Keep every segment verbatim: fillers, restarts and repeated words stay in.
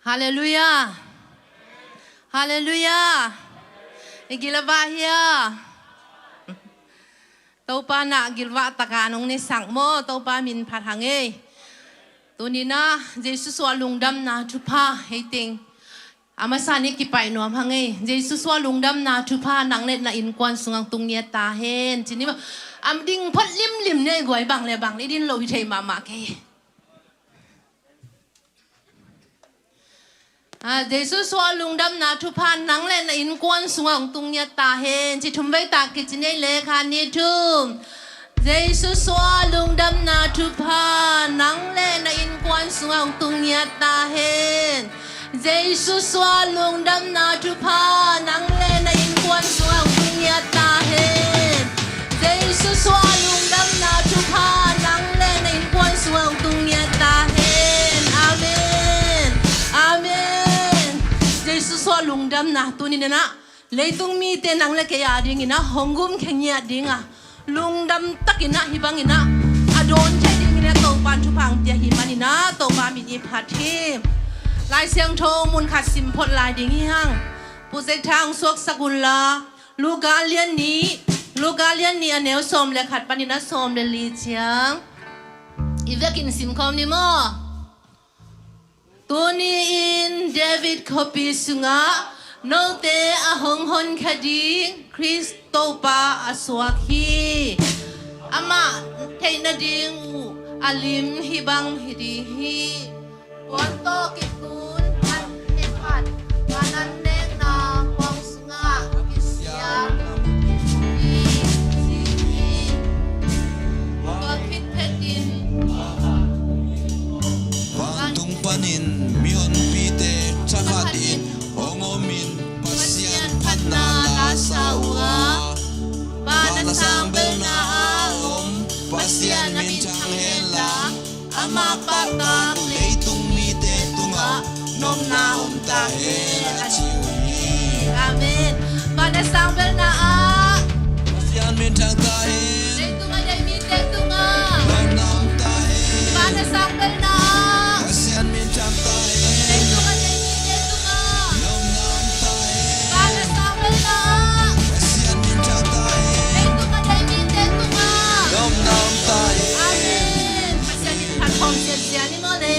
Halleluiah. Halleluiah. I gil a vah hia? Topa na gilvah taka nong nesak maw, Topa min phat hang ei. Tuni na Jesu suah lungdamna thupha hei teng a masa ni kipai nuam hang ei. Jesu suah lungdamna thupha nang le na innkuan sungah tung ngiat ta hen. Cini maw, am ding phot limlim nei guai, bang le bang i din lo hi thei mahmah kei. Ah, Jesu suah lungdamna thupha nang le na innkuan sungah hong tung ngiat ta hen. Ci thum vei tak kici nei le, khat, nih, thum. Jesu suah lungdamna thupha nang le na innkuan sungah hong tung ngiat ta hen. Jesu suah lungdamna thupha nang le na innkuan sungah hong tung ngiat ta hen. Jesu suah lungdamna thupha nang le na innkuan sungah hong tung ngiat ta hen. Amen. Amen. Jesu suah lungdamna tuni na leitung mite nang le kei a dingin ah hong gumkhia ngiat ding a, lungdam takin ah hih bangin ah a dawn thei dingin ah Topa'n thupha hong pia hi manin ah Topa min i phat hi. Lai Siangtho mun khat sim phot lai ding hi hang. Pu Zek Thang suaksak un la, Luka lian nih, Luka lian nih a neu sawm le khat panin a sawm le li ciang i vekin sim khawm ni maw? Tuni-in David khuapi sungah note a hong honkhia ding Khrist Topa a suak hi. Amah theih nading uh a lim hih bang hi ding hi. Puan tawh kikhun an hephat, van an nekna puang sungah kisia hi, ci hi. Tua khit phetin vantung panin mihonpite thakhatin hong omin Pasian phatna la sa uh a, van a sang belna a om Pasian minthang hen la, amah pahtak leitung mite tungah nopna om ta hen, a ci uh hi. Amen. Van a sang belna ah Pasian minthang ta hen. Leitung a deih mite tungah nopna om ta hen. Van a sang belna ah Pasian minthang ta hen. Leitung a deih mite tungah nopna om ta hen. Van a sang belna ah Pasian minthang ta hen. Leitung a deih mite tungah nopna om ta hen. Amen. Pasian in phat khawm siansia ni maw le.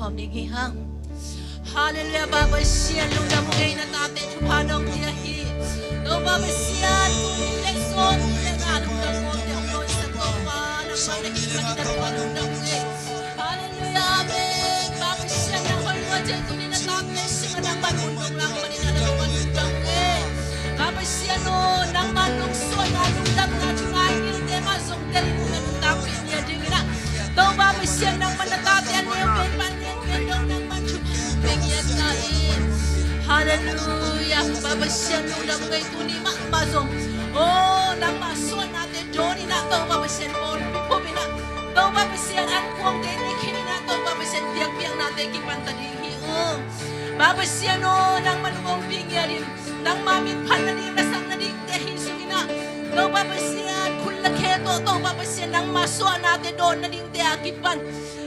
Om ding hi hang. Halleluiah, Pa Pasian, lungdam ung ei, na tate thupha nong pia hi. Topa Pasian, tuni le zong ni le na lungdam ung ei, Topa, nangmah na hi manin na tua lungdam ung ei. Halleluiah, amen. Pa Pasian, nang hoih lua ciang tuni na tate sungah nangmah mun dong lang manin na tua lungdam ung ei. Pa Pasian aw, nangmah nong suahna lungdamna thungai ngilte mah zong telin na nuntakpih ngiat dingin ah, Topa Pasian, nangmah na tate a neu pen pan neu pen dong nangmah thupha pia ngiat ta in. Halleluiah. Pa Pasian, lungdam ung ei, tuni mahmah zong, aw, nangmah suahnate dawn in ah, Topa Pasian, pawl phup in ah, Topa Pasian, an kuangte ni khin in ah, Topa Pasian, biakpiaknate kipan ta ding hi ung. Pa Pasian aw, nangmah nong ompih ngiat in, nangmah min phat nading, lasak nadingte hi sungin ah, Topa Pasian, khut le khe tawh, Topa Pasian, nangmah suahnate dawn nadingte a kipan,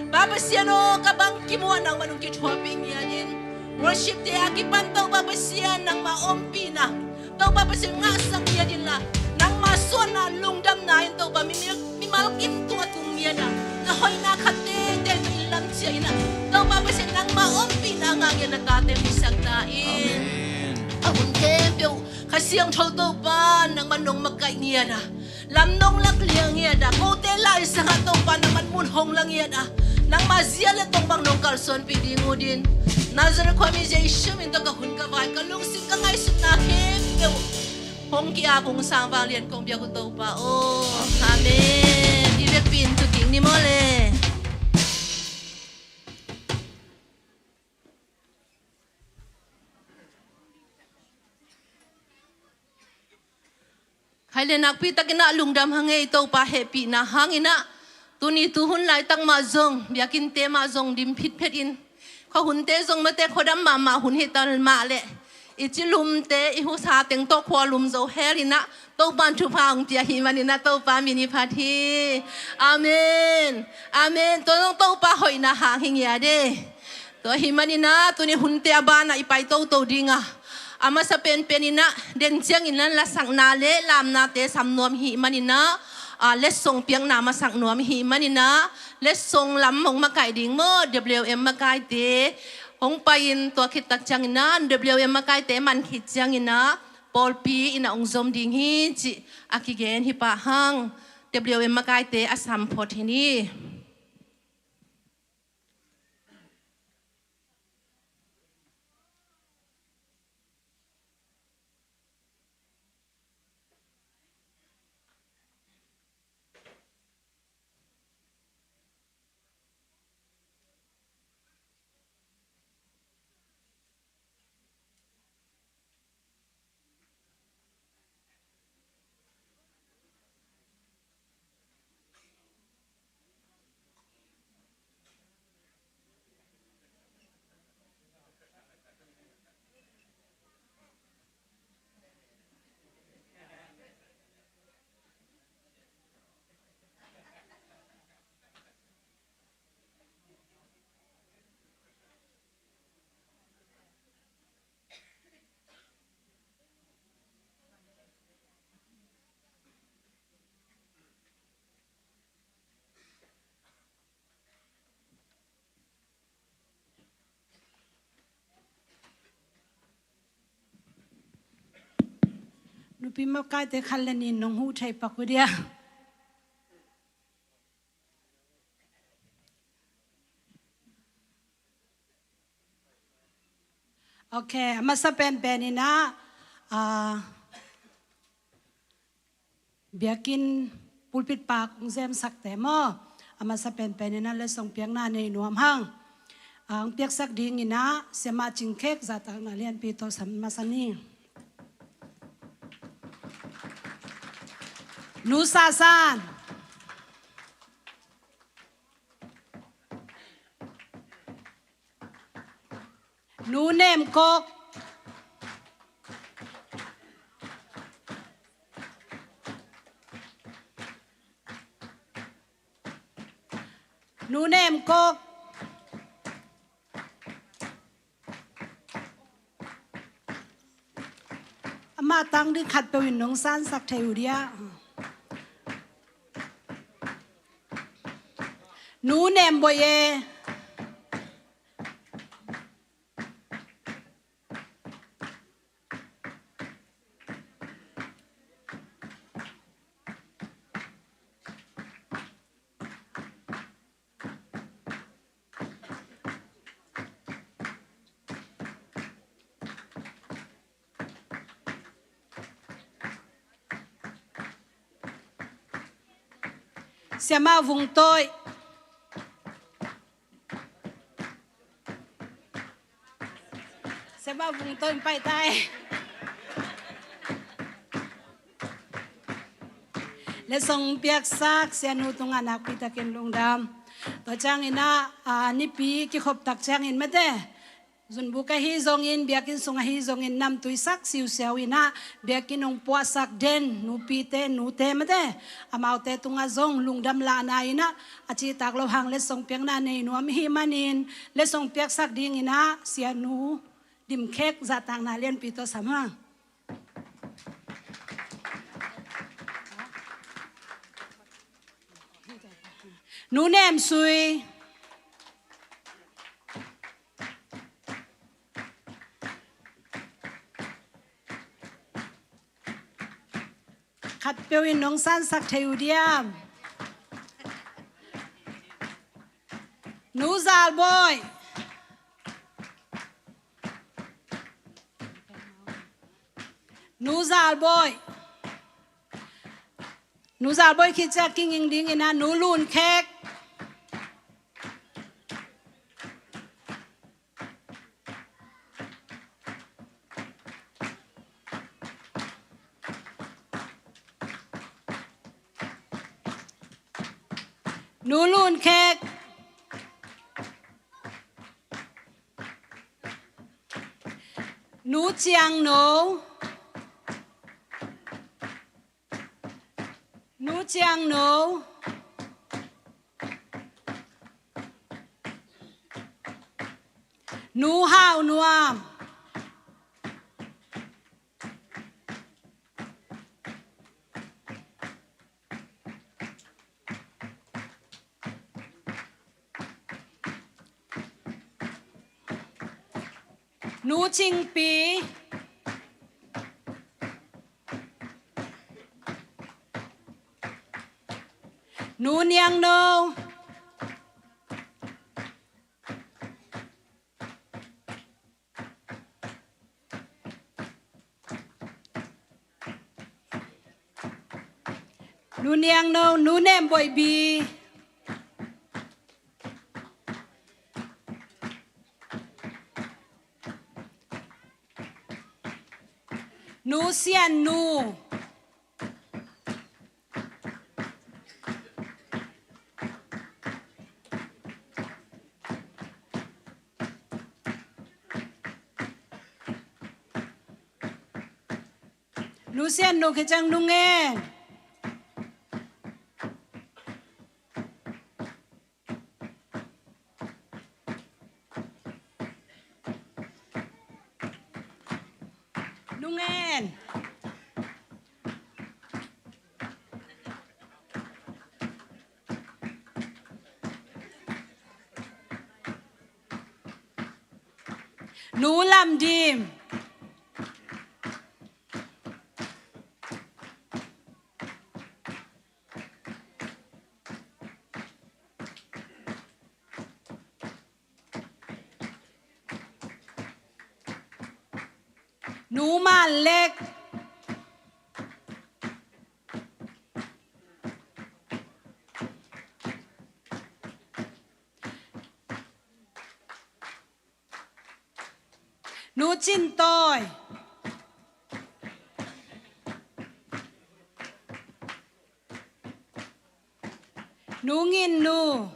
Pa Pasian aw, ka bang kimuh ah nangmah nong kithuahpih ngiat in. Worship-te a kipan, Topa Pasian, nangmah ompihna, Topa Pasian, ngahsak ngiat inla, nangmah suahna lungdamna in, Topa, mi, mi, mimal kim tungah tung ngiat a, na hoihna khat teitei tawh inn lam ciah in ah, Topa Pasian, nangmah ompihna ngah ngiat na tate musak ta in. Amen. A hun khempeuh Kha Siangtho, Topa, nangmah nong makaih ngiat a, lam nong lak liang ngiat a, kote laisangah, Topa, nangmah mun hong la ngiat a, nangmah zia le tong bang nong kalsuanpih ding ut in. Nazareth khuami Jesu min tawh ka hun ka vai, ka lungsim ka ngaihsutna khempeuh hong ki-ap ung, sangvang lian kong biak uh, Topa aw. Amen. I vekpi in tu ding ni maw le. Khai le nakpi takin ah lungdam hang ei, Topa hehpihna hangin ah, tuni tuhun laitak mah zong, biakinnte mah zong dim phitphet in, khuahunte zong mate khuadam mahmah hun hi ta mah leh, i ci lumte, i husa teng tawh khua lum zo hel in ah, Topa in thupha hong pia hi manin ah, Topa min hi phat hi. Amen. Amen. Tua zong Topa hoihna hang hi ngiat e. Tua hi manin ah, tuni hunte a banah i pai toto ding a, a masa penpen in ah, den ciangin ah lasakna le lamnate sam nuam hi manin ah, a, letsong piakna masak nuam hi manin ah, letsong lam hong makaih ding maw, W M makaite hong pai in, tua khit tak ciangin ah, W M makaite man khit ciangin ah, pawlpi in ah hong zom ding hi cih a kigen hi pah hang. W M makaite a sam phot hi ni. Nupi makaite khat le nih nong huh thei pak uh dia. Ok, a masa penpen in ah, ah, biakinn pulpit pak hong zemsakte maw, a masa penpen in ah letsong piakna nei nuam hang. Ah, hong piaksak ding in ah, Siamah Cing Khek zahtakna lianpi tawh sam masa ni. Nu Sa San. Nu Nem Kok. Nu Nem Kok. Amah tang ding khatpeuh in nong sansak thei uh dia. Nu Nem Boi e. Siamah Vung Toi. Siamah Vung Toi in pai ta e. Letsong piaksak sianu tungah nakpi takin lungdam. Tua ciangin ah, a, nipi kikhop tak ciangin mate, zunbuk ahi zongin, biakinn sung ahi zongin, namtui sak siusiau in ah, biakinn hong puahsak den nupite, nute mate, amaute tungah zong lungdam lahna in ah, a citak lo hang letsong piakna nei nuam i hih manin, letsong piaksak dingin ah, sianu Dim Khek zahtakna lianpi tawh sam hang. Nu Nem Sui. Khatpeuh in nong sansak thei uh diam? Nu Zal Bawi. Nu Zal Bawi. Nu Zal Bawi khit ciang kinging dingin ah, Nu Lun Khek. Nu Lun Khek. Nu Ciang No. Nu Ciang No. Nu Hau Nuam. Nu Cing Pi. Nu Niang No. Nu Niang No, Nu Nem Bawi Bi. Nu Sian Nu. Nu Sian Nu khit ciang Nu Ngen. Nu Ngen. Nu Lam Dim. Nu Man Lek. Nu Cin Tawi. Nu Ngin Nu.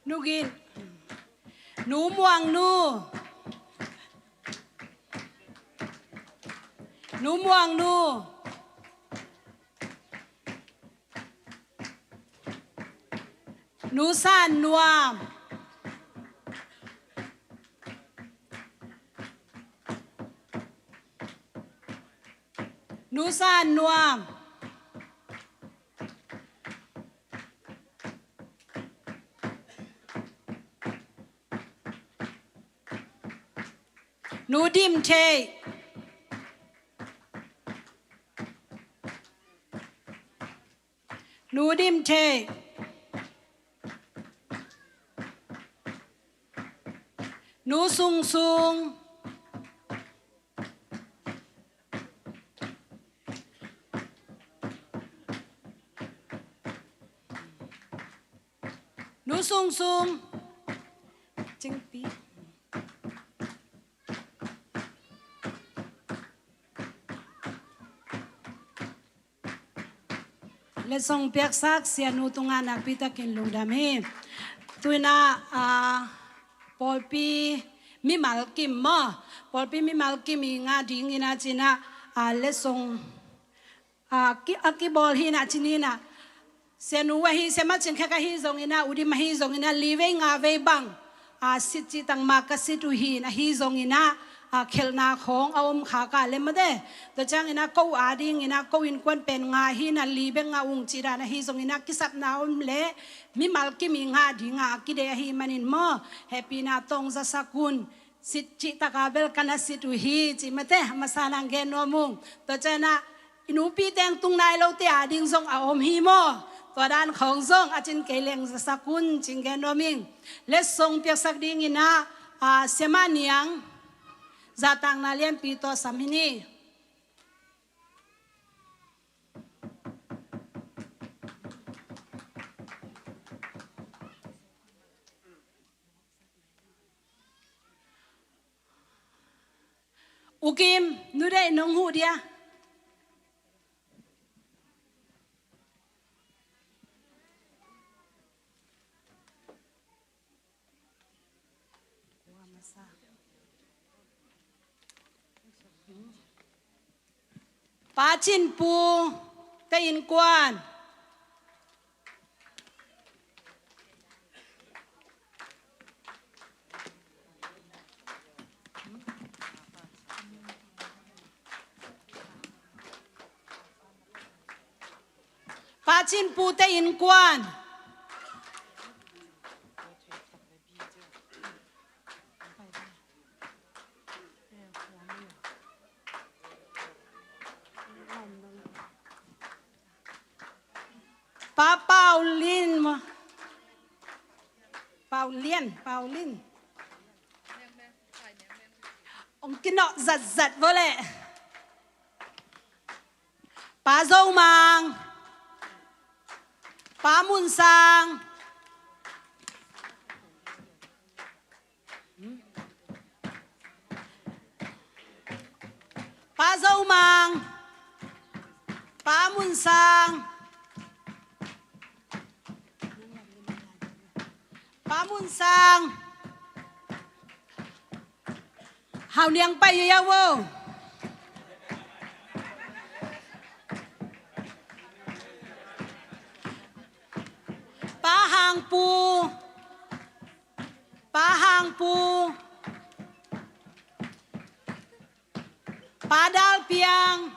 Nu Ngin. Nu Muang Nu. Nu Muang Nu. Nu San Nuam. Nu San Nuam. Nu Dim Theih. Nu Dim Theih. Nu Sung Sung. Nu Sung Sung. Cingpi. Letsong piaksak sianu tungah nakpitakin lungdam hi. Tu-in ah, ah, pawlpi mimal kim maw, pawlpi mimal kim i ngah dingin ah ci-in ah, ah, letsong, ah, ki, a kibawl hi-in ah ci-in ah, sianu ahi, siamah Cing Khek ahi zongin ah, udim ahi zongin ah, li vei nga vei bang, a, sit cihtak mah ka sit uh hi-in, ahi zongin ah, a, khelhna khawng a om kha ka lem mate. Tua ciangin ah ko adingin ah ko innkuan pen nga hi-in ah, li bek ngah ung cih dan ahi zongin ah, kisapna om leh mimal kim i ngah dingah a kideih ahih manin maw, hehpihna tawng zasak un. Sit cihtak a bel ka na sit uh hi, ci mate, a masa-in ah gen nuam ung. Tua ciangin ah i nupi teng tung nai lote ading zong a om hi maw. Tua dan khawng zong a cin kei leng zasak un ci-in gen nuam ing. Letsong piaksak dingin ah, a, siamah Niang, zahtakna lianpi tawh sam hi ni. U Kim, nu deih nong huh dia? Pa Cin Pu te innkuan. Pa Cin Pu te innkuan. Pa Paulin maw. Paulian, Paulin. Ong kinawh zatzat vua leh. Pa Zo Mang. Pa Mun Sang. Pa Zo Mang. Pa Mun Sang. Pa Mun Sang. Hau Niang pai ya wo. Pa Hang Pu. Pa Hang Pu. Pa Dal Piang.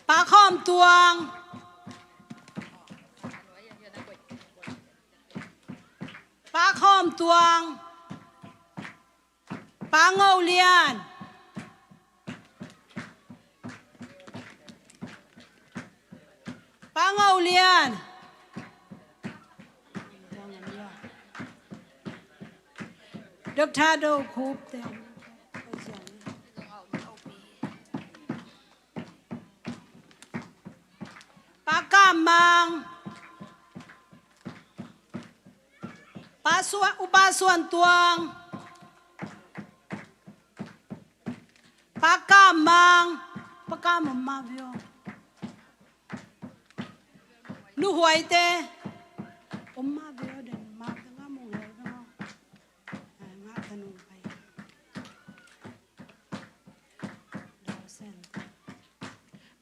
Pa Khawm Tuang. Pa Khawm Tuang. Pa Ngo Lian. Pa Ngo Lian. Doctor Do Khup te. Pa Kam Mang. Pa Suan, U Pa Suan Tuang. Pa Kam Mang. Pa Kam Mang ma vio. Nu Huai te. Om ma vio den ma te nga mong hel vio. Nga te nung pai.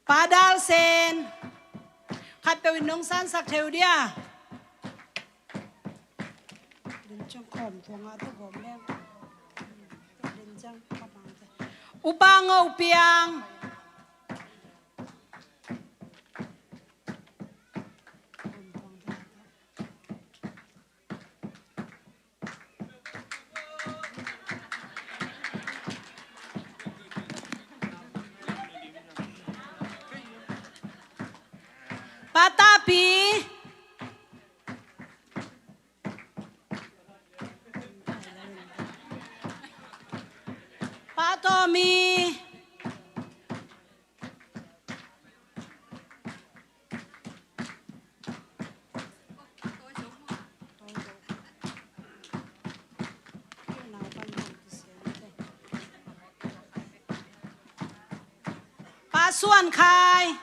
Pa Dal Sen. Khat peuh in nong sansak theu dia. Din ciang khawm tuang a tawh gawm leng. Din ciang pa pang te. U Pa Ngo Piang. Pi. Pa Tawmi. Pa Suan Khai.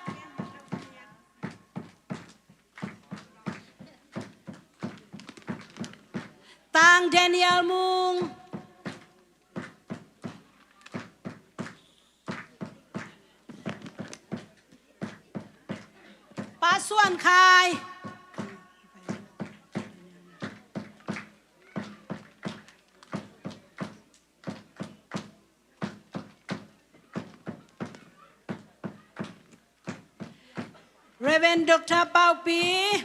Tang Daniel Mung. Pa Suan Khai. Reverend Doctor Paupi.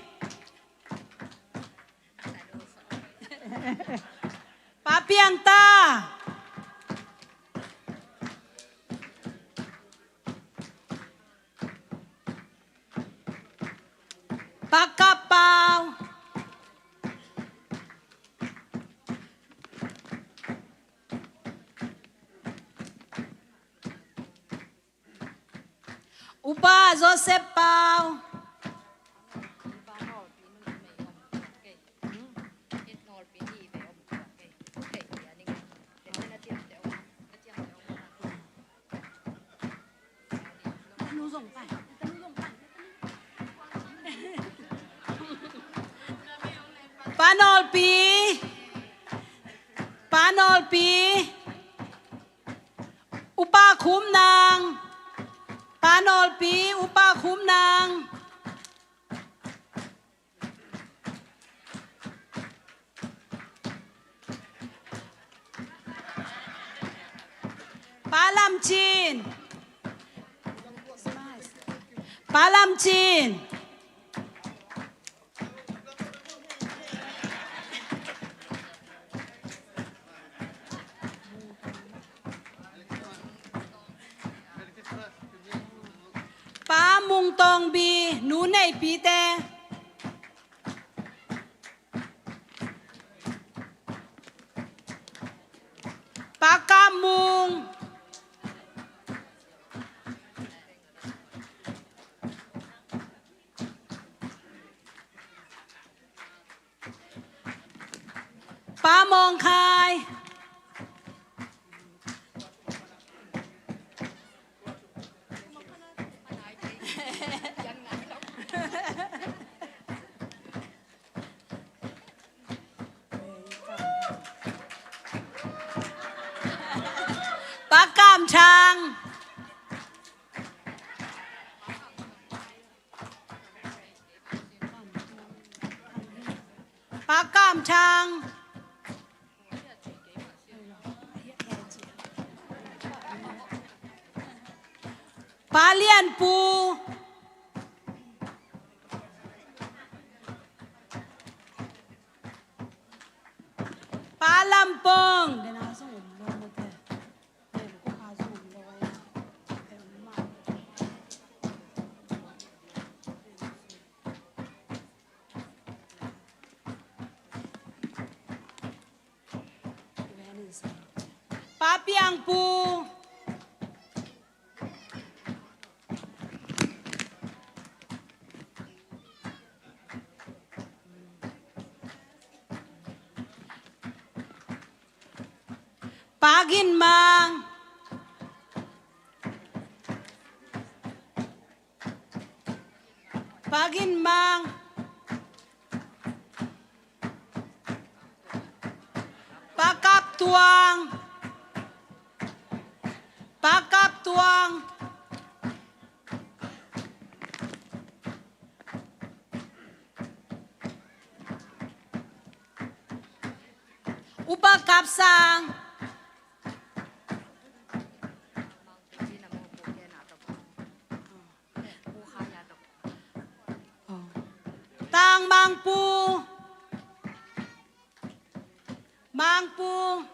Pa Piang Ta. Pa Kap Pau. Upa Joseph Pau. Pa Nawlpi. Pa Nawlpi. Upa Khum Nang. Pa Nawlpi, Upa Khum Nang. Pa Lam Cin. Pa Lam Cin. Pa Mung Tawng Bi, Nu Nei Pi te. Pa Kam Mung. Pa Mawng Khai. Pa Kam Thang. Pa Kam Thang. Pa Lian Pu. Pa Lam Pong. Pa Piang Pu. Pa Gin Mang. Pa Gin Mang. Pa Kap Tuang. Pa Kap Tuang. Upa Kap Sang. Tang Mang Pu. Mang Pu.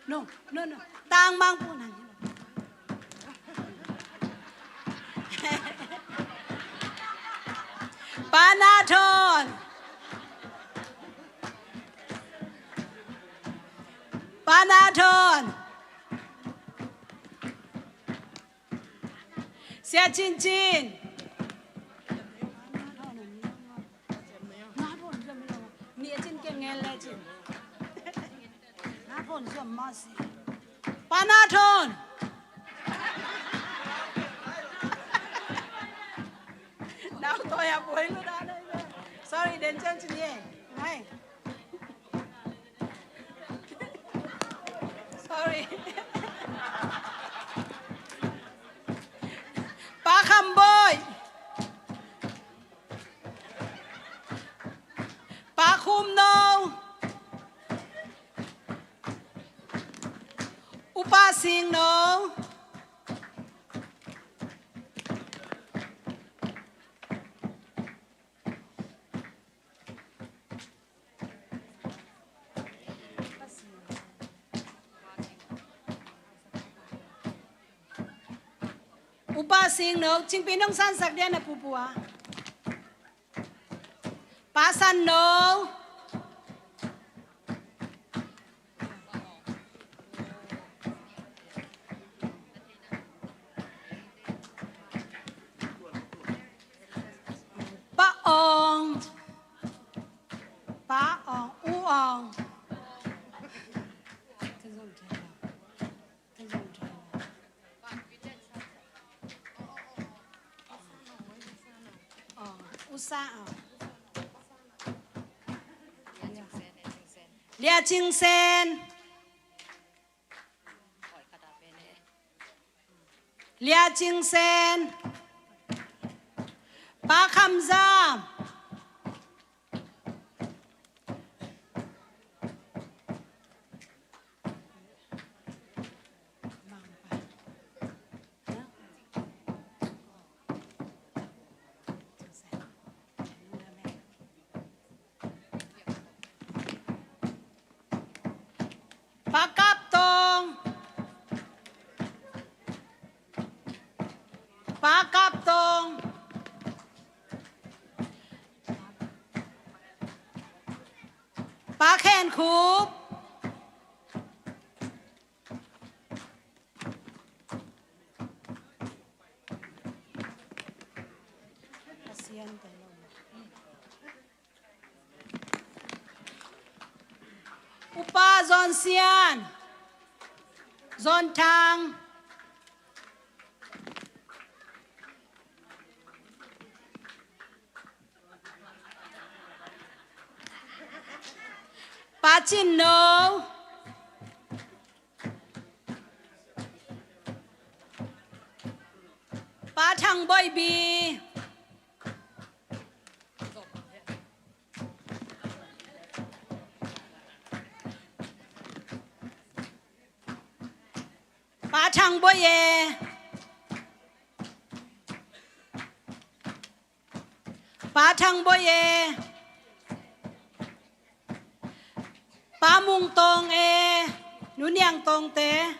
No, no, no. Tang Mang Pu. Nang. Pa Na Thawn. Pa Na Thawn. Sia Cin Cin. Ni a cin ke ngel le cin. Pa Na Thawn. Nau toy a boy lu da le. Sorry, den cang cin ye. Hai. Sorry. Pa Kham Bawi. Pa Khum No. Upa Sing No. Upa Sing No, Cingpi nong sansak dia na pupua. Pa San No. Pa Ong. Pa Ong, U Ong. Ong, U Sa Ong. Lia Cing Sen. Lia Cing Sen. Pa Kham Zam. Pa Kap Tong. Pa Kap Tong. Pa Khen Khup. Upa Zon Sian, Zon Thang. Pa Cin No. Pa Thang Bawi Bi. Pa Thang Bawi E. Pa Thang Bawi E. Pa Mung Tong E. Nu Niang Tong Te.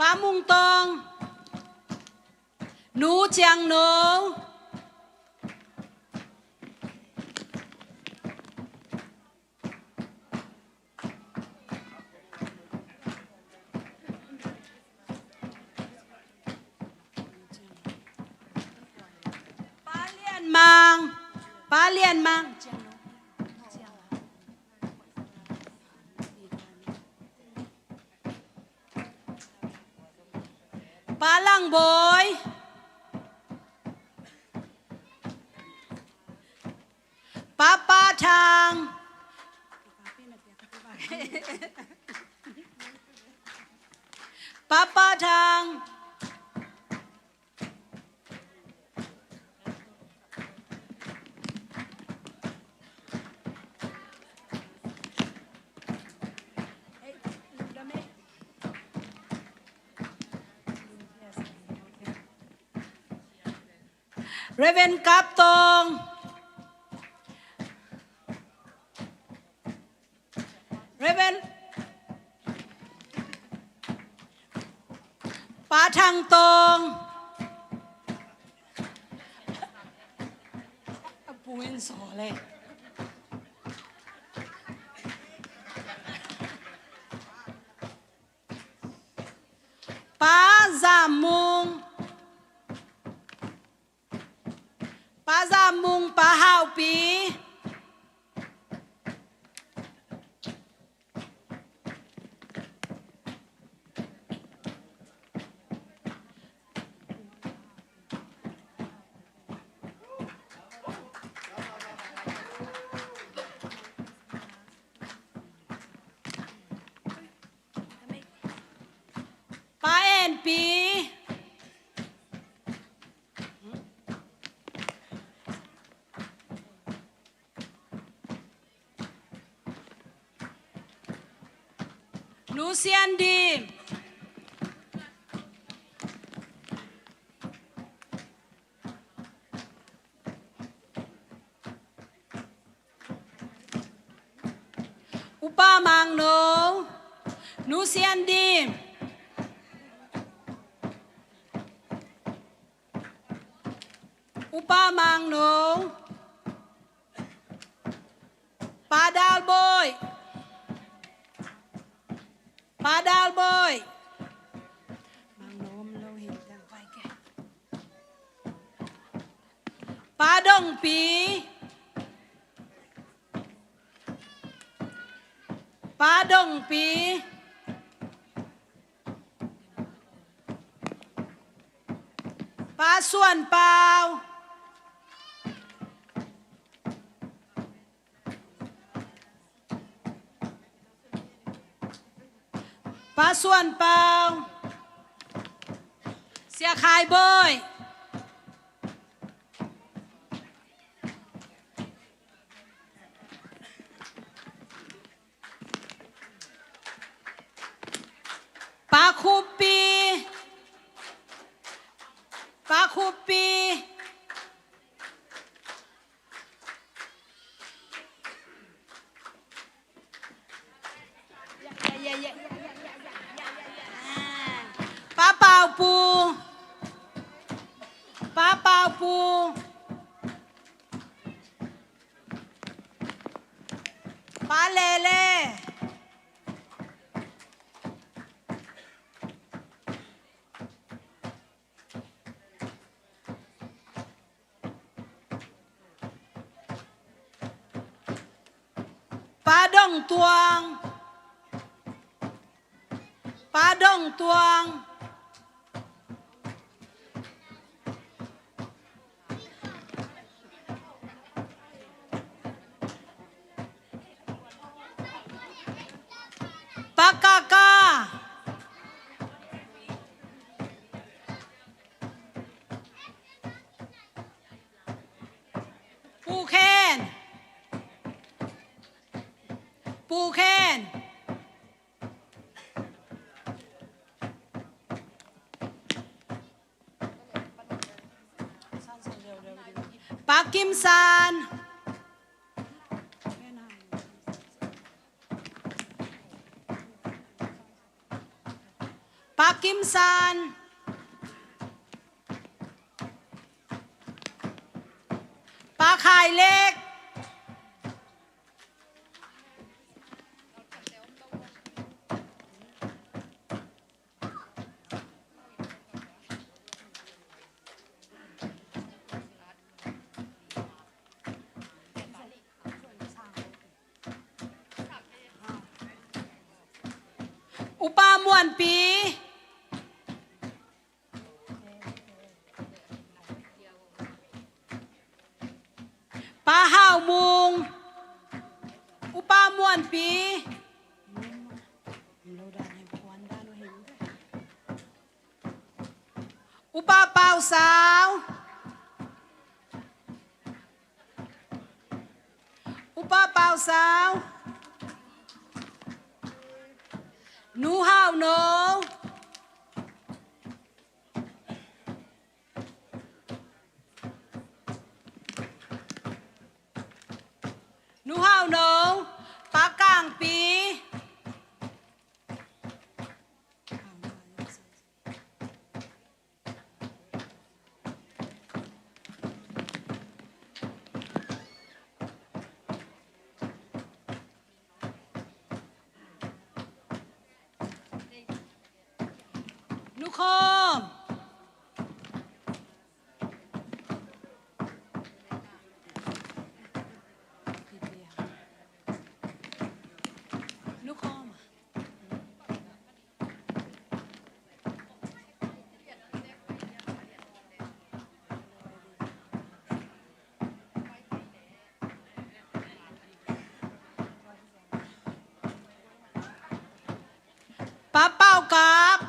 Pa Mung Tong. Nu Ciang No. Pa Lian Mang. Pa Lian Mang. Pa Lang Bawi. Pa Pa Thang. Pa Pa Thang. Reverend Kap Tong. Reverend Pa Thang Tong. A pu in saw le. Pa Zam Mung. Pa Zam Mung, Pa Hau Pi. Pa En Pi. Nu Sian Dim. Upa Mang No. Nu Sian Dim. Upa Mang No. Pa Dal Boi. Pa Dal Boi. Pa Dong Pi. Pa Dong Pi. Pa Suan Pau. Pa Suan Pau. Sia Khai Boi. Pa Khup Pi. Pa Khup Pi. Pa Pau Pu. Pa Pau Pu. Pa Lele. Pa Dong Tuang. Pa Dong Tuang. Pa Kaka. Pu Khen. Pu Khen. Pa Kim San. Pa Kim San. Pa Khai Lek. Upa Muan Pi. Pa Hau Mung. Upa Muan Pi. Upa Pau Sau. Upa Pau Sau. Nu Hau No. Nu Hau No, Pa Kang Pi. Nu Khawm. Nu Khawm. Pa Pau Kap.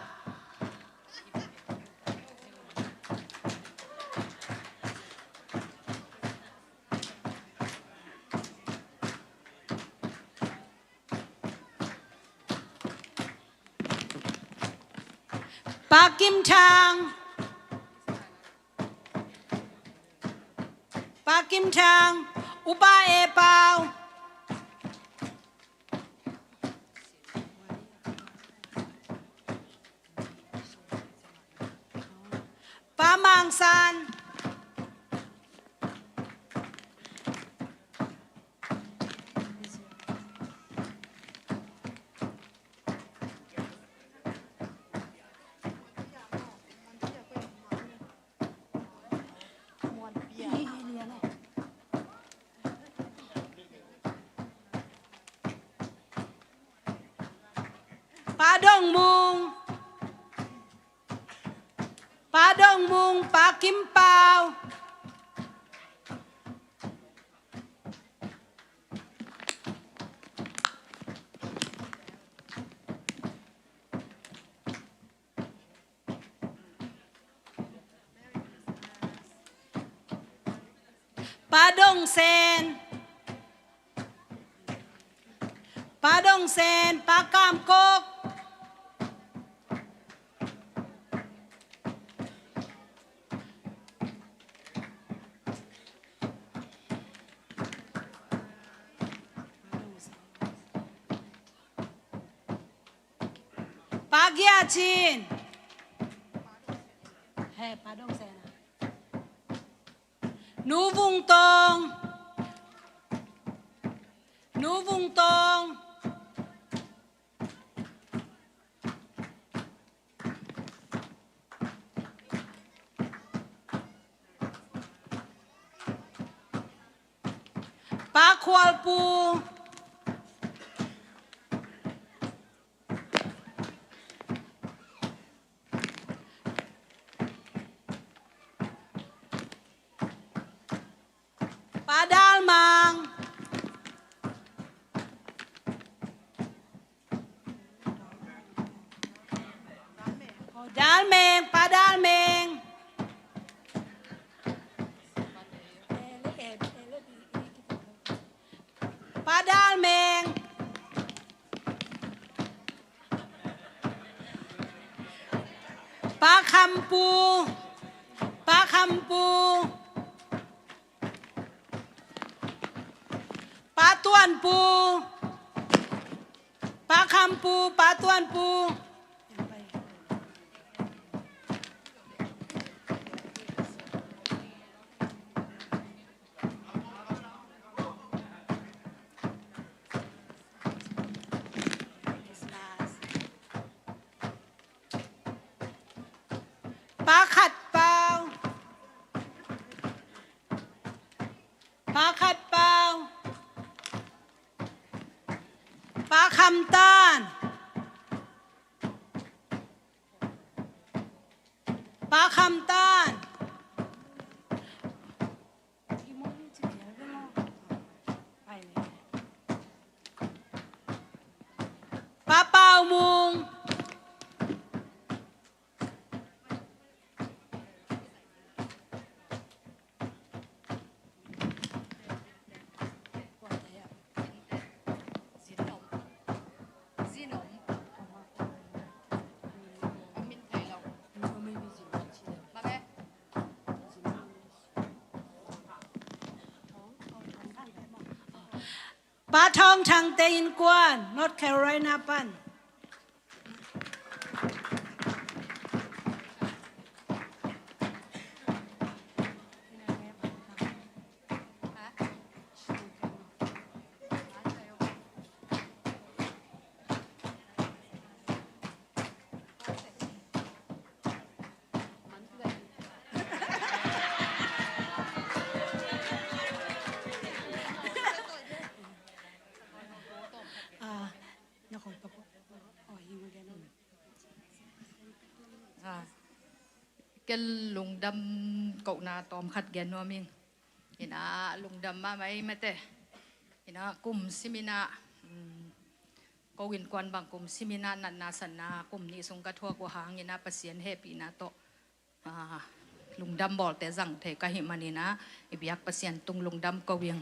Pa Kim Thang. Pa Kim Thang, U Pa E Pau. Pa Mang San. Pa Dong Mung. Pa Dong Mung, Pa Kim Pau. Pa Dong Sen. Pa Dong Sen, Pa Kam Kok. Pa Gia Chin. He, Pa Dong Sen. Nu Vung Tong. Nu Vung Tong. Pa Khual Pu. Pa Dal Mang. Dal Meng, Pa Dal Meng. Pa Dal Meng. Pa Kham Pu. Pa Kham Pu. Pa Tuan Pu. Pa Kham Pu, Pa Tuan Pu. Pa Khat Pau. Pa Khat Pau. Pa Kham Tan. Pa Kham Tan. Pa Pau Mung. Pa Thawng Thangte innkuan, North Carolina pan. Ah, na kong pa ko. Oh, hi mo gen. Ah, ken lungdam kohna tawm khat gen nuam ing. Ina lungdam mahmah ei mate. Ina kum simin ah, um, ko innkuan bang kum simin ah natna sanna kum nih sung ka thuak uh hang ina Pasian hehpihna tawh, ah, lungdam bawlte zang thei ka hih manin ah i biak Pasian tung lungdam ko ing.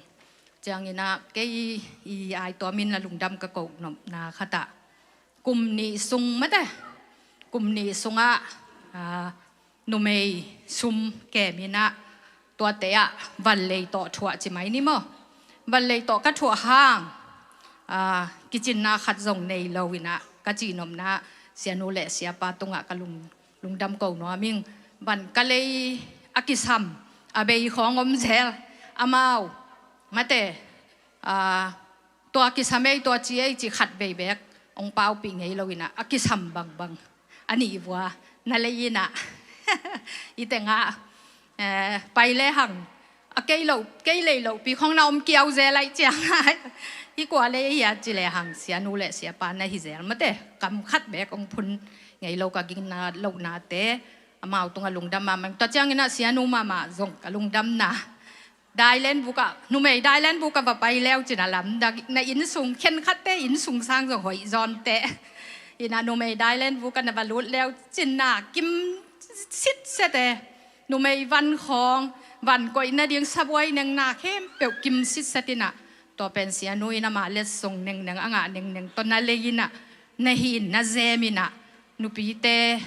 Ciangin ah kei i ai tuamin a lungdam ka koh nopna khat ah kum nih sung mate, kum nih sungah, ah, numei sum kemin ah tuate ah vanlei tawh thuah ci mai ni maw. Vanlei tawh ka thuah hang, ah, kicinna khat zong nei lo in ah ka cihnopna sianu le siapa tungah ka lung, lungdam ko nuam ing. Van ka lei a kisam a bei khawng om zel amau mate, ah, tua kisam ei tua ci ei ci khat vei bek hong paupih ngei lo in ah a kisam bangbang a nih vua na lei in ah i tengah, eh, pai le hang a kei lo, kei lei lo pi khawng na om kiau zel aih ciang ah hi kua lei hi a ci le hang sianu le siapa na hi zel mate kam khat bek hong phun ngei lo ka gingna lohnate amau tungah lungdam mahmah. Tua ciangin ah sianu mahmah zong ka lungdamna Dailen bukah, numei Dailen bukah va pai leu cin a lamdang na innsung khenkhatte innsung sang zong hoih zawnte. Ina numei Dailen bukah na va lut leu cin na kim sitset e. Numei van khawng, van koih nading sabuai neng na khempeuh kim sitset in ah tua pen sianu in amah letsong nengneng a ngah nengneng tawh na lei in ah na hi in na zem in ah nupite,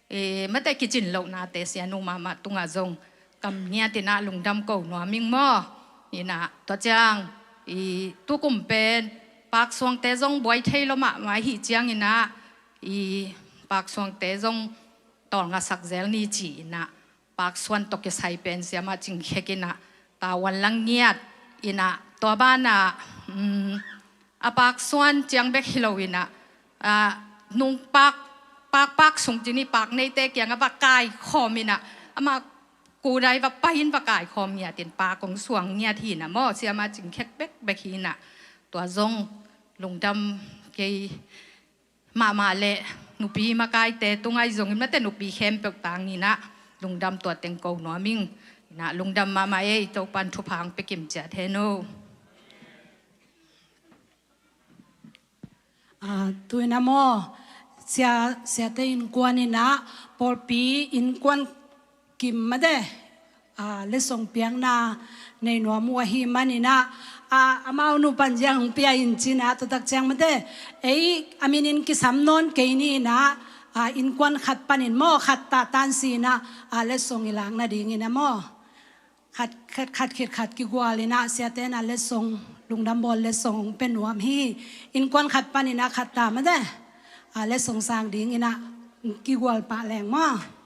eh, mate kicin lohnate sianu mahmah tungah zong kam ngiat in ah lungdam ko nuam ing maw. In ah tua ciang i tukum pen Pak Suangte zong buai thei lo mahmah hi ciangin ah i Pak Suangte zong tawlngasak zel ni ci in ah Pak Suan tawh kisai pen siamah Cing Khek in ah tavuan lang ngiat in ah tua banah, um, a Pak Suan ciang bek hi lo in ah, ah, nung Pak, Pak, Pak Sung ci ni Pak neite kiangah va kaikhawm in ah amah kudai va pai in va kaikhawm ngiat in Pak kong suang ngiat hi in ah maw siamah Cing Khek bekbek hi in ah tua zong lungdam kei mahmah le nupi makaite tungah i zongin mate nupi khempeuh tangin ah lungdam tua teng ko nuam ing. In ah lungdam mahmah ei, Topan thupha hong pia kim ciat hen o. Ah, tu in ah maw sia, siate innkuan in ah pawlpi innkuan kim mate, ah, letsong piakna nei nuam uh ahih manin ah, ah, amau nu pan ziang hong pia in cin ah tua tak ciang mate ei a minin kisam nawn kei ni in ah, ah, innkuan khat panin maw khat tah tansi in ah, ah, letsong i lak nadingin ah maw khat, khat, khat khit khat kigual in ah siate in ah letsong lungdam bawl letsong hong pia nuam hi. Innkuan khat panin ah khat tah mate, ah, letsong sang dingin ah kigual pah leng maw.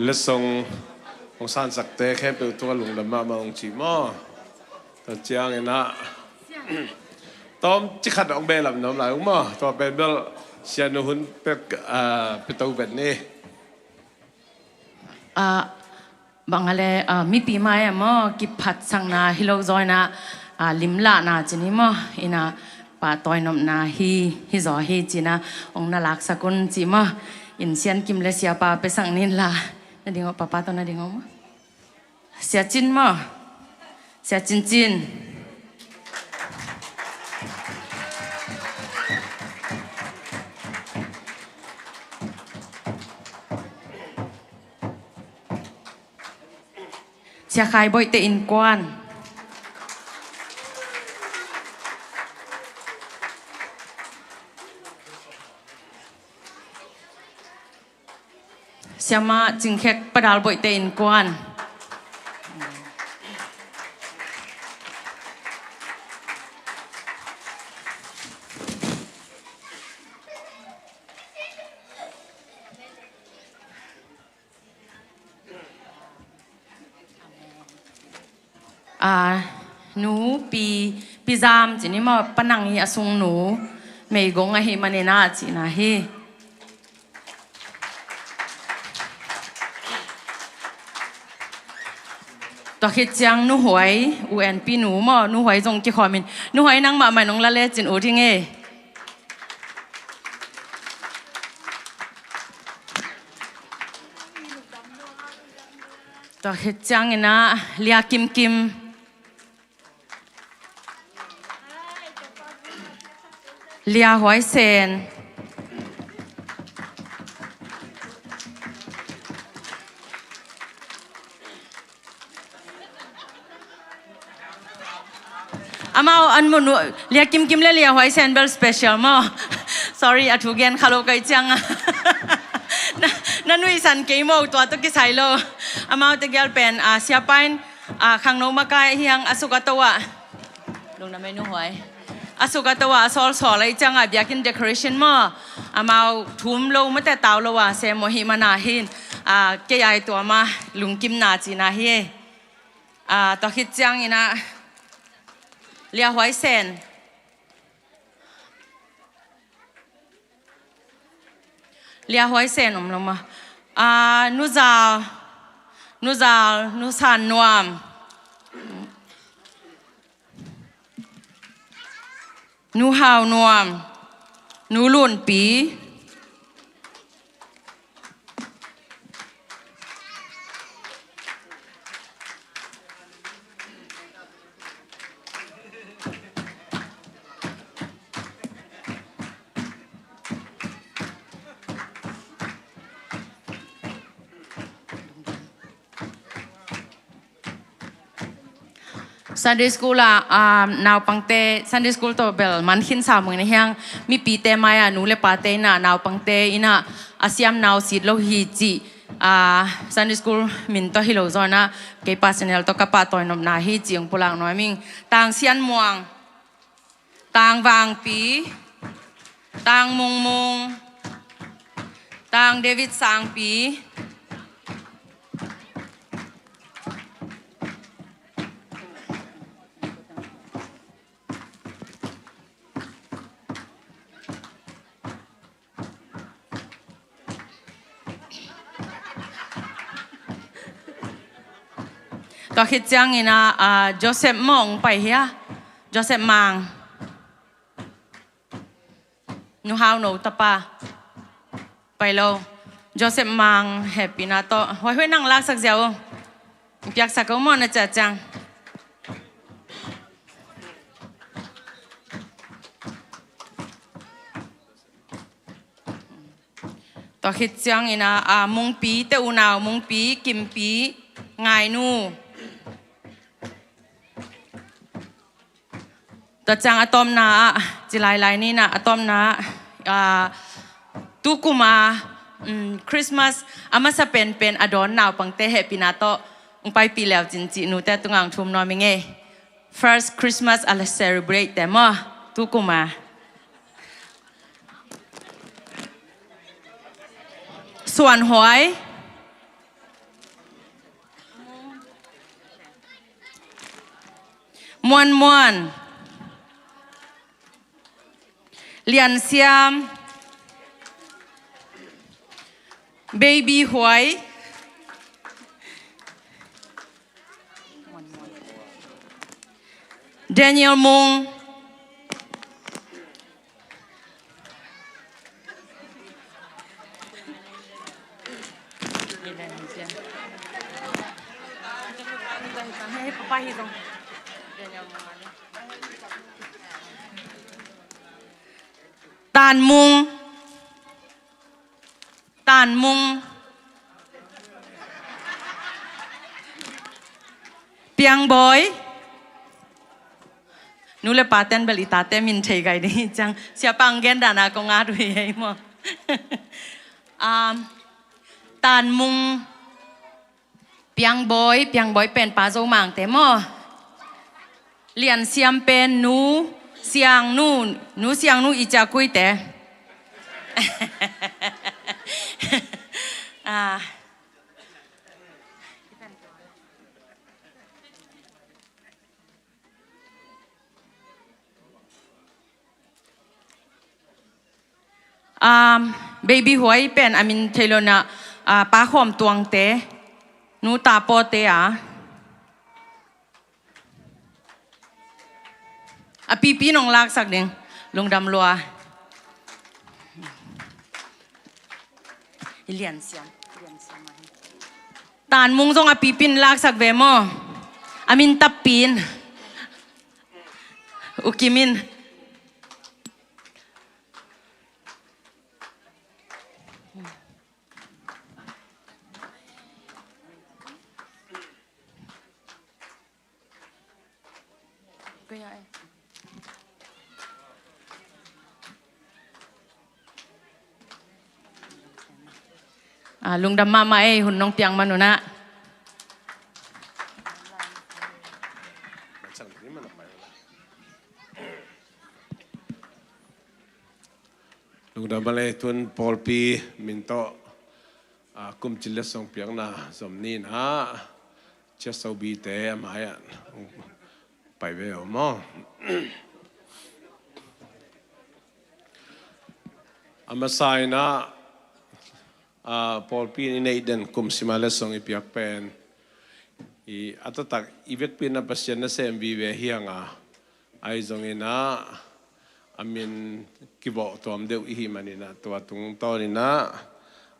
Letsong hong sansakte khempeuh tungah lungdam mahmah hong ci maw? Tua ciangin ah tawm cikhat hong behlap nuam lai uh maw? Tua pen bel sianu hun pek, ah, pia to vet ni. Ah, bang a le, ah, mipi mai-ah maw, kiphatsakna hi lo zaw in ah, ah, limlahna ci ni maw, in ah pahtawi nopna hi, hi zaw hi ci-in ah hong na laksak un ci maw. In Sian Kim le siapa piasak ni in la, na ding aw, papa tawh na ding aw maw. Sia Cin maw. Sia Cin Cin. Sia Khai Boihte innkuan. Siamah Cing Khek Padal Boihte innkuan. Ah, nu Pi, Pi Zam ci ni maw, Pa Nang i a sungnu, meigong ahih manin ah cihna hi. Tua khit ciang Nu Huai, U N P nu maw, Nu Huai zong kikhawm in. Nu Huai, nangmah mah in hong la lecin ut ing e. Tua khit ciangin ah Lia Kim Kim, Lia Huai Sen, amau an mun uh, Lia Kim Kim le Lia Huai Sen bel special maw. Sorry, a thu gen kha lo ka hih ciang. Na, na nuihsan kei maw, tua tawh kisai lo. Amau tegel pen, ah, siapa in, ah, khangno makai hi hang, a suk a to ah. Lungdam ei Nu Huai. A suk a to ah a sawlsawl ahih ciangah biakinn decoration maw, amau thum lo mate tau lo a sem uh ahih manin ah, kei a i tuam a lungkimna cihna hi. Ah, tua khit ciangin ah Lia Huai Sen. Lia Huai Sen om lo maw. Ah, Nu Zal, Nu Zal, Nu San Nuam, Nu Hau Nuam, Nu Lun Pi. Sunday school ah, ah, naupangte, Sunday school tawh bel man khinsa mawk in ah hiang, mipite mai-ah nu le pate in ah naupangte in ah a siam nau sit lo hi cih, ah, Sunday school min tawh hi lo zaw in ah, kei personal tawh ka pahtawi nopna hi cih hong pulak nuam ing. Tang Sian Muang, Tang Vangpi, Tang Mung Mung, Tang David Sangpi. Tua khit ciangin ah, ah, Joseph Mong pai hia? Joseph Mang. Nu Hau No tapa. Pai lo. Joseph Mang hehpihna tawh. Huai huai nang laksak ziau. Piaksak ko maw, na ciah ciang. Tua khit ciangin ah, ah, Mungpi, te unau Mungpi, Kimpi, Ngainu. Tua ciang a tawpna ah, ci lailai ni na, a tawpna ah, ah, tukuma, um, Christmas a masa penpen a dawn naupangte hehpihna tawh hong paipih leu cin cih nute tungah hong thum nuam ing ei. First Christmas a celebrate te maw, tukuma. Suanhuai. Muanmuan. Liansiam. Baby Huai. Daniel Mung. Tan Mung. Tan Mung. Piang Bawi. Nu le pa ten bel i tate min thei gai ding hi ciang, siapa hong gen dan a kong at uh hi ei maw. Um, Tan Mung. Piang Bawi, Piang Bawi pen Pa Zo Mangte maw. Liansiam pen Nu Siang Nu, Nu Siang Nu i ciah kuite. Ah. Um, Baby Huai pen a min thei lo na, ah, Pa Khawm Tuangte, Nu Ta Pawte a. A pipi nong laksak ding, lungdam lua. I Liansiam, Liansiam ahi. Tan Mung zong a pipi in laksak ve maw. A min tappin. U Kim in. Ah, lungdam mahmah ei, hun nong piak man un ah. Lungdam mahmah ei, tun pawlpi min tawh, ah, kum cil letsong piakna zom ni in ah, Chia Sobi te a mai-ah pai ve aw maw. A masa in ah, ah, pawlpi in i neih den kum sima letsong i piak pen, i a taktak i vekpi in ah Pasian nasem vive hi hang a, ahi zongin ah, a min kivawh tuam deuh i hih manin ah, tua tungtawn in ah,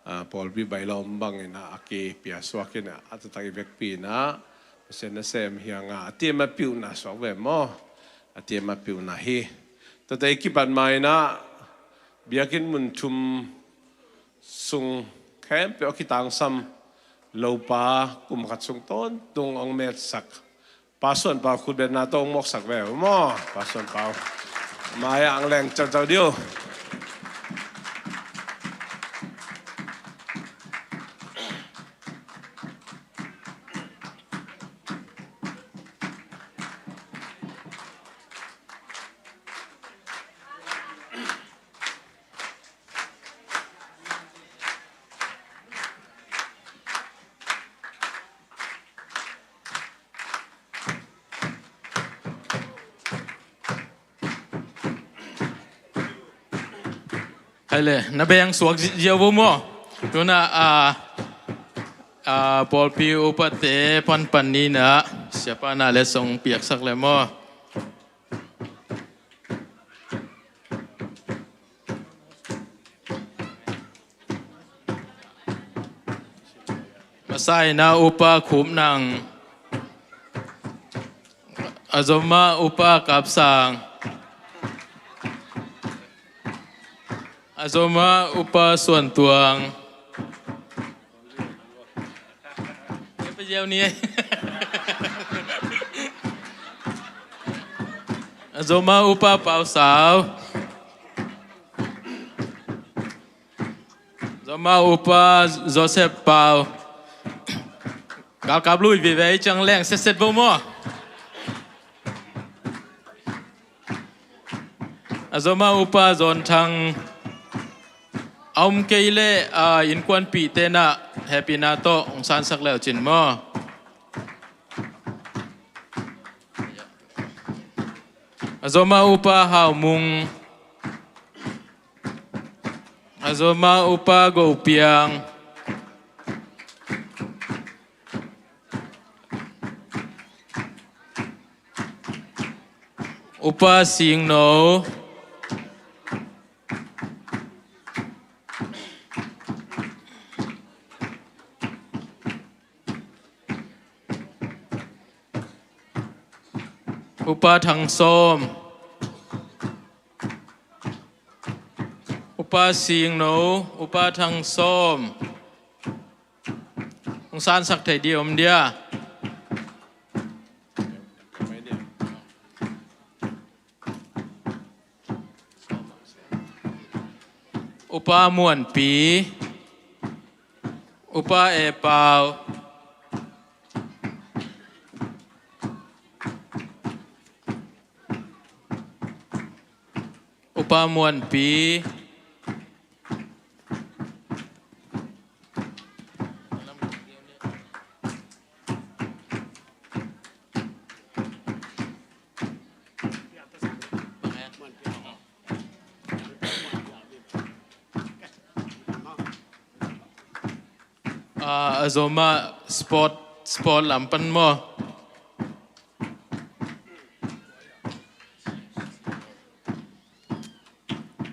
ah, pawlpi bailawm bangin ah, a kipia suak in ah, a taktak i vekpi in ah Pasian nasem hi hang a, a tiam a piuhna suak ve maw. A tiam a piuhna hi. Tuate i kipat ma in ah, biakinn mun thum sung khempeuh a kitangsam lopa, kum khat sung tawntung hong metsak Pa Suan Pau khutbetna tawh hong mawksak ve uh maw. Pa Suan Pau, mai-ah hong leng caucau dih uh. Hai le, na beng suak ziau vo maw. Tuna, ah, ah, pawlpi upate panpan ni in ah, siapa na letsong piaksak le maw. Masa in ah Upa Khup Nang, A zom ah Upa Kap Sang. A zom ah Upa Suan Tuang. A zom ah Upa Pau Sau. Zom ah Upa Joseph Pau. Galkap lui vive ciang leng setset vo maw. A zom ah Upa Zawn Thang. A om kei leh, a, innkuanpihte in ah hehpihna tawh hong sansak le uh cin maw. A zom ah Upa Hau Mung. A zom ah Upa Go Piang. Upa Sing No. Upa Thang Sawm. Upa Sing No, Upa Thang Sawm. Hong sansak thei ding om dia. Upa Muan Pi. Upa E Pau. Upa Muan Pi. A, a zom ah sport, sport lam pan maw.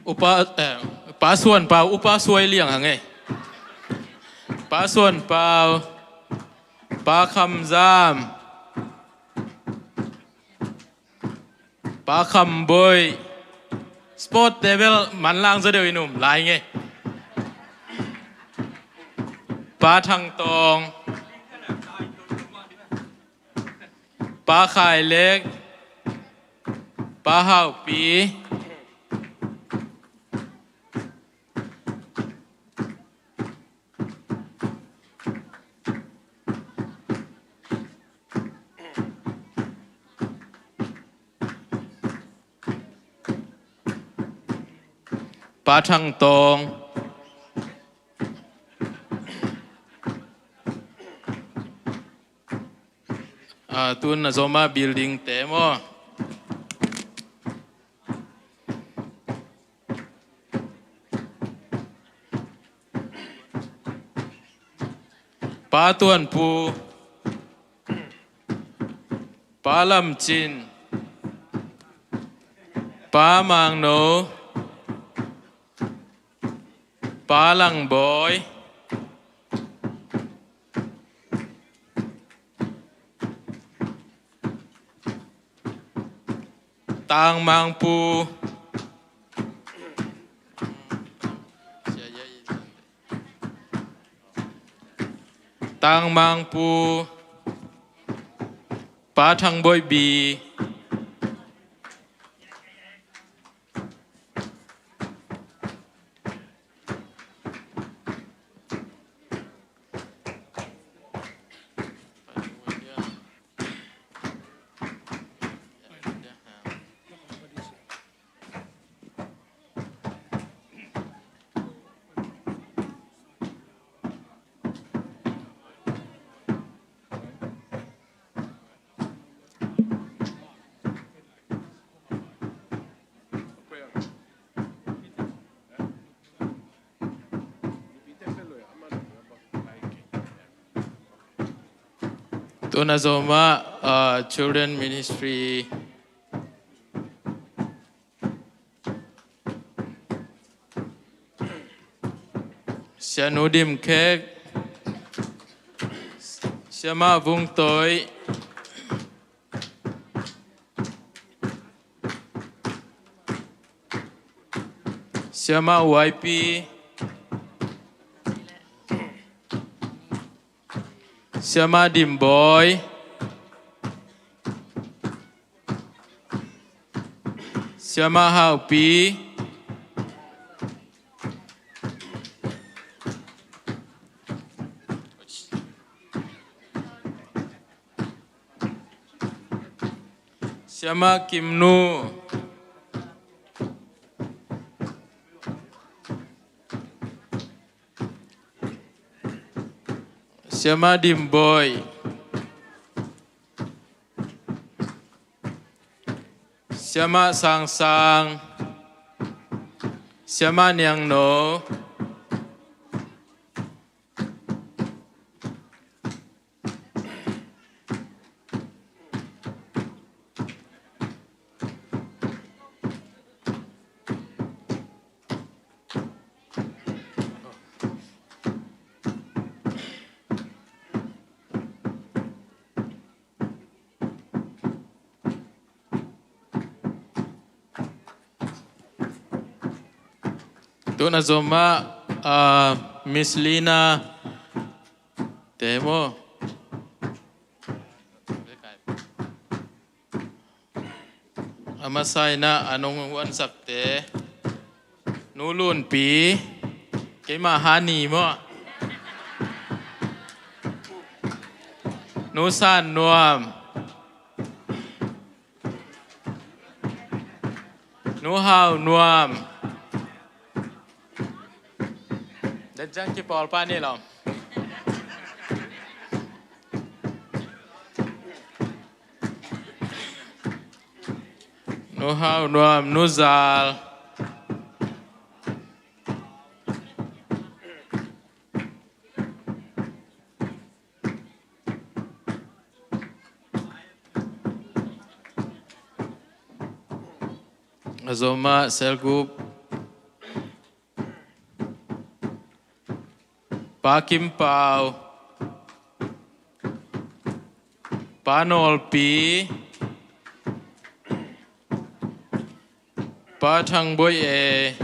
Upa, eh, Pa Suan Pau, Upa Suai Liang hang e. Pa Suan Pau, Pa Kham Zam, Pa Kham Boi. Sport te bel manlang zaw deuh in um lai nge. Pa Thang Tawng. Pa Khai Lek. Pa Hau Pi. Pa Thang Tawng. A, tun a zom ah building te maw. Pa Tuan Pu, Pa Lam Cin, Pa Mang No, Pa Lang Bawi, Tang Mang Pu, Tang Mang Pu, Pa Thang Bawi Bi. Tun a zom ah, uh, Children Ministry. Sianu Dim Khek, Siamah Vung Toi, Siama Y P. Siama Dim Bawi. Siama Hau Pi. Siama Kim Nu. Siama Dim Bawi. Siama Sang Sang. Siama Niang No. Tun a zom ah, ah, Miss Lina te maw. A masa in ah a nung huansakte, Nu Lun Pi, keima hani maw. Nu San Nuam. Nu Hau Nuam. Den ciang kipawl pah ni lo. Nu Hau Nuam, Nu Zal. A zom ah cell group. Pa Kim Pau. Pa Nawl Pi. Pa Thang Bawi E.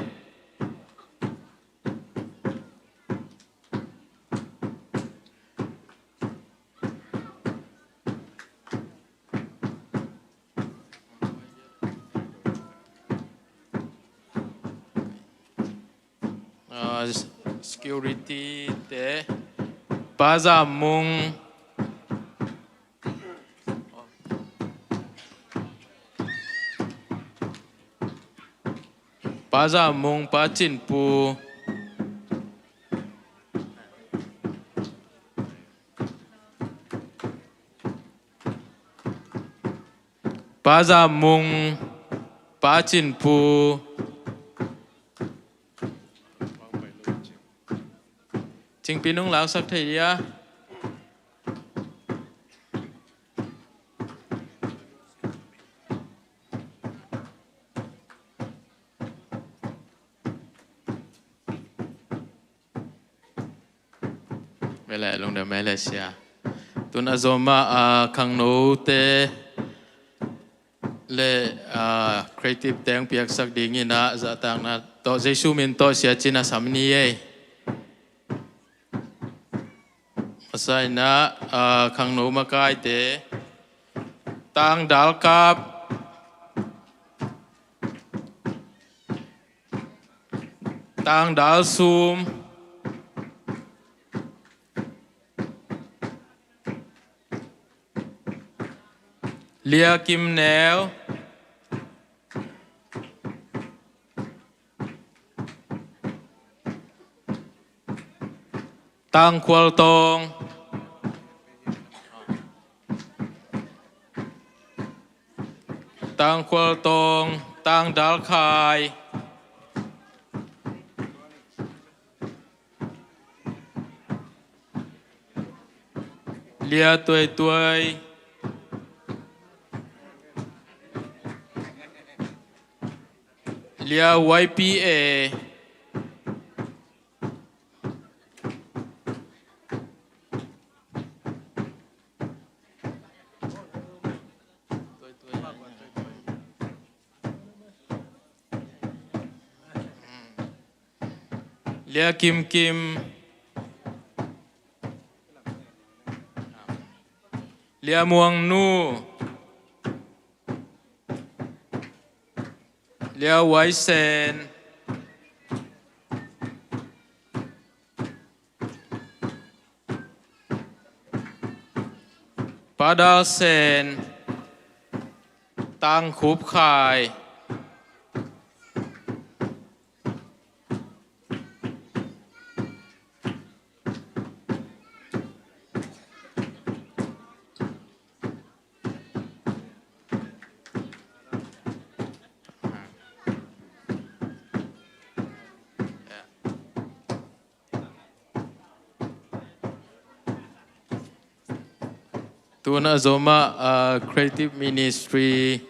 Ah, security te, Pa Zam Mung. Pa Zam Mung, Pa Cin Pu. Pa Zam Mung, Pa Cin Pu. Cingpi nung lausak thei dia. Vele lungdam, Malaysia. Tun a zom ah, ah, khangnote le, ah, creative teng piaksak dingin ah zahtakna tawh Jesu min tawh Sia Cin a sam ni ei. Masa in ah, ah, khangno makaite, Tang Dal Kap, Tang Dal Sum, Lia Kim Neu, Tang Khual Tawng, Tang Khual Tawng, Tang Dal Khai, Lia Tuai Tuai, Lia Y P A, Lia Kim Kim, Lia Muang Nu, Lia Wai Sen, Pa Dal Sen, Tang Khup Khai. Tun a zomah, ah, Creative Ministry,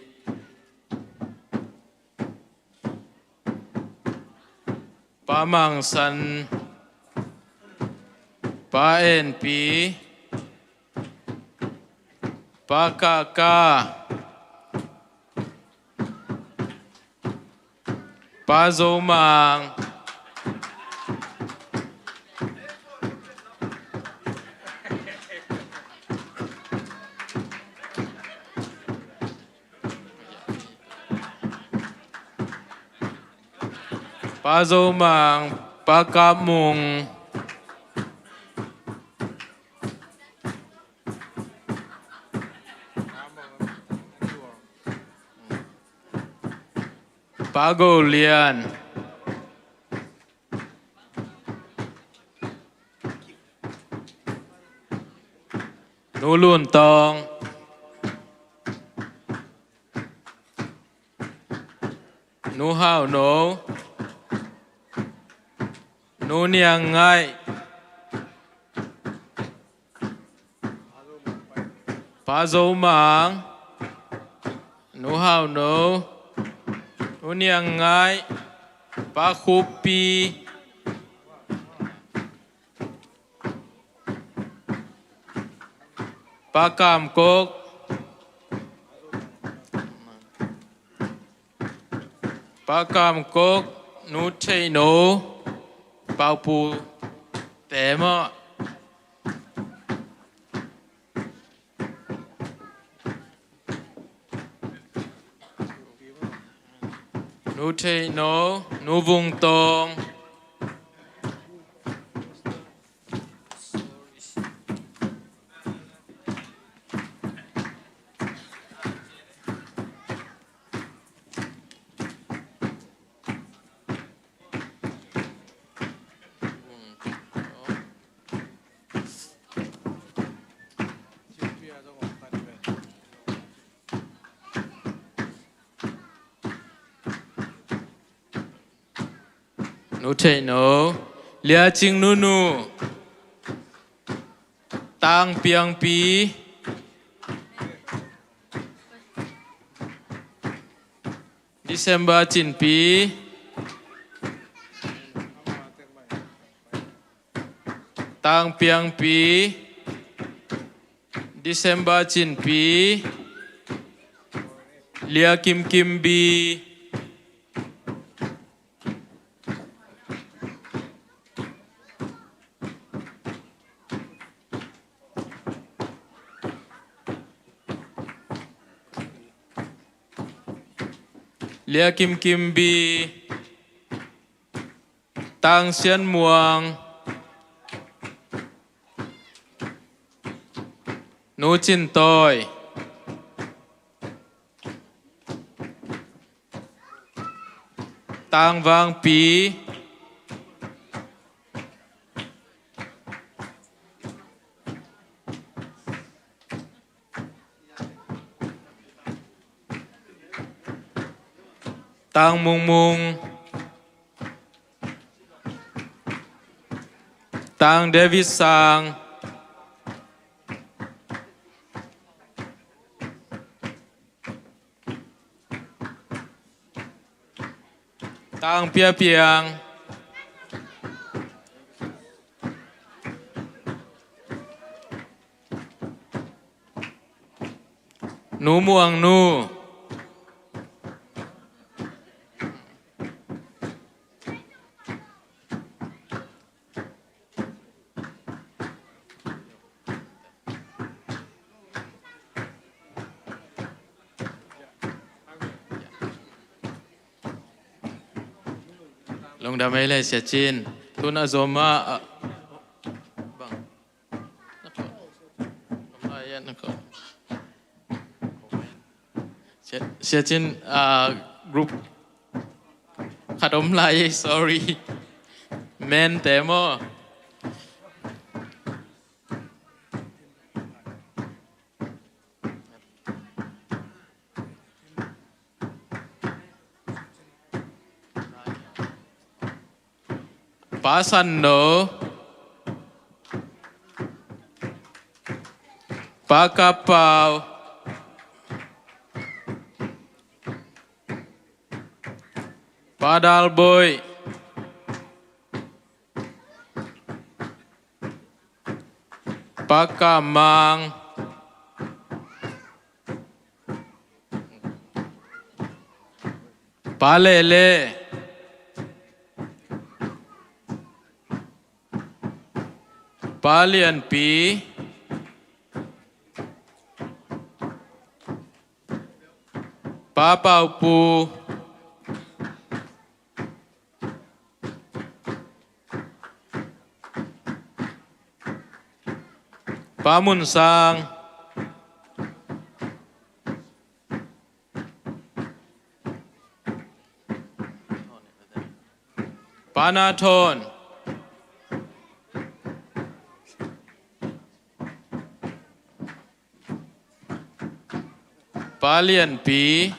Pa Mang San, Pa En Pi, Pa Kaka, Pa Zo Mang, Pa Zo Mang, Pa Kap Mung, Pa Go Lian, Nu Lun Tawng, Nu Hau No, Nu Niang Ngaih, Pa Zo Mang, Nu Hau No, Nu Niang Ngaih, Pa Khup Pi, Pa Kam Kok, Pa Kam Kok, Nu Theih No, Pau Pu Te maw. Nu Theih No, Nu Vung Tawng. Nu Theih No, Lia Cing Nunu, Tang Piang Pi, December Cin Pi, Tang Piang Pi, December Cin Pi, Lia Kim Kim Bi, Lia Kim Kim Bi, Tang Sian Muang, Nu Cin Tawi, Tang Vang Pi, Tang Mung Mung, Tang David Sang, Tang Pia Piang, Nu Muang Nu, Lungdam ei le Sia Cin. Tun a zom ah, ah, bang. Om lai ah, Sia, Sia Cin, ah, group khat om lai ei, sorry. Men te maw. Pa San No, Pa Kap Pau, Pa Dal Boih, Pa Kam Mang, Pa Lele, Pa Lian Pi, Pa Pau Pu, Pa Mun Sang, Pa Na Thawn, Pa Lian Pi,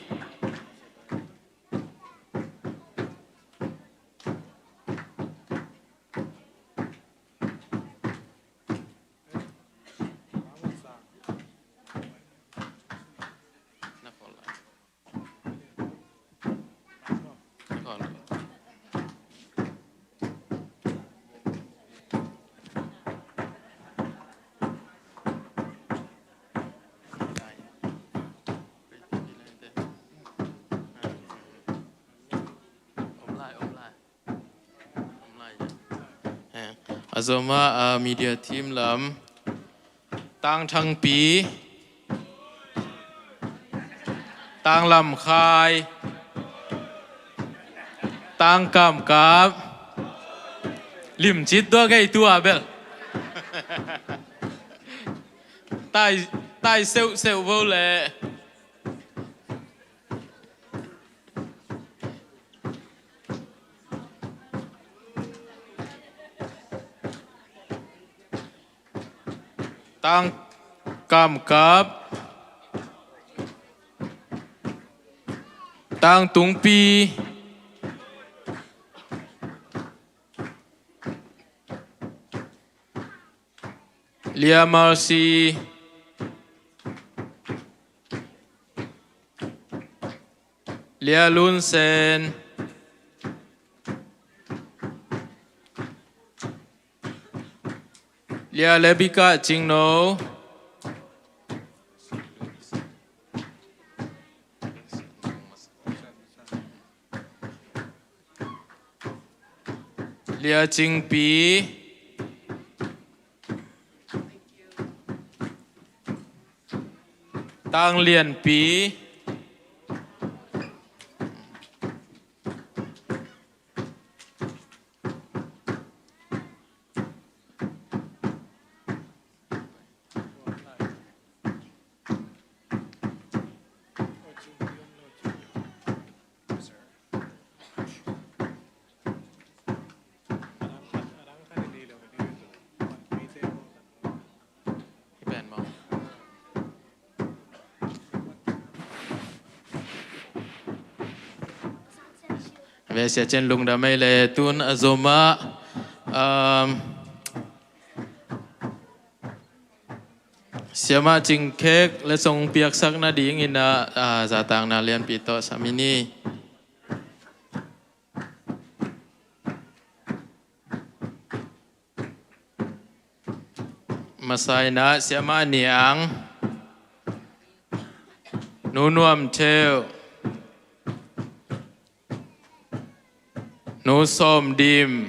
A zom ah, ah, media team lam, Tang Thang Pi, Tang Lam Khai, Tang Kam Kap, limcit tua kei tua bel. Tai, tai seuh seuh vo le. Tang Kam Kap, Tang Tung Pi, Lia Mercy, Lia Lun Sen, Lia Lebika Cing No, Lia Cing Pi, Tang Lian Pi, Ve Sia Cin, lungdam ei le. Tun a zom ah, um, Siamah Cing Khek letsong piaksak nadingin ah, ah, zahtakna lianpi tawh sam hi ni. Masa in ah Siamah Niang, Nu Nuam Theuh, Nu Sawm Dim,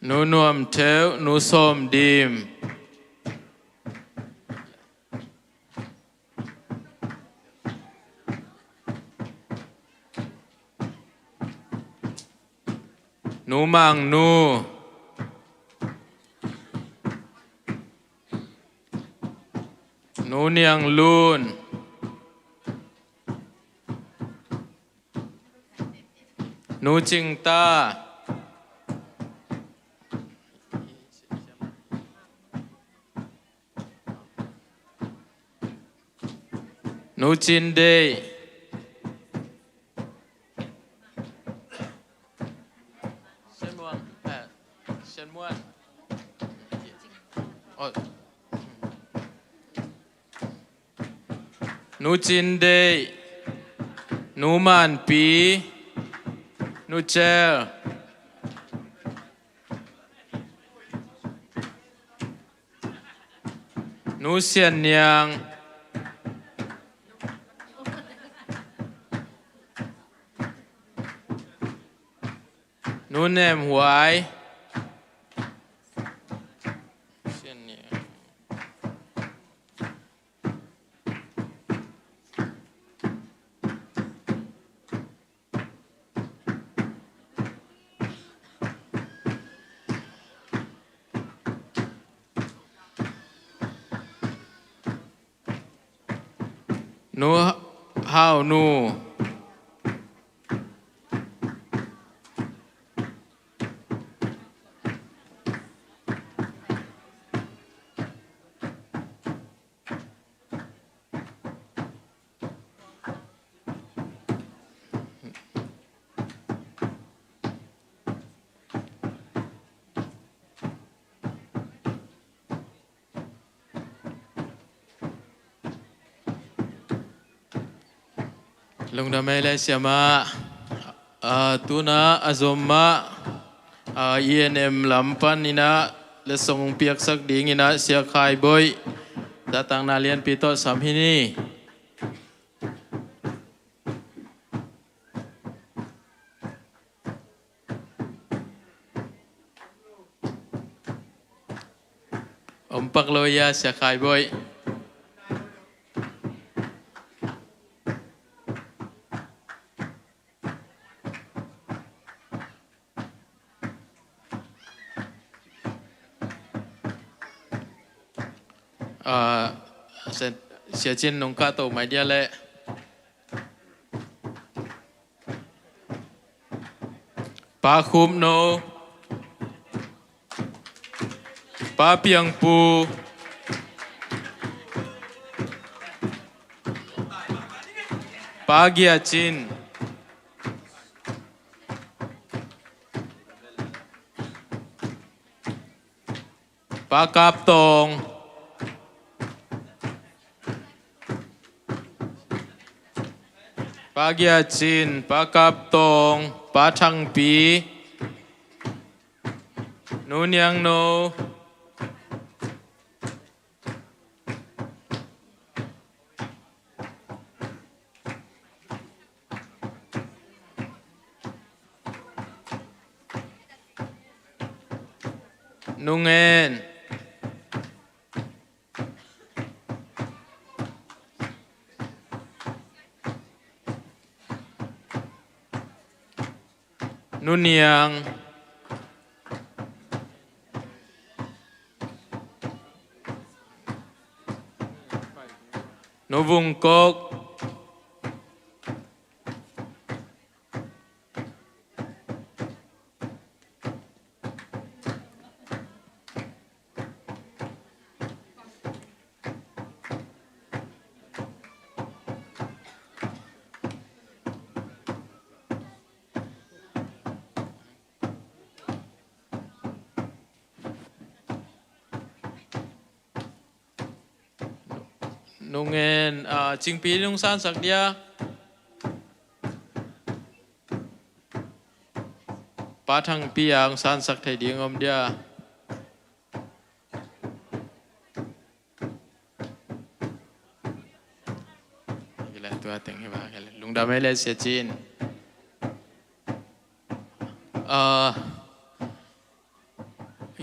Nu Nuam Theuh, Nu Sawm Dim. Nu Mang Nu. Nu Niang Lun. Nu Cing Ta. Nu Cin Deih. Sian Muan. Eh, Sian Muan. Oh. Nu Cin Deih, Nu Man Pi, Nu Cel, Nu Sian Niang, Nu Nem Huai. Sian Niang. Nu Hau Nu. Lungdam ei le siamah. Ah, tuna a zom mah, ah, E N M lam pan inah letsong piaksak ding inah Sia Khai Boih zahtakna lianpi tawh sam hi ni. Om pak lo ia, Sia Khai Boih. Ah, Sia, Sia Cin nong kahto mai dia leh. Pa Khup No, Pa Piang Pu, Pa Gia Cin, Pa Kap Tawng, Pa Gia Cin, Pa Kap Tawng, Pa Thang Pi, Nu Niang No, Nu Ngen, Nu Niang, Nu Vung Kok, Nu Ngen, ah, Cingpi nong sansak dia. Pa Thang Pi a hong sansak thei ding om dia. Lungdam ei le Sia Cin. Ah,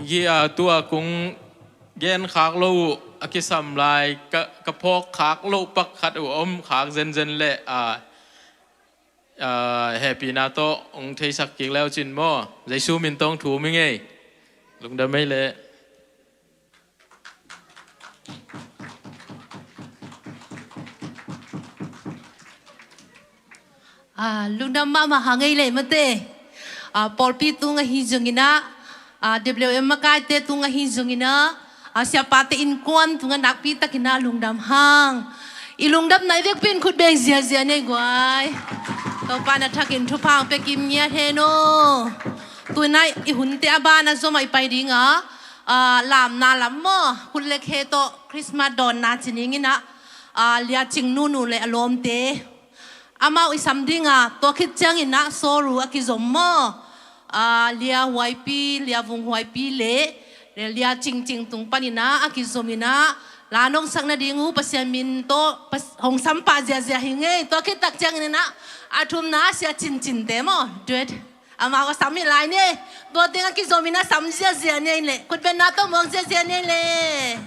Hi a, tua kong gen khak lo uh a kisam lai ka, ka phawk khak lo pak khat uh om khak zenzen leh a, a, hehpihna tawh hong theisak kik leu cin maw? Jesu min tawh thum hi ngei. Lungdam ei leh. A, lungdam mahmah hang ei leh mate. A, pawlpi tung ahi zongin ah, a, W M makaite tung ahi zongin ah, a, siapate innkuan tungah nakpi takin ah lungdam hang. I lungdamna i vekpi in khut beng ziazia ni ei guai. Topa na thakin thupha hong pia kim ngiat hen aw. Tu-in ah i hunte a ban a zom ah i pai ding a, a, lamna lam maw, khut le khe tawh Christmas dawnna ci ning in ah, a, Lia Cing Nunu le a lawmte amau i sam ding a, tua khit ciangin ah Sawru a kizom maw, a, Lia Huaipi, Lia Vung Huaipi le, le Lia Cing Cing tung panin ah a kizom in ah, la nong sak nading uh Pasian min tawh pas-, hong sam pah ziazia hi ngei. Tua khit tak ciangin ah a thumna Sia Cin Cinte maw, duet, amau a sam hi lai ni. Tua teng a kizom in ah sam ziazia ni ei leh, khut benna tawh muak ziazia ni ei leh.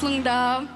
Lungdam.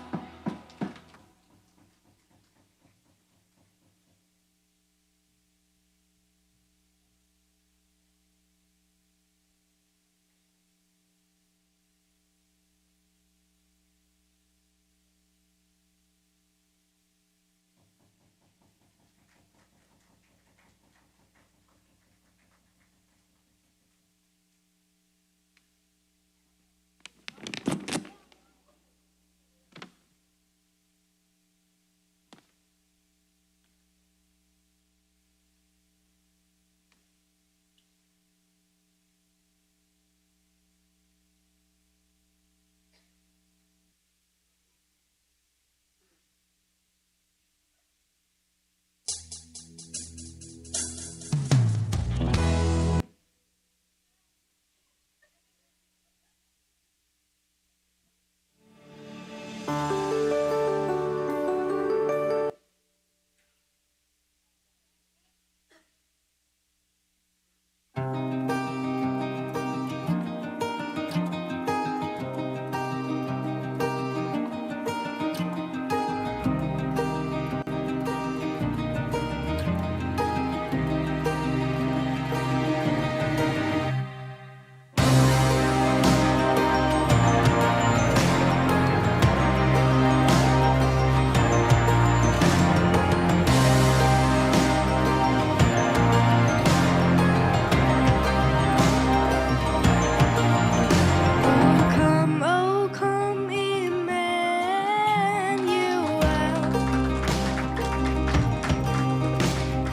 Oh, come, oh, come, Emmanuel,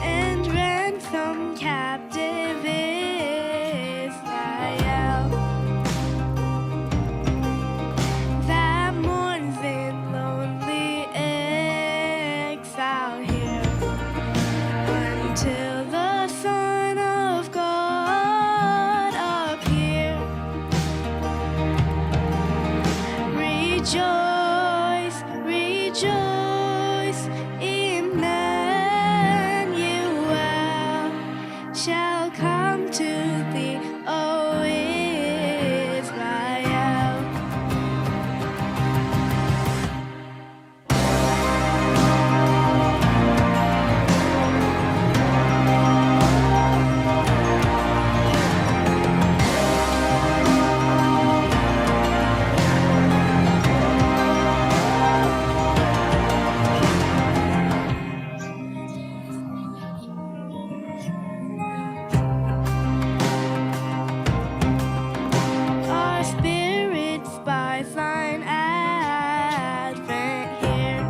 and ransom captive Israel that mourns in lonely exile here, until the Son of God appear. Rejoice, rejoice, Emmanuel shall come to thee, O Israel. Our spirits by thine advent here,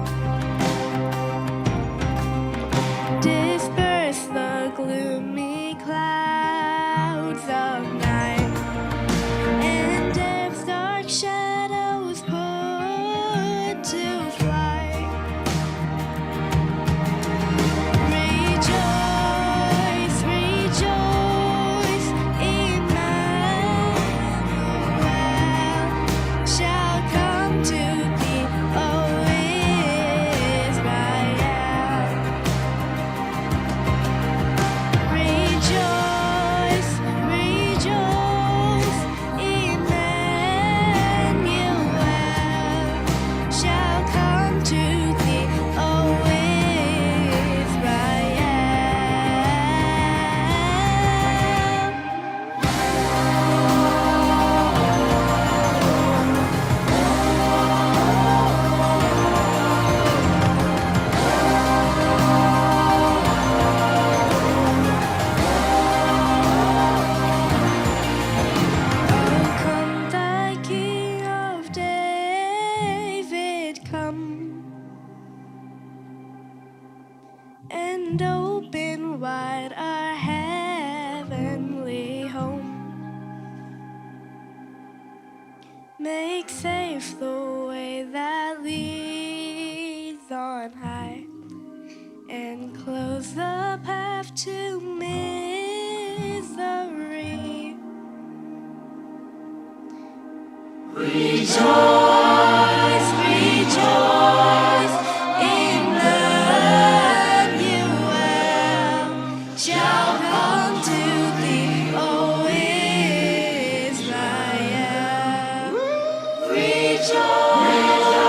disperse the gloomy clouds of night, and death's dark shadows put to flight. Rejoice, rejoice, Emmanuel shall come to thee, O Israel. Rejoice, rejoice, Emmanuel shall come to thee, O Israel. Oh, come, thy King of David, come, and open wide our heavenly home. Make safe the way that leads on high, and close the path to misery. Rejoice, rejoice, Emmanuel shall come to thee, O Israel. Rejoice.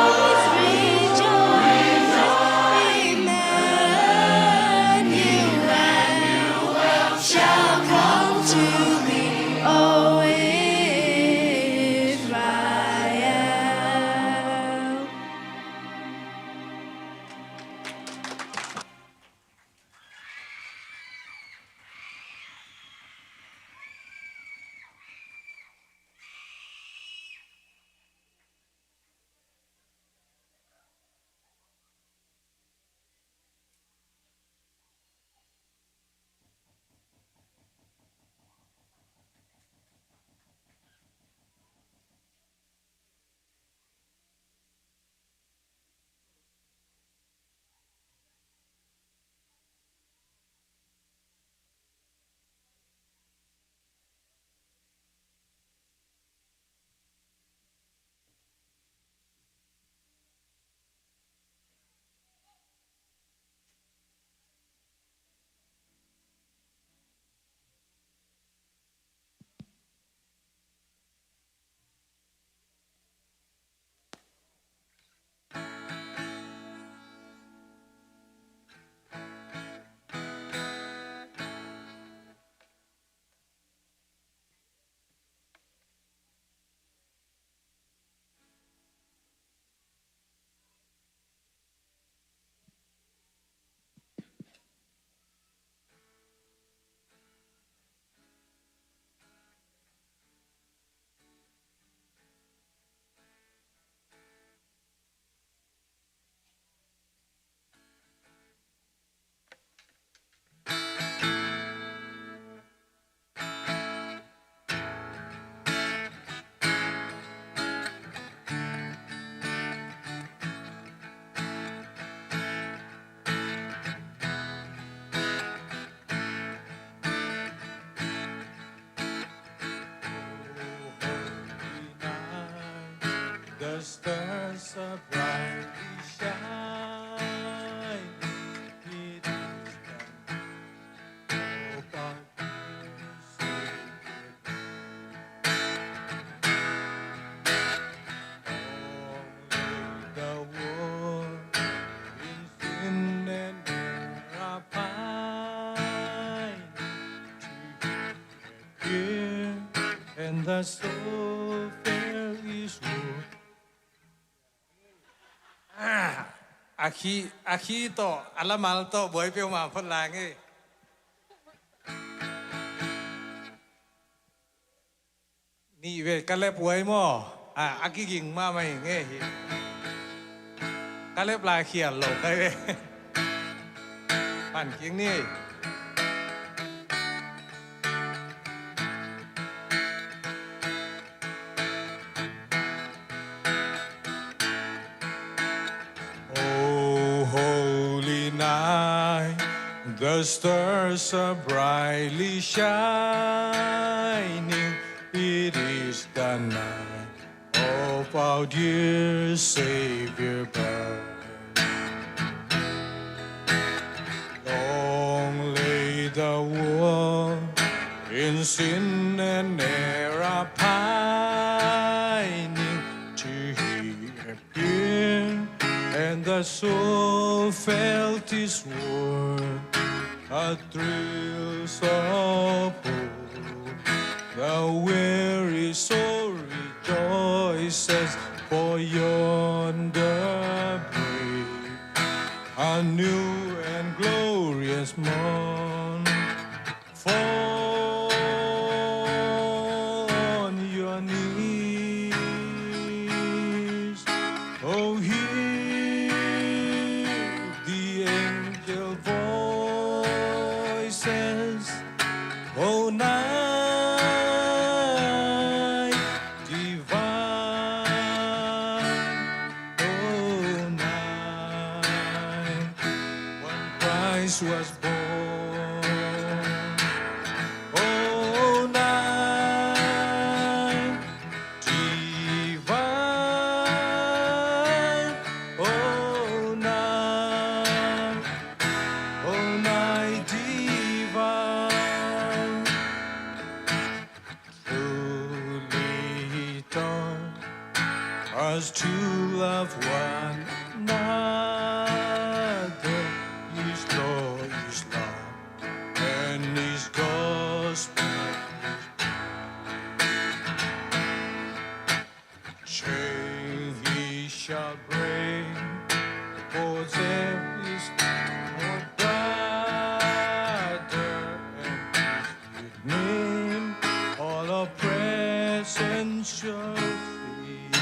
so brightly shine. It is the hope of the Savior. Only the world in sin and error pining to hear, and the soul felt his word. Ah, a khi, a khi tawh, a lamal tawh buai peuhmah phot lai ngei. Nih ve, ka lep huai maw? Ah, a kiging mahmah hi ngei hi. Ka lep lai khial lo kai ve. Pan kik ni. Oh, holy night, the stars are brightly shining. It is the night of our dear Savior birth. Long lay the world in sin and error pining, till he appeared, and the soul felt his word. A thrill of hope, the weary soul rejoices, for yonder break a new and glorious morn. Fall on your knees, oh, hear the angel voices, oh, night divine, oh, night when Christ was born. Oh, night divine, oh, night, oh, night divine. Truly he taught us to love one another. His law is love, and his gospel is truth. Chains he shall break, for there is no brother and peace with him. All oppression shall cease.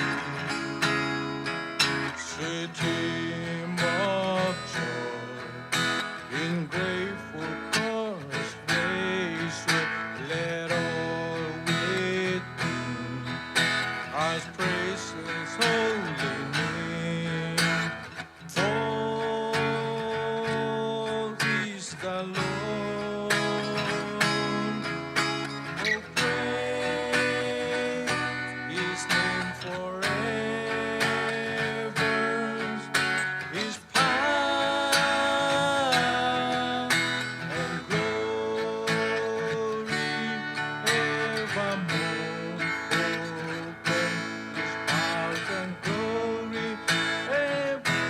Sweet hymn of joy in grateful chorus raise, let all within us praise his holy name. For he is the Lord. Oh, praise his name forever. His power and glory evermore. Oh, praise his power and glory ever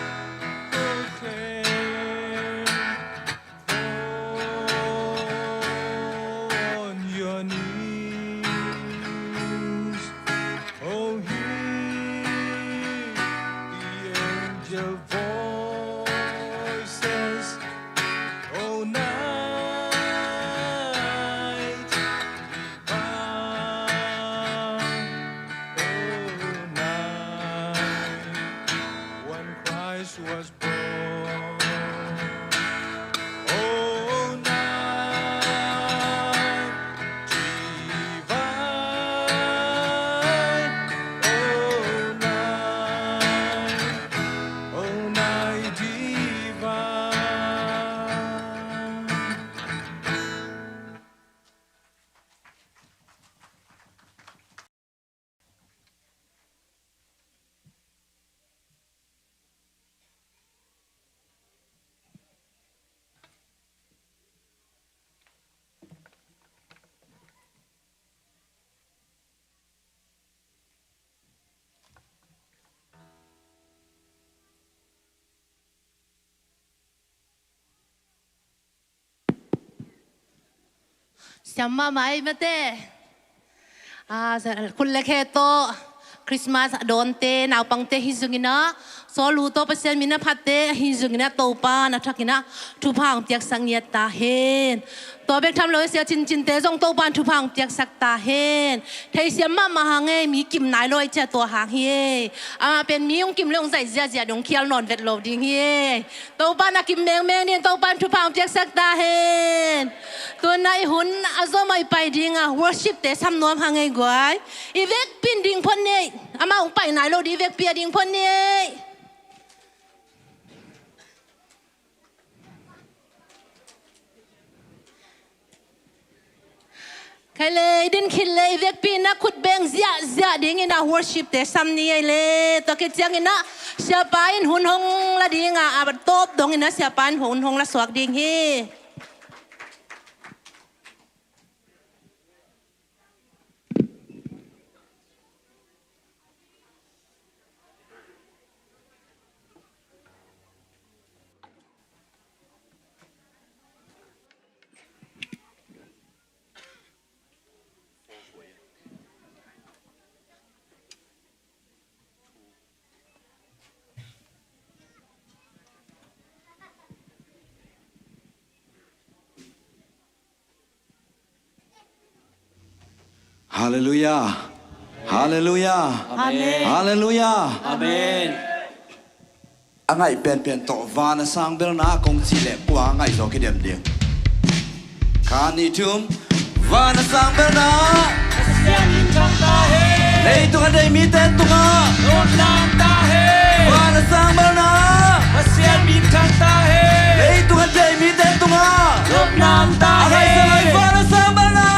proclaim. On your knees, oh, hear the angel voices, oh, night divine, oh, night when Christ was born. Oh, night divine, oh, night, oh, night divine. Siam mahmah ei mate. Ah, khut le khe tawh Christmas a dawnte, naupangte hi zongin ah, sawlnu tawh Pasian min a phatte hi zongin ah, Topa na thakin ah thupha hong piaksak ngiat ta hen. Tua bek tham lo, sia cincinte zong Topa in thupha hong piaksak ta hen. Theisiam mahmah hang ei, mi kim nai lo ei cia tua hang hi ei. Amah pen mi hong kim le hong zaih ziahziah dong khial nawn vet lo ding hi ei. Topa na kim mengmeng ding, Topa in thupha hong piaksak ta hen. Tuna i hun a zom a i pai ding a, worship te sam nuam hang ei guai. I vekpi in ding phot ni ei. Amah hong pai nai lo ding, i vekpi a ding phot ni ei. Khai le, i din khit le, i vekpi in a khut beng ziahziah dingin a worship te sam ni ei le. Tua khit ciangin ah siapa in hun hong la ding a, a tawp dongin ah siapa in hun hong la suak ding hi. Halleluiah. Halleluiah. Amen. Halleluiah. Amen. A ngaih penpen tawh van a sang belna kong cih leh kua a ngaih zaw kidem ding? Khat, nih, thum. Van a sang belna. Pasian min thang ta hen. Leitung a deih mite tungah nopna om ta hen. Van a sang belna. Pasian min thang ta hen. Leitung a deih mite tungah nopna om ta hen. A ngaihsut lai, van a sang belna.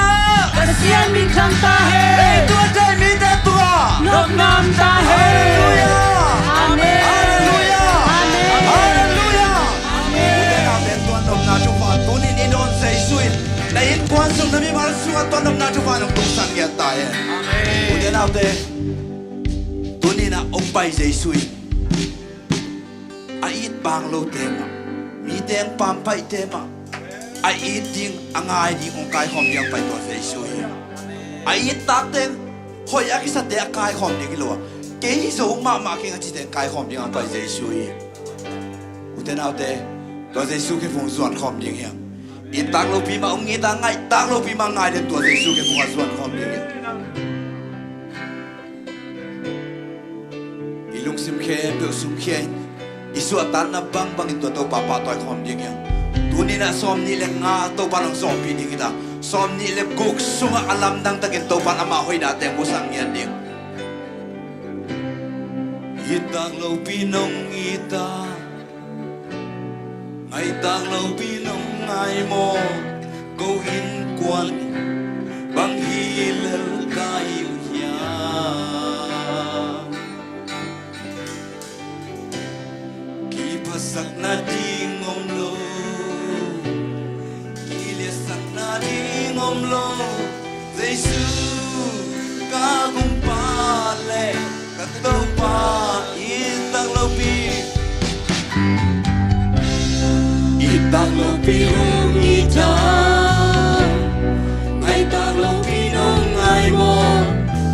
Pasian min thang ta hen. Leitung a deih mite tungah nopna om ta hen. Halleluiah. Amen. Halleluiah. Amen. Halleluiah. Amen. Ute naute, tua nopna thupha tuni-in i dawn Jesu in na innkuan sung, na mimal sungah tua nopna thupha in hong tungsak ngiat ta hen. Amen. Ute naute, tuni-in ah hong pai Jesu in a it bang lote mah, mite hong pampaihte mah, a it ding, a ngai ding, hong kaikhawm ding a pai tua Jesu hi. A it takte, hoih a kisate a kaikhawm ding hi lo a, kei zo mahmah keng a cite hong kaikhawm ding a pai Jesu hi. Ute naute, tua Jesu khe phung zuan khawm ding hiam? It tak lopi mah hong it a, ngaih tak lopi mah ngai den, tua Jesu khe phung a zuan khawm ding hiam? I lungsim khempeuh sumkhia in, i suahtakna bangbangin tua Topa pahtawi khawm ding hiam? Tuni-in ah sawmnih le nga Topa in hong sawmpi ding hi ta. Sawmnih le guk sungah a lamdang takin Topa in ama hoihnate hong musak ngiat ding. It tak lopi nong it a, ngaih tak lopi nong ngai maw, ko innkuan bang hi lel ka hi uh hiam? Kiphatsakna ding om lo, kiliatsakna ding om lo, Jesu ka Gumpa le ka Topa, it tak lopi. It tak lopi hong it a, ngaih tak lopi nong ngai maw,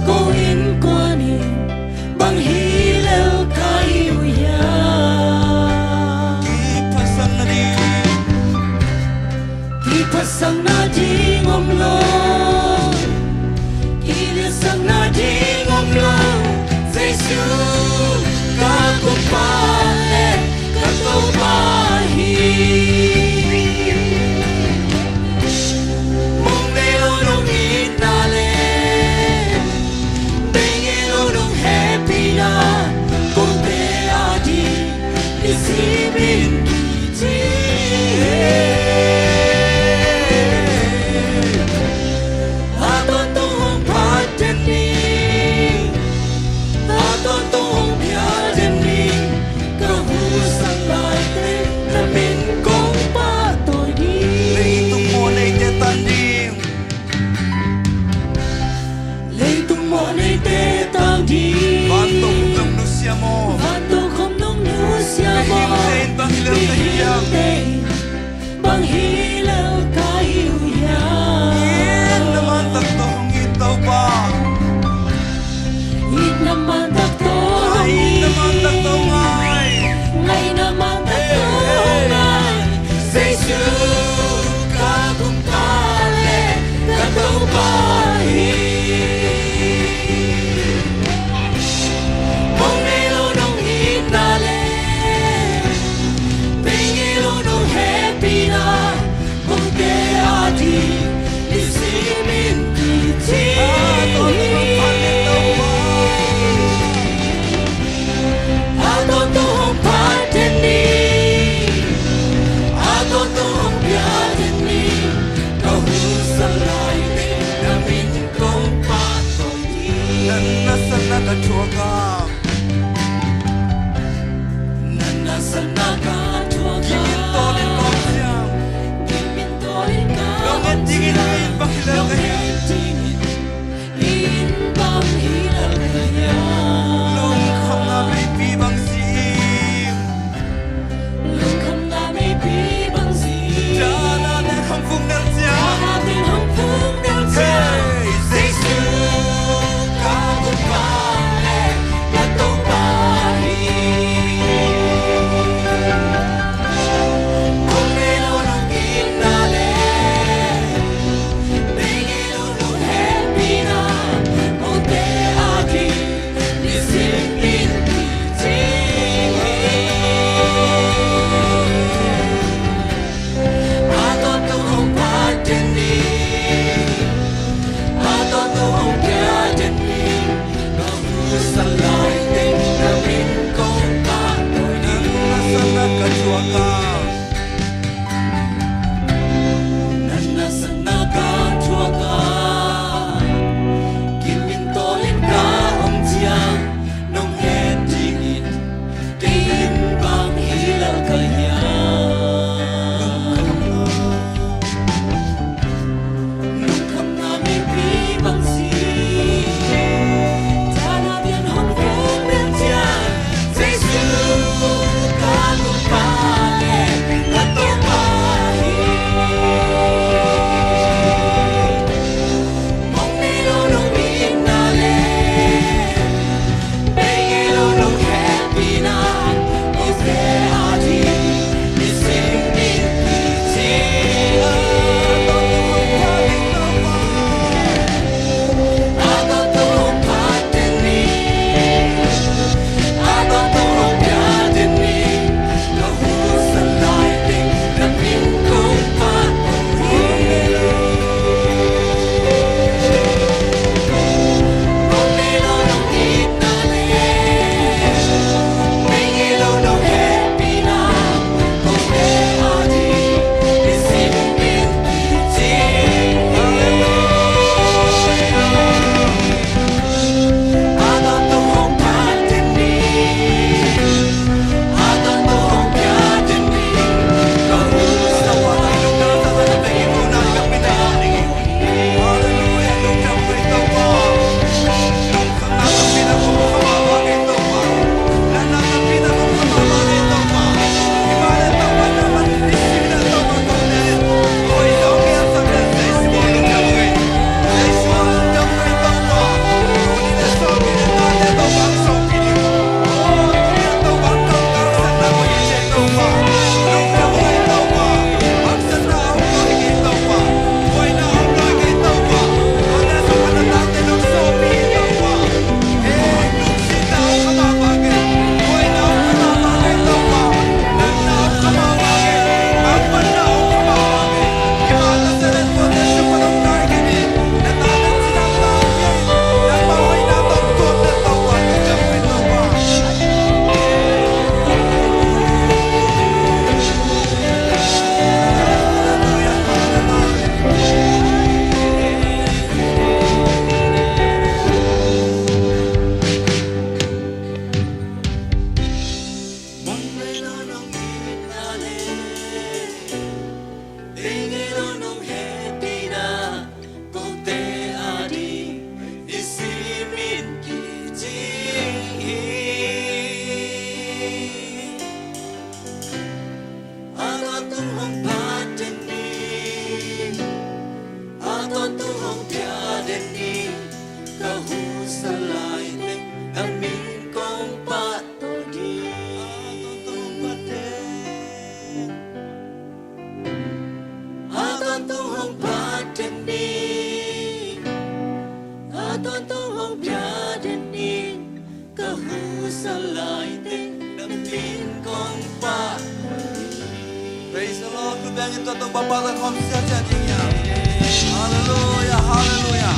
ko innkuan in bang hi lel ka hi uh hiam? Kiphatsakna ding, kiphatsakna ding om lo, kiliatsakna ding om lo, Jesu ka Gumpa le ka Topa hi. Mong nei lo nong itna le, bei ngei lo nong hehpihna, kote ading i simin kici hi. A tawntung hong phat den ni, a tawntung Nang nasepna ka thuak a, kimin tawlin ka om ciang, nong het dingin kei in bang hi lel ka hiam? Lungkhamna mipi bang si, tana bian hong ven bel ciang, Jesu ka Gumpa le ka Topa hi. Mong nei lo nong itna le, bei ngei lo nong hehpihna, kote ading nisim in kicing. A tawntung hong phat den ni, a tawntung hong pia den ni, ka husa lai teng na min kong phat to ni. A tawntung hong phat den ni, a tawntung hong pia den ni, ka husa lai teng na min kong phat to ni. Praise the Lord. Khut bengin tua Topa pahtawi khawm siasia ding hi hang. Halleluia, halleluia.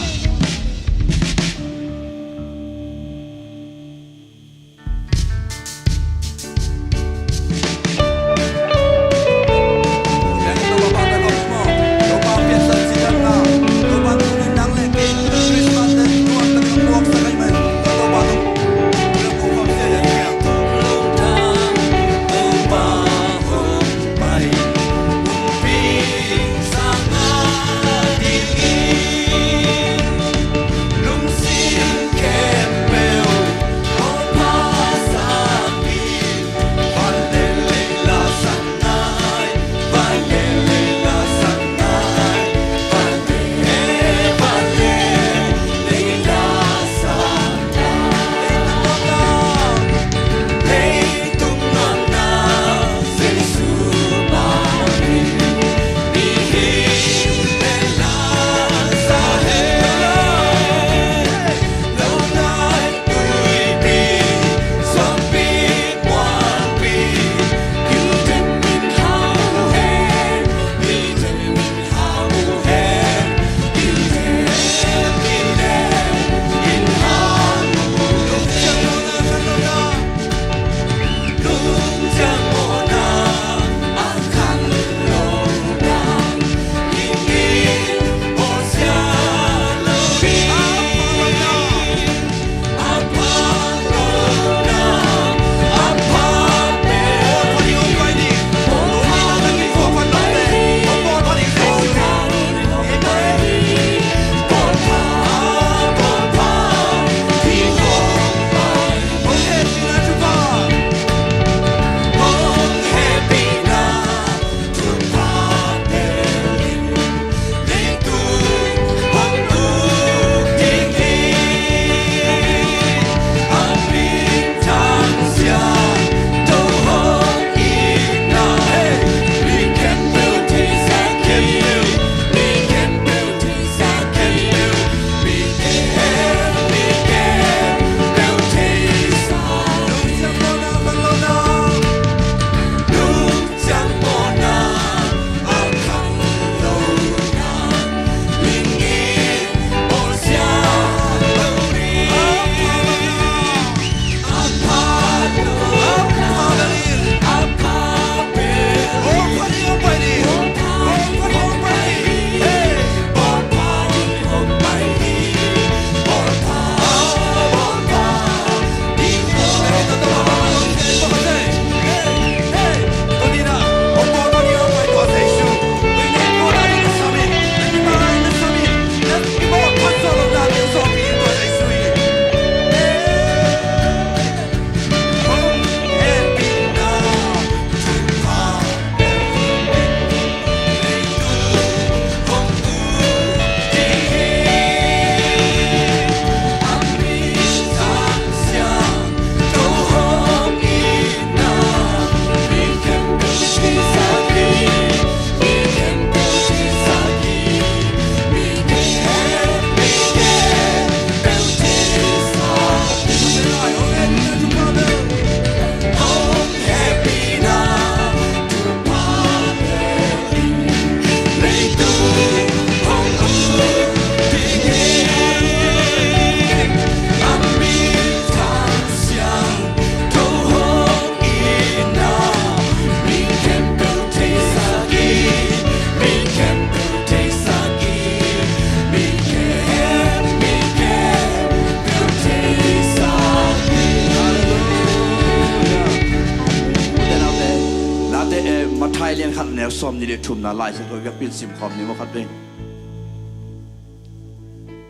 Eh, Matthai lian khat neu sawm nih le thumna Lai Siangtho biakpi in sim khawm ni maw, khat vei.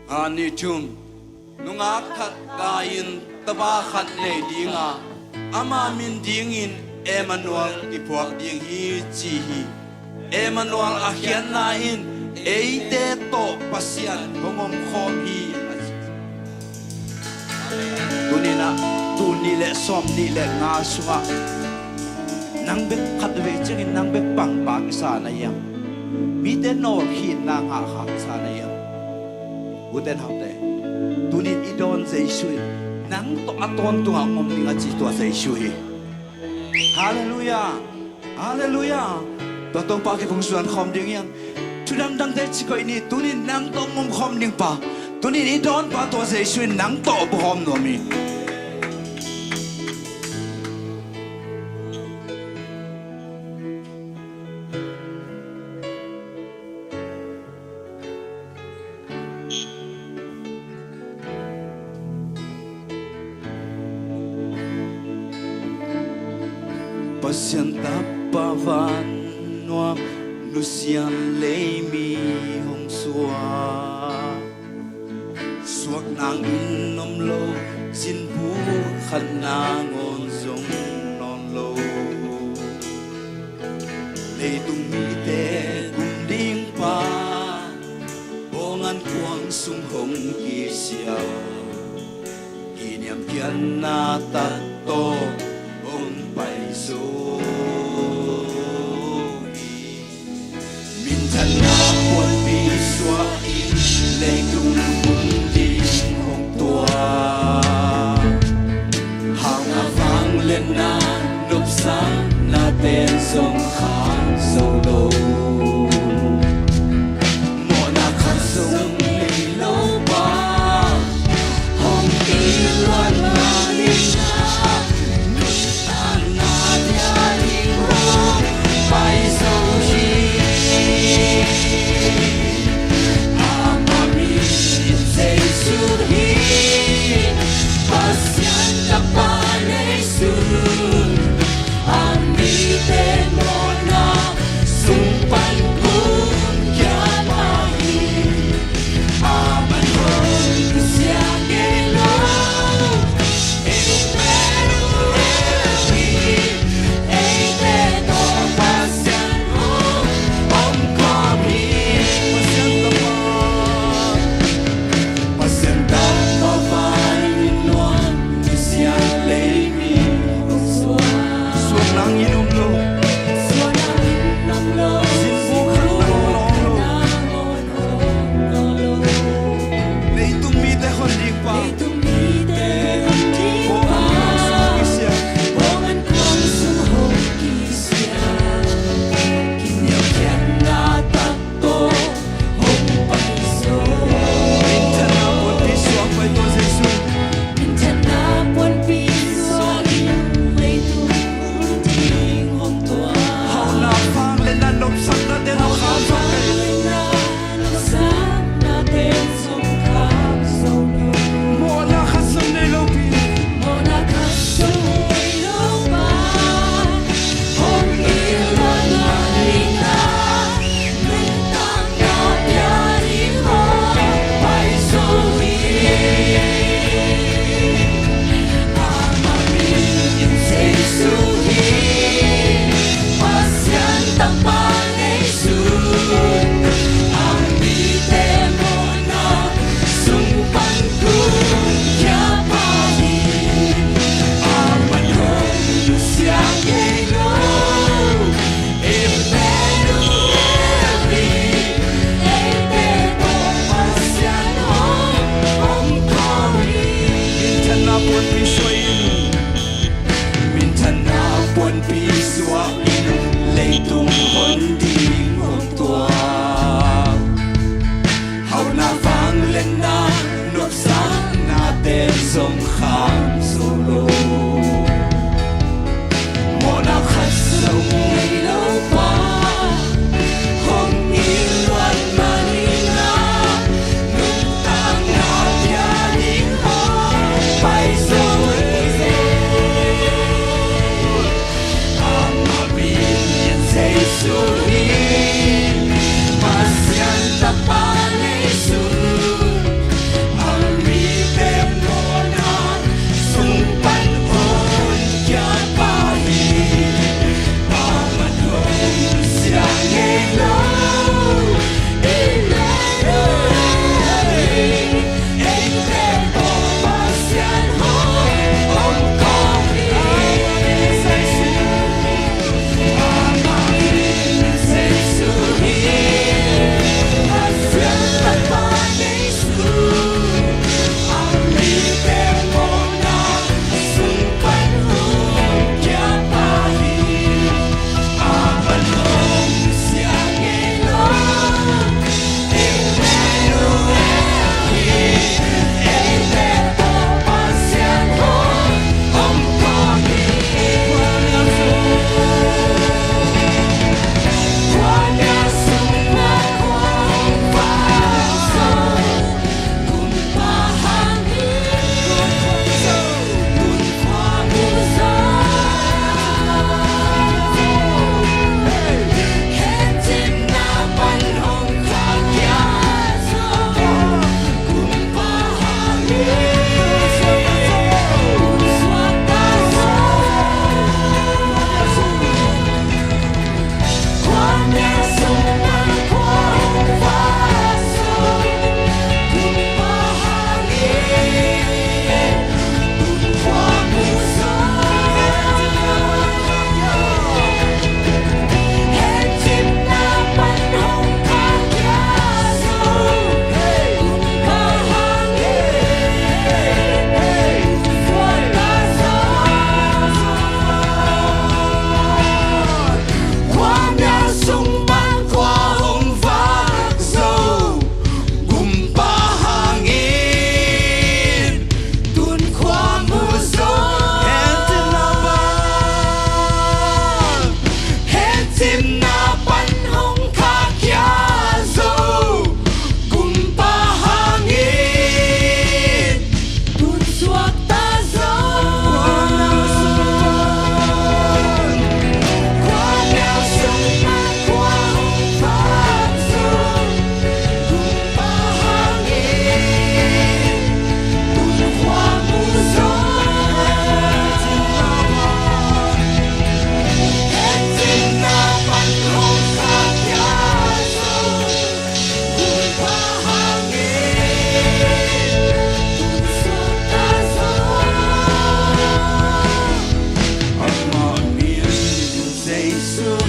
A, nih, thum. Nungak khat gai-in tapa khat nei ding a, ama min dingin Emmanuel kiphuak ding hi, ci hi. Emmanuel a khiatna in eite tawh Pasian hong omkhawm hi, a ci. Tuni-in ah, tul nih le sawm nih le nga sungah nang bek, khat vei ciangin nang bek pangpa kisa na hiam? Mite nawlkhinna ngahkha kisa na hiam? Ute naute, tuni-in i dawn Jesu in nang tawh a tawntungah hong om ding a ci, tua Jesu hi. Halleluiah. Halleluiah. Tua Topa kiang hong zuan khawm ding hi hang. Thu dangdangte ci koih ni, tuni-in nang tawh hong omkhawm ding pa, tuni-in i dawn pa, tua Jesu in nang tawh hong omkhawm nuam hi. Pasian Tapa vannuam, nusia-in leimi hong suak, suak nang in om lo, sinpu khat nangawn zong nawn lo. Leitung mite kum ding pa, bawng an kuang sung hong kisia, kiniamkhiatna tak tawh hong paizo hi. Minthanna puanpi suakin leitung kum ding hong tuak, hauhna, vangliatna, nopsakna ten zong khang zo lo. Mawhna khat zong nei lo pa, hong kiluat mah ni-in ah, nuntakna dia ding hong paizo hi. Ama min Jesu hi. Pasian Tapa nei sun, a mite mawh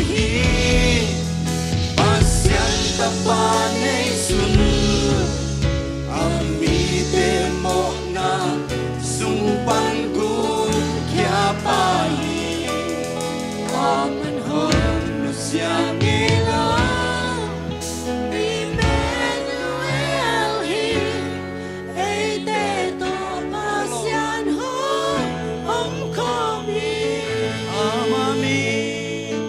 hi. Pasian Tapa neisun a mite mawhna sung pan gumkhia pa hi. Aman hong nusia ngei lo. Emmanuel hi. Eite tawh Pasian hong om khawm hi. Ama min,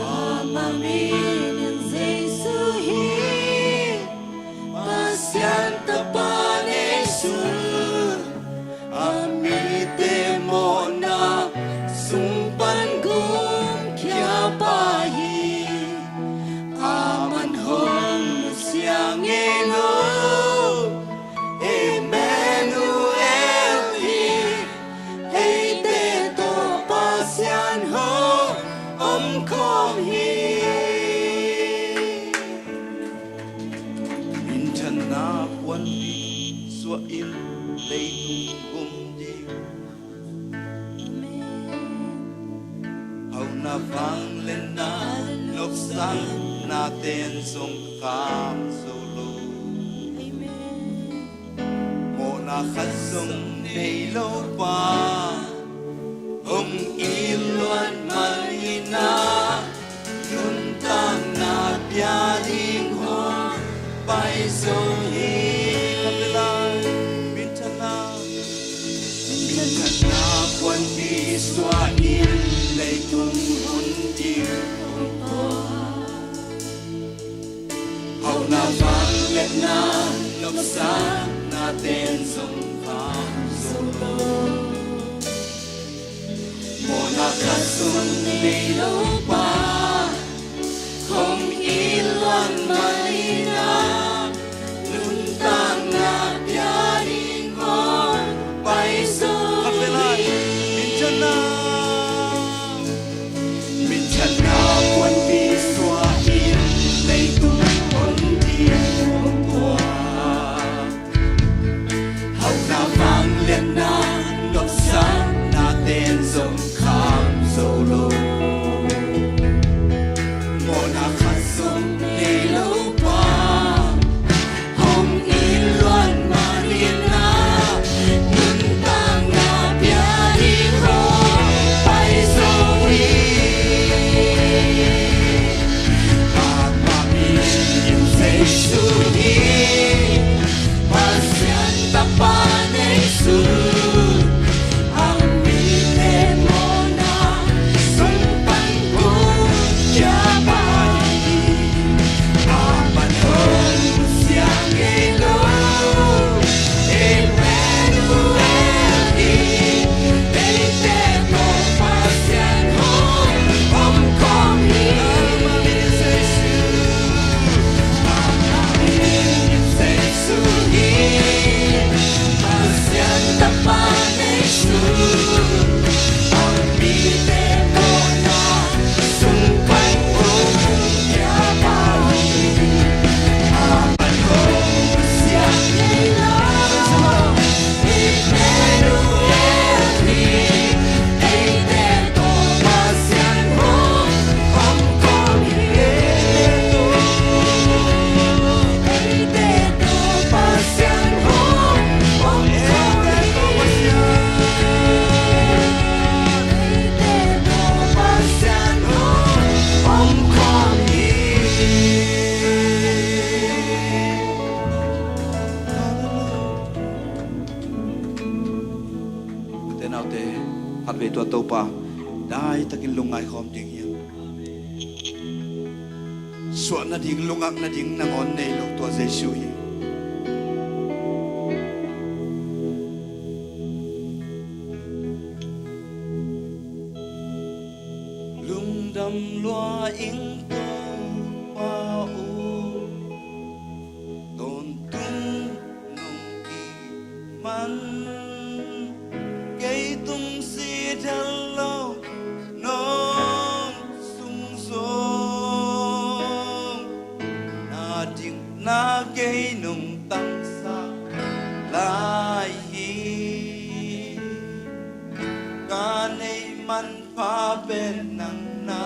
ama min in Jesu hi. Pasian Tapa neisun a mite mawhna sung pan gumkhia pa hi. Aman hong nusia ngei lo. Emmanuel hi. Eite tawh Pasian hong om khawm hi. Minthanna puanpi suahin leitung gum ding. Hauhna vangliatna nopsakna ten zong kham zo lo. Mawhna khat zong nei lo pa hong it luat manin ah, nuntakna pia ding hong pai zo hi. Khat vei lai, minthanna, minthanna puanpi suahin leitung hun ding hong tua. Hauhna vangliatna nopsakna ten zong kham zo lo. Mawhna khat zong nei lo pa hong it luat manin ah, nuntakna pia ding hong pai zo hi. Khat vei lai, minthanna, minthanna puanpi suahin leitung hun ding hong tua. Hauhna vangliatna nopsakna ten zong kham zo lo. Mawhna khat zong nei lo pa hong it luat manin ah, nuntakna pia ding hong pai zo hi. Ama min in Jesu hi. Pasian Tapa neisun a mite mawhna sung pan gumkhia pa hi. Aman hong nusia ngei lo. Emmanuel hi. Eite tawh Pasian hong om khawm hi. Amen. Jesu. Amen. Jesu hi. Pasian Tapa neisun a mite mawhna sung pan gumkhia pa hi. Aman hong nusia ngei lo. Emmanuel hi. Eite tawh Pasian hong om khawm hi. Eite tawh Pasian hong om khawm hi. Eite tawh Pasian hong om khawm hi. Ute naute, khatvei tua Topa daitakin lungngai khawm ding hi hang. Suah nading, lungak nading nangawn nei lo, tua Jesu hi. Lungdam lua ing Topa aw, tawntung nong hih man, kei tung sit het lo nong sung zong, na dikna kei nong tangsak lai hi. Ka neih manpha pen nang na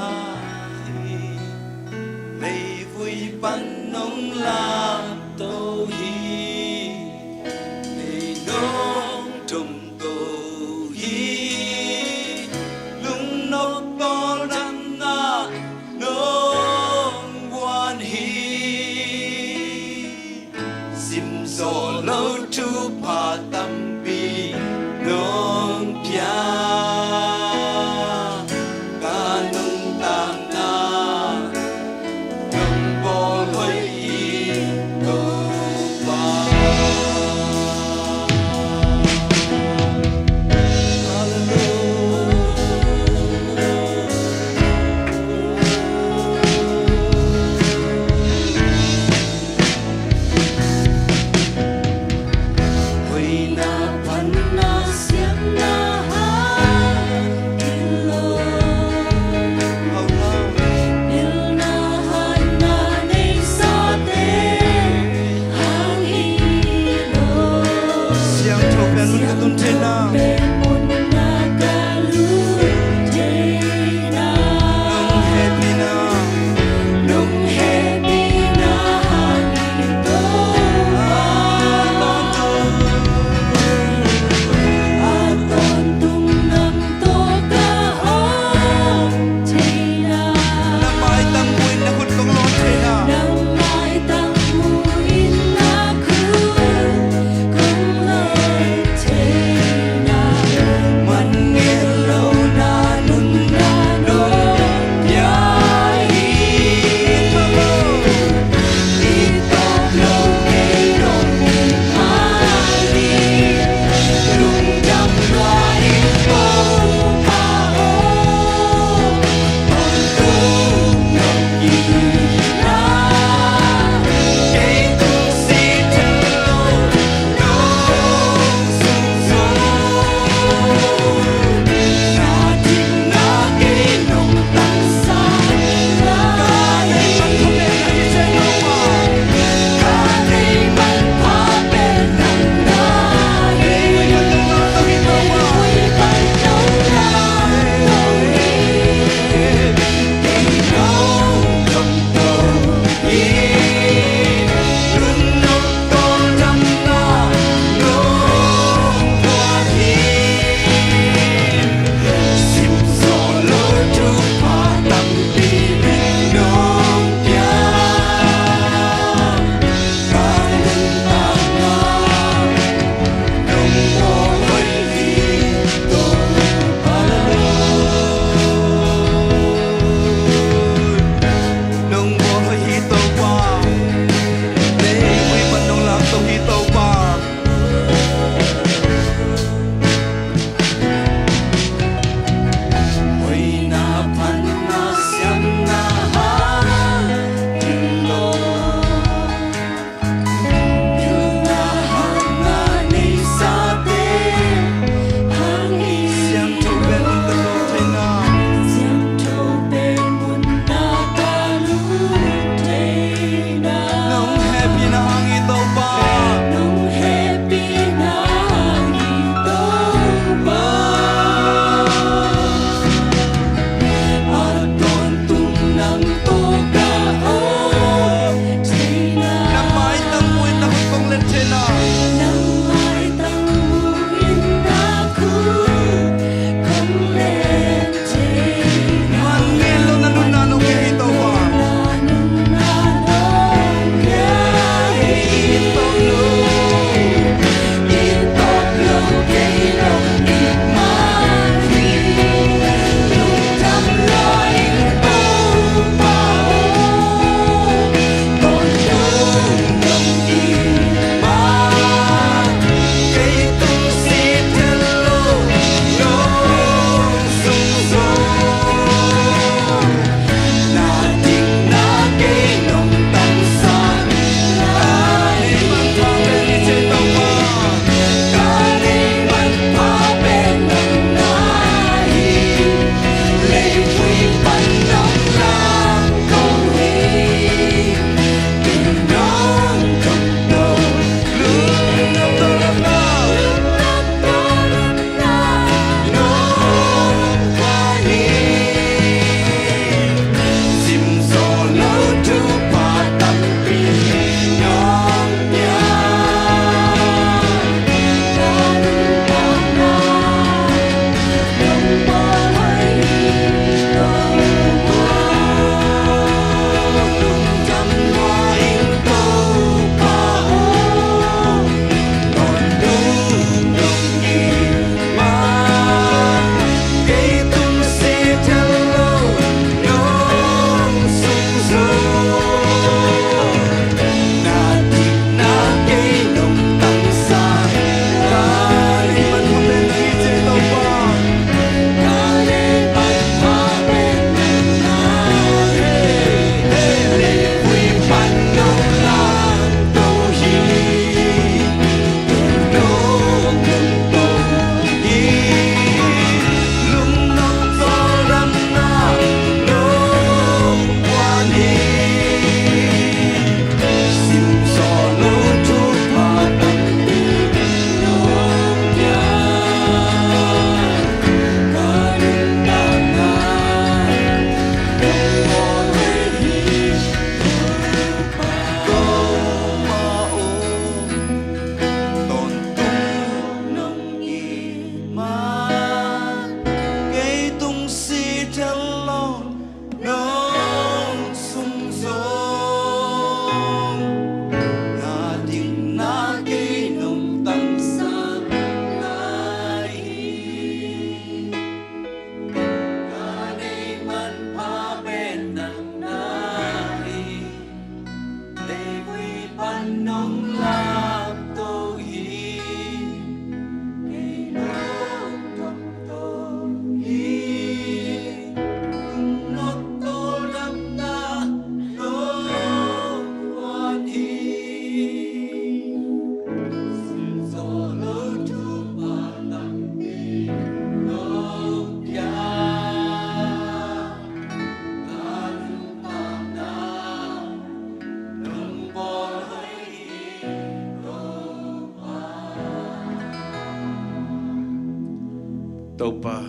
Topa,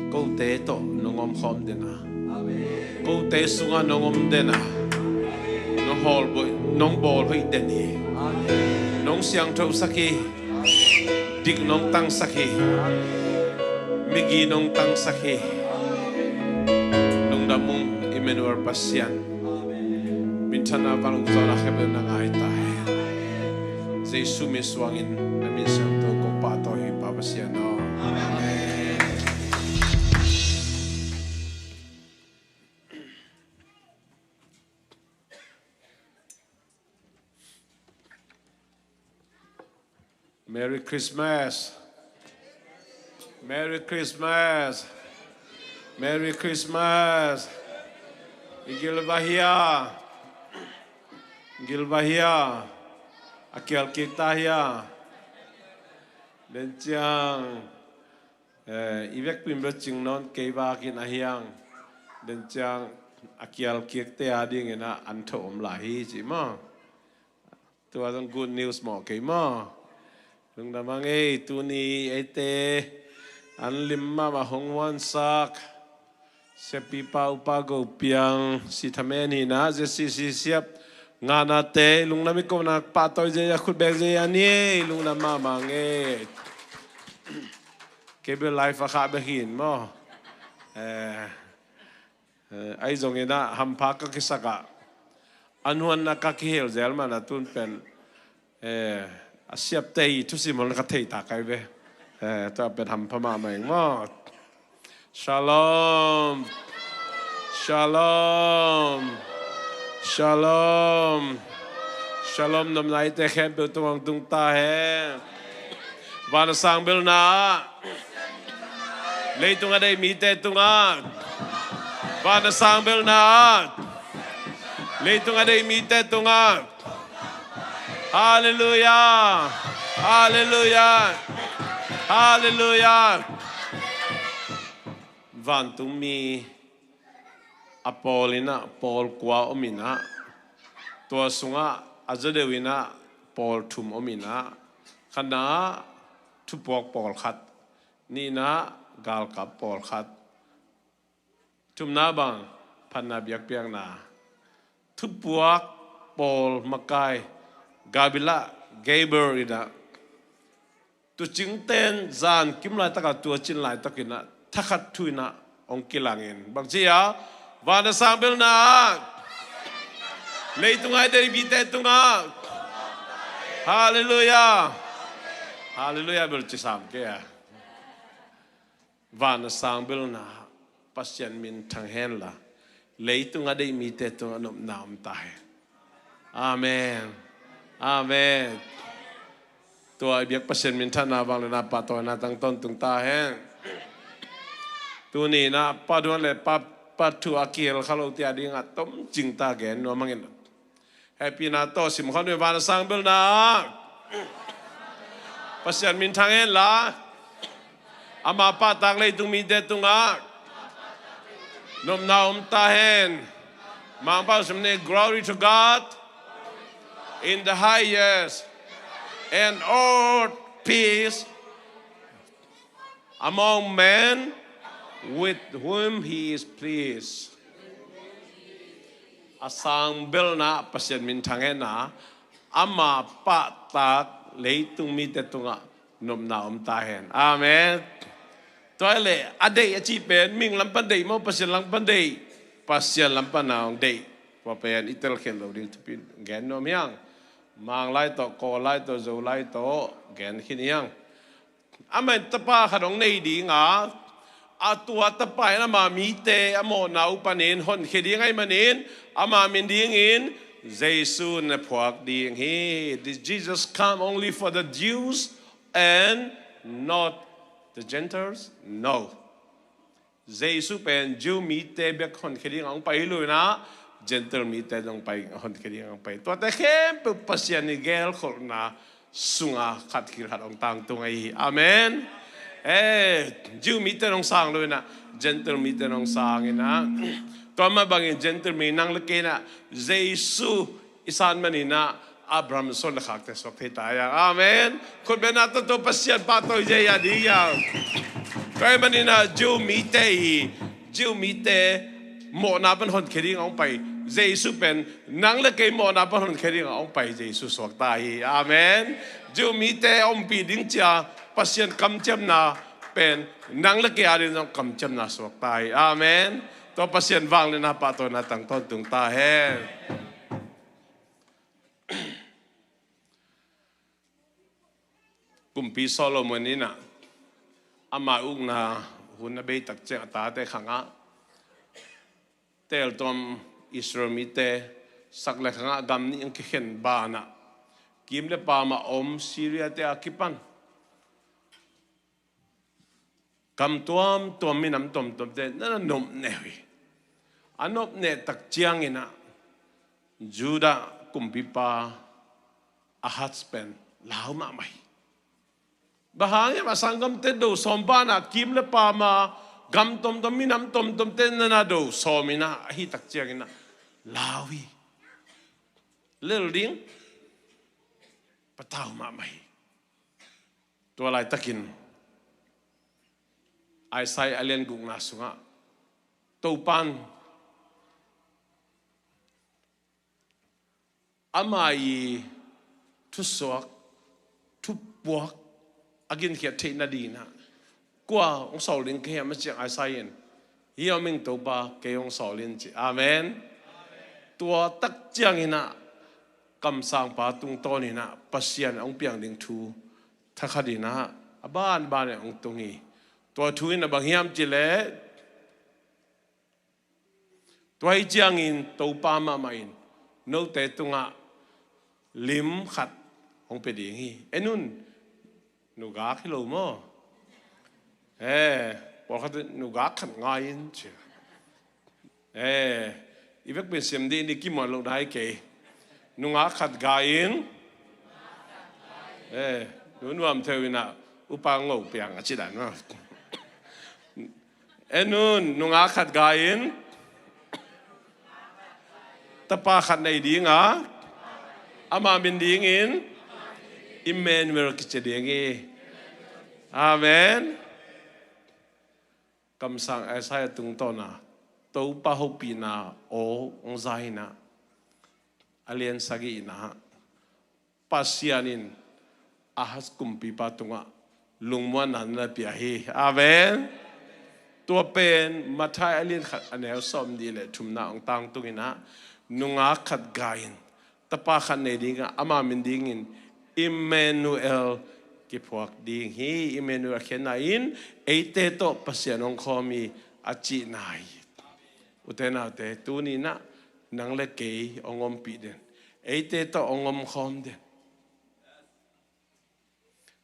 kote tawh nong omkhawm den a, kote sungah nong om den a, nong hawlboih, nong bawl hoih den hi. Nong siangthosak hi. Dik nong tangsak hi. Migi nong tangsak hi. Lungdam ung, Emmanuel Pasian. Minthanna vantung zawhna khempeuh na ngai ta hen. Jesu min suangin na min siangtho kong pahtawi hi, Pa Pasian aw. Amen. Merry Christmas. Merry Christmas. Merry Christmas. I gil va hia? Gil va hia? A kial kik ta hia? Den ciang, eh, i vekpi in bel cing nawn kei vak in a hiang. Den ciang a kial kikte a dingin ah an tho om lai hi ci maw. Tua zong good news mawh kei maw. Lungdam hang ei, tuni eite an lim mahmah hong huansak Siapipa Upa Go Piang, si thamen hi na, Z C C siap nganate, lungdam i kona pahtawi zei a, khut bek zei a ni ei, lungdam mahmah hang ei. Kei bel live a khah bek hi in maw. Eh, Eh, ahi zongin ah hampha ka kisak ah, an huan ah ka kihel zel man a tun pen, eh, a siapte i thusim hon ka thei ta kai ve. Eh, tua pen hampha mahmah ing maw. Shalom. Shalom. Shalom. Shalom nopna eite khempeuh tungah hong tung ta hen. Van a sang belna ah, leitung a deih mite tungah, van a sang belna ah, leitung a deih mite tungah. Halleluiah. Halleluiah. Halleluiah. Vantungmi a pawl in ah, pawl kua om in ah, tua sungah a zaw deuh in ah pawl thum om in ah, khatna ah thupuak pawlkhat, nihna ah galkap pawlkhat, thumna bang phatna biakpiakna, thupuak pawl makai, Gabriel, Gabriel in ah, tuucingte in zan kim laitak a tuucin laitak in ah thakhat thu in ah hong kilang in, bang ci a, van a sang belna ah, leitung a deih mite tungah. Halleluiah. Halleluiah bel ci sam kei a. Van a sang belna, Pasian min thang hen la, leitung a deih mite tungah nopna om ta hen. Amen. Amen. Tua i biak Pasian minthanna vangliatna pahtawina tang tawntung ta hen. Tuni in ah part one le part, part two a kihel kha lote a dingah tomcing ta gen nuam hang in. Hehpihna tawh sim khawm ni, van a sang belna ah, Pasian min thang hen la, ama pahtak leitung mite tungah nopna om ta hen. Mangpau sim ni, glory to God in the highest, and earth peace among men with whom he is pleased. A sang belna Pasian min thang hen a, ama pahtak leitung mite tungah nopna om ta hen. Amen. Tua hi leh a deih a cih pen mihing lam pan deih maw, Pasian lam pan deih? Pasian lam pan a hong deih. Tua pen i telkhial lo ding thupi gen nuam hi hang. Mang lai tawh, Kawl lai tawh, Zo lai tawh gen khin hi hang. Amah in tapa khat hong nei ding a, a tua tapa in ama mite a mawhna uh panin honkhia ding ahih manin, ama min dingin Jesu na phuak ding hi. Did Jesus come only for the Jews and not the Gentiles? No. Jesu pen Jew mite bek honkhia ding a hong pai hi lo in ah, Gentile mite zong pai, honkhia ding a hong pai. Tuate khempeuh Pasian i gelkholhna sunga khat khit khat hong tangtung ahi hi. Amen. Eh, Jew mite hong sang lo in ah, Gentile mite hong sang in ah. Tua mah bangin Gentile mi nang le kei in ah, Jesu i san manin ah, Abraham suan le khakte suak thei ta hiang. Amen. Khutbetna tawh Pasian pahtawi zia ding hiang. Tua ahih manin ah Jew mite i, Jew mite mawhna pan honkhia ding a hong pai Jesu pen nang le kei mawhna pan honkhia ding a hong pai Jesu suak ta hi. Amen. Jew mite a ompih ding cia Pasian kamciamna pen nang le kei a ding zong kamciamna suak ta hi. Amen. Tua Pasian vangliatna pahtawina tang tawntung ta hen. Kumpi Solomon in ah ama ukna hun a bei tak ciang a tate khangah teltuam Israel mite sak le khangah gam nih hong kikhen banah kim le paam a om Syria te a kipan gam tuamtuam minam tuamtuamte na na nopneh uh hi. A nopneh tak ciangin ah Judah kumpipa Ahaz pen lau mahmah hi. Bang hang hiam a sanggamte do sawm banah kim le paam a gam tuamtuam minam tuamtuamte na na do sawm in ah ahi tak ciangin ah lau hi. Lel ding patau mahmah hi. Tua laitakin Isaiah a lian gukna sungah Topan ama i thusuak thupuak a ginkhiat theih nadingin ah kua hong sawl ding ka hiam a ciang Isaiah in hi a om ing Topa kei hong sawl in ci. Amen. Tua tak ciangin ah kamsangpa tungtawnin ah Pasian hong piang ding thu thakhatin ah a banbanin hong tung hi. Tua thu in a bang hiam cih leh tua hi ciangin Topa mahmah in note tungah lim khat hong pia ding hi. En un, nugak hi lo maw? Eh, pawlkhat in nugak khat ngai in ci. Eh, i vek pen siam dih ni kimuan lo nai kei. Nungak khat gai in. Eh, nunuam theu in ah upa ngo piang a ci dan maw? En un, nungak khat gai in. Tapa khat nei ding a ama min dingin Emmanuel kici ding hi. Amen. Kamsang Isaiah tungtawna Topa hopihna aw hong za in ah a lian sagihna Pasian in Ahaz kumpipa tungah lungmuanna na pia hi. Amen. Tua pen Matthai a lian khat a neu sawm nih le thumna hong tangtung in ah nungak khat gai in tapa khat nei ding a ama min dingin Emmanuel kiphuak ding hi. Emmanuel a khiatna in eite tawh Pasian hong khawm hi a cihna hi. Ute naute, tuni in ah nang le kei hong ompih den, eite tawh hong omkhawm den.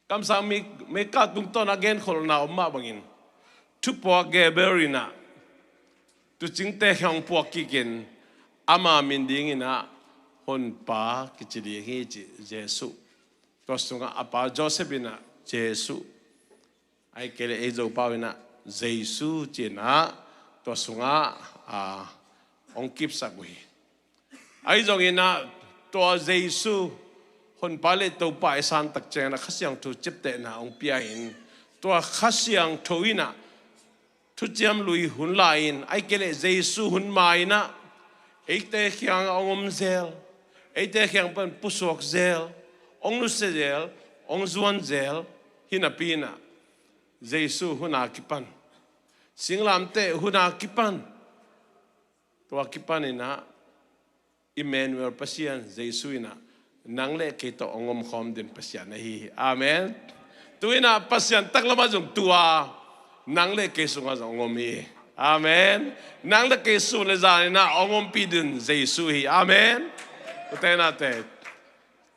Kamsang Mika tungtawn a genkholhna om mah bangin thupuak Gabriel in ah tuucingte kiang hong puak kikin ama min dingin ah Honpa kici ding hi ci, Jesu. Tua sungah a pa Joseph in ah Jesu, ahih kei leh ei Zopau in ah Jesu ci in ah tua sungah a hong kipsak uh hi. Ahi zongin ah tua Jesu Honpa le Topa i san tak ciangin ah Kha Siangtho ciaptehna hong pia in tua Kha Siangtho in ah Thuciam Lui hun lai-in ahih kei leh Jesu hun ma-in ah eite kiangah hong om zel, eite kiang pan pusuak zel, hong nusia zel, hong zuan zel hi napi in ah Jesu hun a kipan, singlamteh hun a kipan, tua kipan in ah Emmanuel Pasian Jesu in ah nang le kei tawh hong omkhawm den Pasian ahi hi. Amen. Tu in ah Pasian taklam ah zong tu a nang le kei sungah zong hong om hi. Amen. Nang le kei sun le zan in ah hong ompih den Jesu hi. Amen. Ute naute,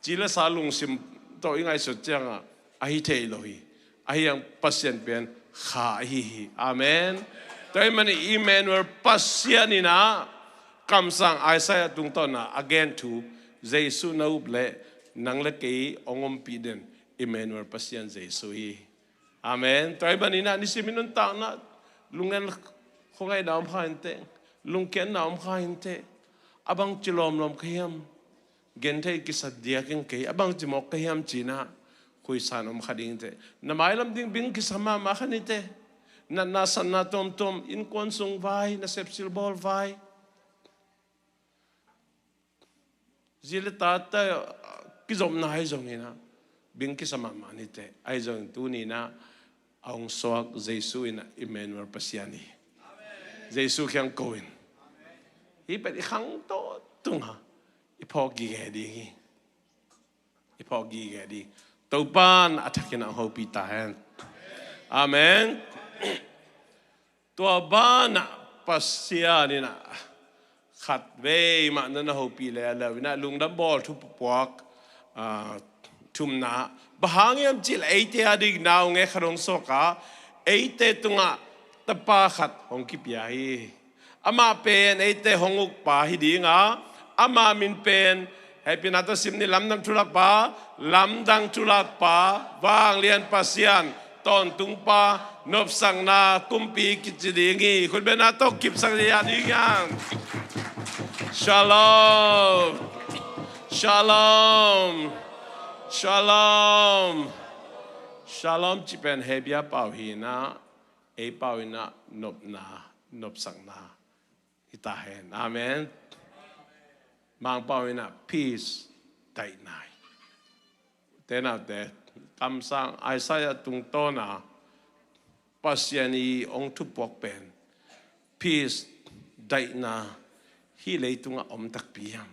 ci le sa lungsim tawh i ngaihsut ciangah ahi thei lo hi. Ahi hang Pasian pen Kha ahi hi. Amen. Tua ahih manin Emmanuel Pasian in ah kamsang Isaiah tungtawn a a gen thu Jesu na up leh nang le kei hong ompih den Emmanuel Pasian Jesu hi. Amen. Tua ahih manin ah nisim i nuntakna lungnel khuangaihna om kha inteh, lungkiatna om kha inteh, a bangci lawmlawm ka hiam? Genthei kisa diak ing kei, a bangci mawk ka hiam ci-in ah, khuisan om kha ding teh. Na mailam ding bing kisa mahmah kha ni teh. Natna satna tuamtuam, innkuan sung vai, nasep silbawl vai, zi le tate kizopna ahi zongin ah, bing kisa mahmah ni teh. Ahi zongin tuni-in ah, a hong suak Jesu in ah Emmanuel Pasian hi. Jesu kiang ko in. Hih pen i khangto tungah i phawk gige ding hi. I phawk gige ding. Topa'n a thakin a hong hopih ta hen. Amen. Tua banah Pasian in ah khatvei mah na na hopih leuleu in ah, lungdam bawl thu puak, ah, thumna. Bang hang hiam cih leh eite a ding naungek khat hong suak a, eite tungah tapa khat hong kipia hi. Amah pen eite hong ukpa hi ding a, ama min pen, hehpihna tawh sim ni, lamdang thulakpa, lamdang thulakpa, vanglian Pasian, tawntungpa, nopsakna kumpi kici ding hi. Khutbetna tawh kipsak ding hi. Shalom. Shalom. Shalom. Shalom cih pen Hebru pau hi-in ah, ei pau in ah nopna, nopsakna hi ta hen. Amen. Mangpau in ah peace, daihna hi. Te naute, kamsang Isaiah tungtawn a Pasian in hong thupuak pen peace, daihna, hih leitungah om takpi hiam?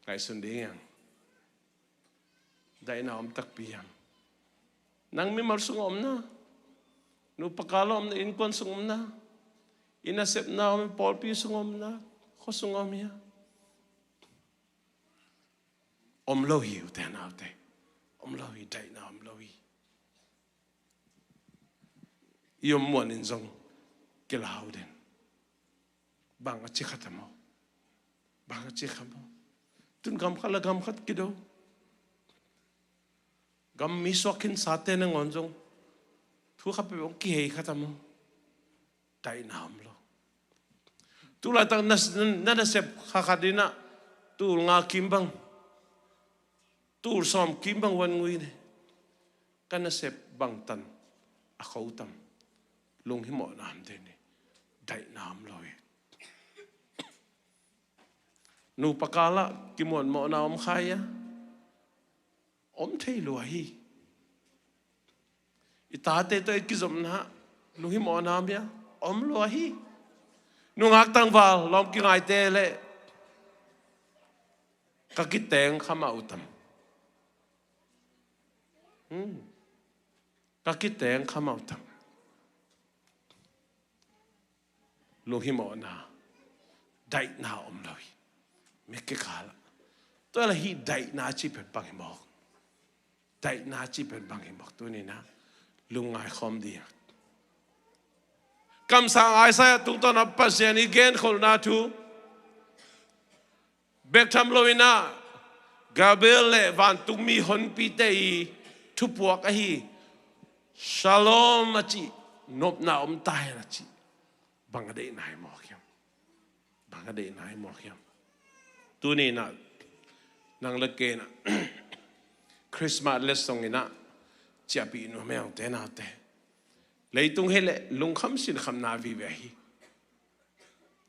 Ngaihsun ding hi hang. Daihna om takpi hiam? Nang mimal sung om na, nupa kal ah om na, innkuan sung om na, i nasepna om, pawlpi sung om na, khua sung om hiam? Om lo hi, ute naute. Om lo hi, daihna om lo hi. I om muan in zong kilau den. Bang a ci kha ta maw? Bang a ci kha maw? Tun gam khat le gam khat kido. Gam mi suak khin sate nangawn zong thu khat peuh hong kihei kha ta maw? Daihna om lo. Tulaitak na, na, na nasep kha khat in ah, tul nga kim bang, tul sawm kim bang van ngui ni. Ka nasep bangtan a kho tam? Lunghimawhna om den hi. Daihna om lo hi. Nupa kal ah kimuanmawhna om kha hia? Om thei lua hi. I tate tawh i kizopna lunghimawhna om hia? Om lua hi. Nungak tangval, lawm kingaite leh ka kiteng kha mah uh tam? Hmm. Ka kiteng kha mah uh tam? Lunghimawhna, daihna om lo hi. Mi kikal ah. Tua leh hih daihna cih pen bang hi mawk? Daihna cih pen bang hi mawk? Tuni-in ah lungngai khawm ding. Kamsang Isaiah tungtawn a Pasian in genkholhna thu, bek tham lo-in ah Gabriel le vantungmi honpite i thupuak ahi. Shalom a cih, nopna om ta hen a cih. Bang a deihna hi mawk hiam? Bang a deihna hi mawk hiam? Tuni-in ah nang le kei in ah Christmas letsong in ah ciahpih nuam hi hang, ute naute. Leitung hi leh lungkham sinkhamna vive hi.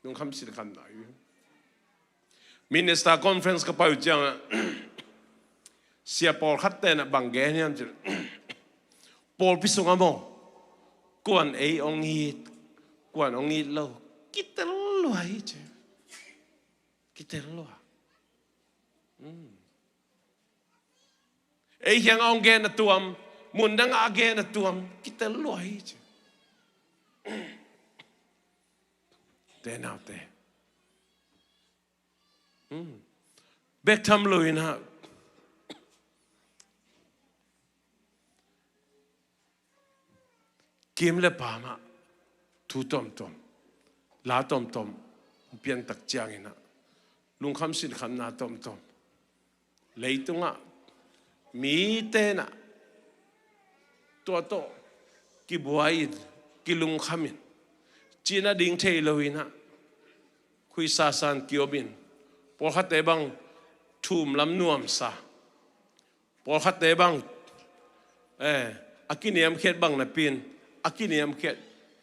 Lungkham sinkhamna hi. Minister conference ka pai uh ciangah sia pawlkhatte in ah bang gen hiam cih leh, pawlpi sungah maw, kua'n ei hong it, kua'n hong it lo, kitel lua hi ci. Kitel lua. Hmm. Ei kiangah hong gen a tuam, mun dangah a gen a tuam, kitel lua hi ci. Ute naute. Hmm. Bek tham lo-in ah kim le paam ah thu tuamtuam, la tuamtuam hong piantak ciangin ah lungkham sinkhamna tuamtuam, leitungah mite in ah tua tawh kibuai-in, kilungkham-in, cihna ding thei lo-in ah khuisasan kiom in, pawlkhatte bang thum lam nuamsa. Pawlkhatte bang, eh, a kiniamkhiat bang napi-in, a kiniamkhiat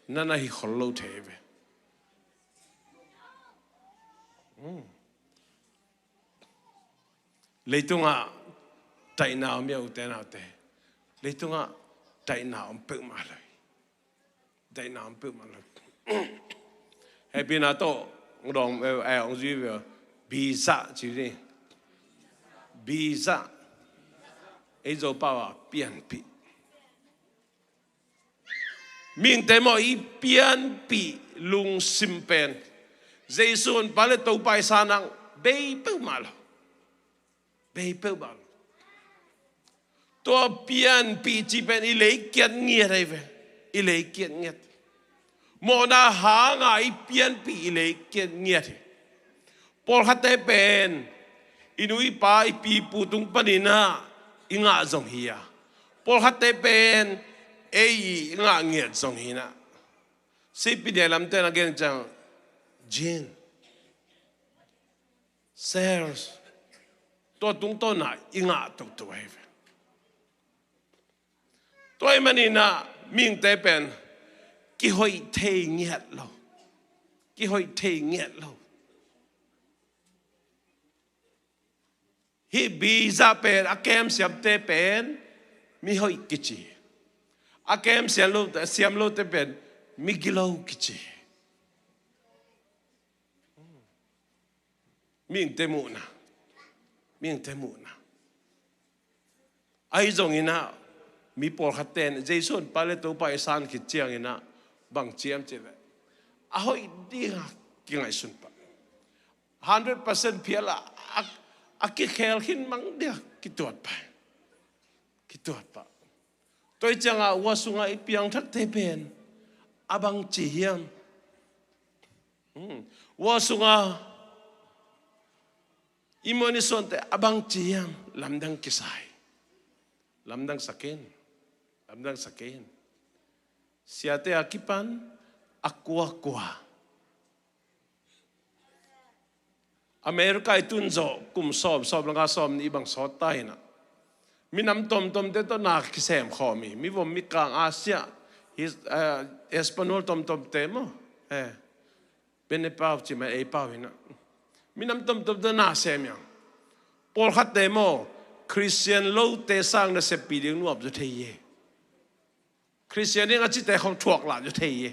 na na hi khol lo thei ve. Hmm. Leitungah taihna om hi a, ute naute. Leitungah taihna om peuhmah lo hi. Daihna om peuhmah lo. Hehpihna tawh hong dawng, eh, hong zui ve. Biza ci ni. Biza. Ei Zopau ah pianpih. Mihingte maw, i pianpih lungsim pen Jesu honpa le Topa i san ah bei peuhmah lo. Bei peuhmah lo. Tua pianpih cih pen i lei kiat ngiat ahi ve. I lei kiat ngiat. Mawhna hanga i pianpih i lei kiat ngiat hi. Pawlkhatte pen i nu i pa i pi pu tung panin ah i ngah zong hi a, pawlkhatte pen ei i ngah ngiat zong hi na. Sipi dia lamte na gen ciang, gene, cells, tua tungtawna i ngah toto ahi ve. Tua ahih manin ah mihingte pen kihoih thei ngiat lo. Kihoih thei ngiat lo. Hih biza pen a kem siamte pen mihoih kici. A kem siam lo, siam lote pen migilo kici. Mihingte muhna. Mihingte muhna. Ahi zongin ah mi pawlkhatte in Jesu honpa le Topa i san khit ciangin ah bang ci hiam cih leh, a hoih dinga kingaihsun pah. Hundred percent phial a, a, a kikhel khin mang dia kituat pah. Kituat pah. Tua ahih ciangah hua sungah i piangthakte pen a bang ci hiam? Hmm. Hua sungah i muan i suante a bang ci hiam? Lamdang kisa hi. Lamdang sak in. Lamdang sak in. Siate a kipan a kuakua. America i tun zawh kum sawm, sawm le nga, sawm nih bang sawt ta hi na. Minam tomtomte tawh na kisem khawm hi. Mivom, mikang, Asia, his, eh, Espanol tomtomte maw. Eh. Bene pau ci mah, ei pau hi na. Minam tomtomte na sem hi hang. Pawlkhatte maw, Khristian lote sang nasep pi ding nuam zaw thei hi. Khristian ding a cite khong thuak lah zaw thei hi.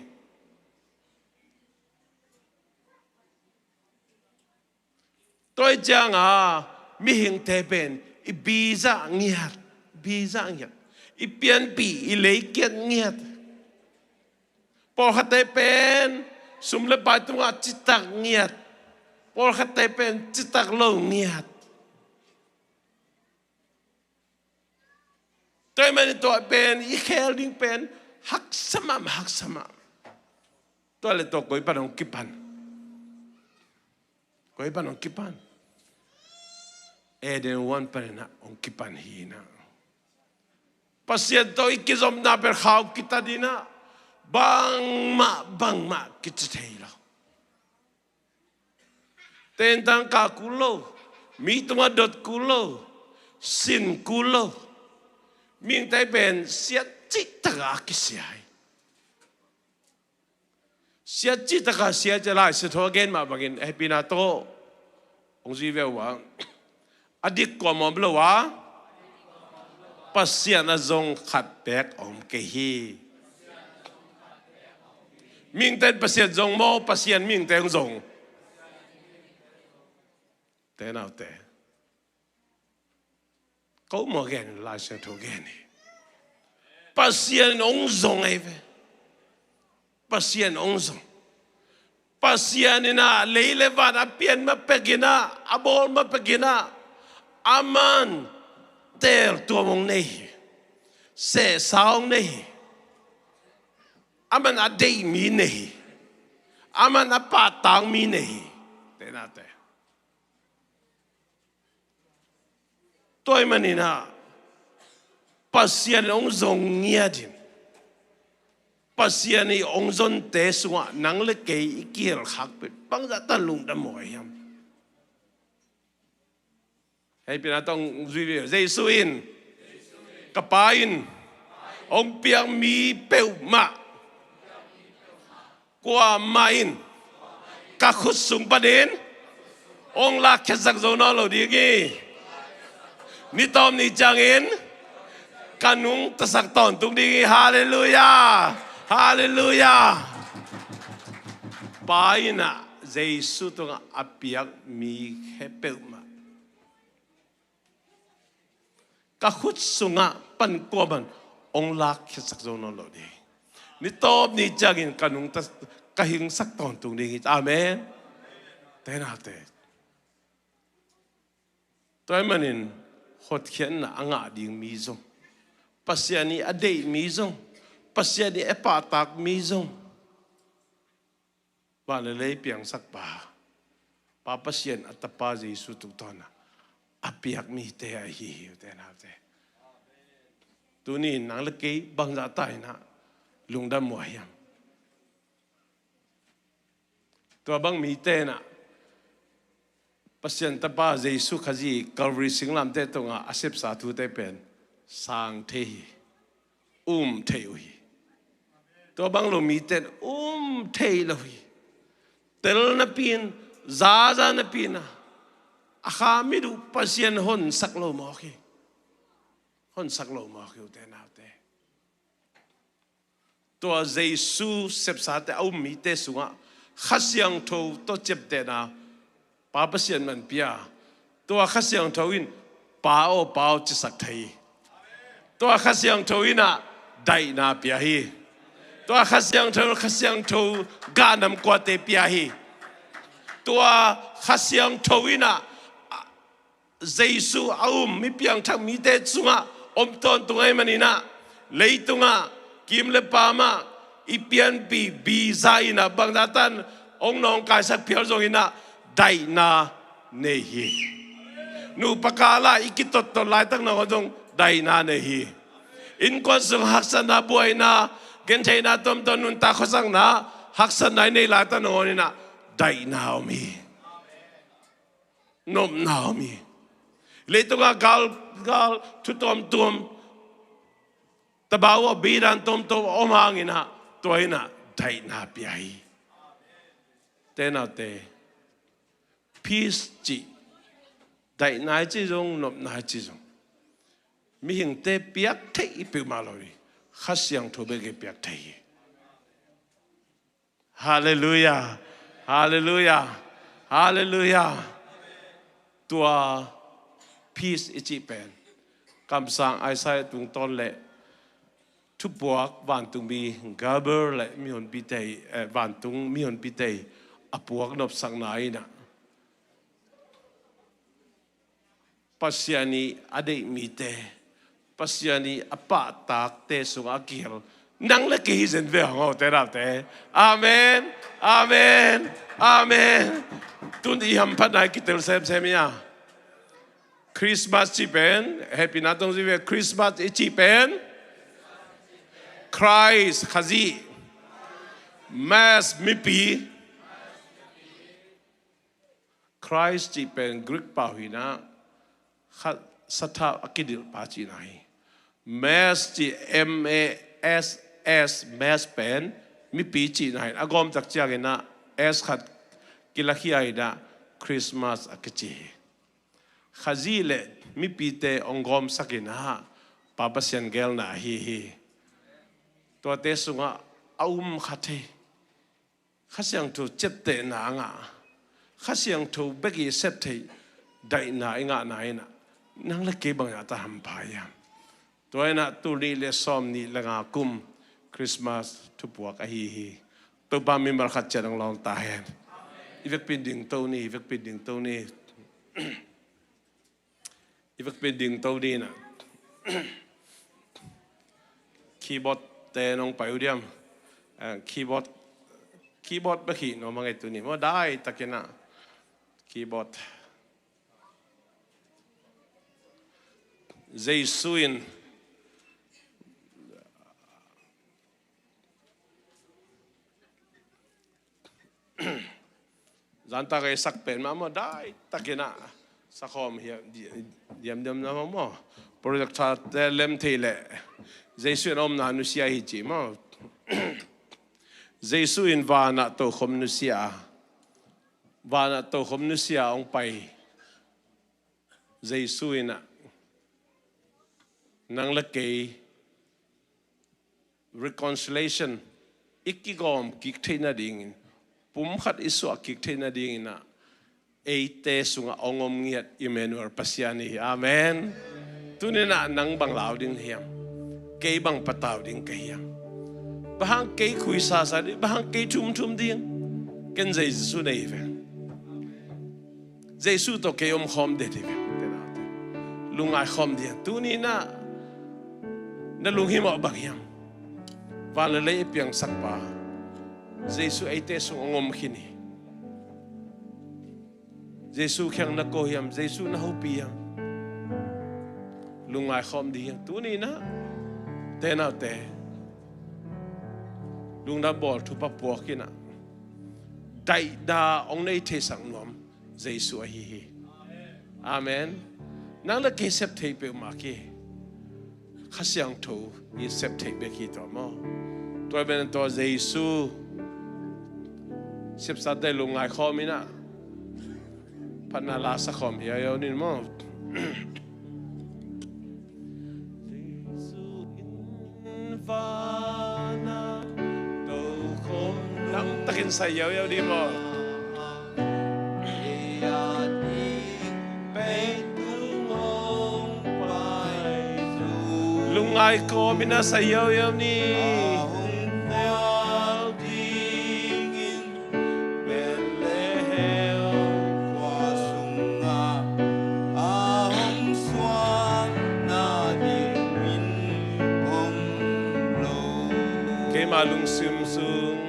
Tua ahih ciangah mihingte pen i biza ngiat, biza ngiat, i pianpih, i leikiat ngiat. Pawlkhatte pen sum le pai tungah citak ngiat. Pawlkhatte pen citak lo ngiat. Tua ahih manin tua pen i khel ding pen haksa mahmah, haksa mahmah. Tua leh tua koi pan hong kipan? Koi pan hong kipan? Eden huan panin ah hong kipan hi na. Pasian tawh i kizopna pen khau kitat in ah bangmah, bangmah kici thei lo. Tentang kah kul lo, mi tungah dot kul lo, sin kul lo. Mihingte pen siat cih takah a kisia hi. Siat cih takah sia ci a, Lai Siangtho a gen mah bangin, hehpihna tawh hong zui ve uh a. A dik kuamah om lo a, Pasian a zong khat beek om kei hi. Mihingte in Pasian zong maw, Pasian mihingte hong zong? Te naute. Ko maw gen, Lai Siangtho gen hi. Pasian in hong zong ahi ve. Pasian in hong zong. Pasian in ah lei le van a pian ma pekin ah, a bawl ma pekin ah, aman teeltuam hong nei hi. Sehsa hong nei hi. Aman a deih mi nei hi. Aman a pahtak mi nei hi. Te naute. Tua ahih manin ah Pasian in hong zong ngiat in, Pasian in hong zonte sungah nang le kei i kihel khak pen bangzah tan lungdam maw hiam? Hei, pina tawh zui ve. Jesu in, ka Pa in hong piak mi peuhmah kuamah in ka khut sung panin hong lakkhiatsak zo nawn lo ding hi. Ni tawp ni ciangin ka nungtasak tawntung ding hi. Halleluiah. Halleluiah. Pa in ah Jesu tungah a piak mi khe peuhmah ka khut sungah pan kuamah in hong lakkhiatsak zo nawn lo ding. Ni tawp ni ciangin ka nungta, ka hingsak tawntung ding hi. Amen. Te naute, tua ahih manin hotkhiatna a ngah ding mi zong, Pasian ii a deih mi zong, Pasian ii a pahtak mi zong, van le lei piangsak Pa, Pa Pasian a Tapa Jesu tungtawn a a piak mite ahi hi, ute naute. Tuni in nang le kei bangzah ta in ah lungdam uh hiam? Tua bang mite in ah Pasian Tapa Jesu Khazih Calvary singlamteh tungah a sepsa thute pen sang thei hi, um thei uh hi. Tua bang lo mite in um thei lo hi. Tel napi in, zaza napi in ah, a kha mit uh Pasian honsak lo mawk hi. Honsak lo mawk hi, ute naute. Tua Jesu sepsate a um mite sungah Kha Siangtho tawh ciaptehna Pa Pasian in pia. Tua Kha Siangtho in, "Pa aw, Pa aw," cisak thei hi. Tua Kha Siangtho in ah daihna pia hi. Tua Kha Siangtho, Kha Siangtho gahnam kuate pia hi. Tua Kha Siangtho in ah Jesu a um mi piangthak mite sungah om tawntung ahih manin ah, leitungah kim le pam ah i pianpih visa in ah bangzah ta in hong nawngkaisak phial zongin ah daihna nei hi. Nupa kal ah i kitottot laitak nangawn zong daihna nei hi. Innkuan sung haksatna, buaina, gentheihna tuamtuam, nuntak khuasakna, haksatna i neih laitak nangawn in ah daihna om hi. Nopna om hi. Leitungah gal, gal thu tuamtuam, tabau a bidan tuamtuam om hangin ah, tua in ah daihna pia hi. Te naute, peace cih, daihna i cih zong, nopna i cih zong, mihingte piak theih hi peuhmah lo hi. Kha Siangtho bek in piak thei hi. Halleluiah. Halleluiah. Halleluiah. Tua peace i cih pen kamsang Isaiah tungtawn le thupuak vantungmi Gabriel le mihonpite, eh, vantung mihonpite a puak nopsakna in ah, Pasian ii a deih mite, Pasian ii a pahtakte sungah a kihel nang le kei hi zen ve hang aw, te naute. Amen. Amen. Amen. Tun i hamphatna i kitel semsem hi a. Christmas cih pen, hehpihna tawh zui ve, Christmas i cih pen Christ, Khazih, Mass, mipi. Christ cih pen Greek pau hi in ah, kha, sathau a kidilhpa cihna hi. Mass cih, M A S S, Mass pen mipi cihna hi. A gawm tak ciangin ah S khat kilakhia in ah Christmas a kici hi. Khazih le mipite hong gawmsak in ah Pa Pasian geelna ahi hi. Tuate sungah a um kha thei, Kha Siangtho ciaptehna a ngah, Kha Siangtho bek ii sep theih daihna i ngahna in ah, nang le kei bangzah ta hampha hiam? Tua in ah tul nih le sawmnih le nga kum Christmas thupuak ahi hi. Topa mimal khat ciat hong lawng ta hen. I vekpi in dingto ni, i vekpi in dingto ni. I vekpi in dingto ni in ah. Keyboard te nong pai uh diam. Eh, keyboard, keyboard bek hi nuam a ngei tuni. Maw, dai takin ah keyboard. Jesu in zan tak ei sak pen mah maw, dai takin ah Sakhawm hiam, diam diam na maw. Projector te lem thei leh Jesu in a omna nusia hi ci maw. Jesu in vanah tokhom nusia, vanah tokhom nusia hong pai. Jesu in ah nang le kei reconciliation, i kigawm kik theih nadingin, pumkhat i suah kik theih nadingin ah eite sungah hong om ngiat Emmanuel Pasian hi. Amen. Tuni-in ah nang bang lau ding hiam? Kei bang patau ding ka hiam? Bang hang kei khuisasa ding, bang hang kei thumthum ding? Ken Jesu nei ve. Jesu tawh kei omkhawm det hi ve. Lungngai khawm ding. Tuni-in ah na lunghimawh bang hiam? Van le lei i piangsak pa Jesu eite sung hong om khin hi. Jesu kiang na ko hiam? Jesu na hopih hiam? Lungngai khawm ding hiam? Tuni-in ah te naute, lungdam bawl thupha puak in ah daihda hong nei theisak nuam Jesu ahi hi. Amen. Nang le kei sep thei peuhmah kei. Kha Siangtho i sep theih bek hi tua maw. Tua ben tua Jesu sepsate lungngai khawm in ah phatna la sa khawm hiau hiau ni maw. Lamtakin sa hiau hiau ni maw. Lungngai khawm in ah sa hiau hiau ni. Keima lungsim sung,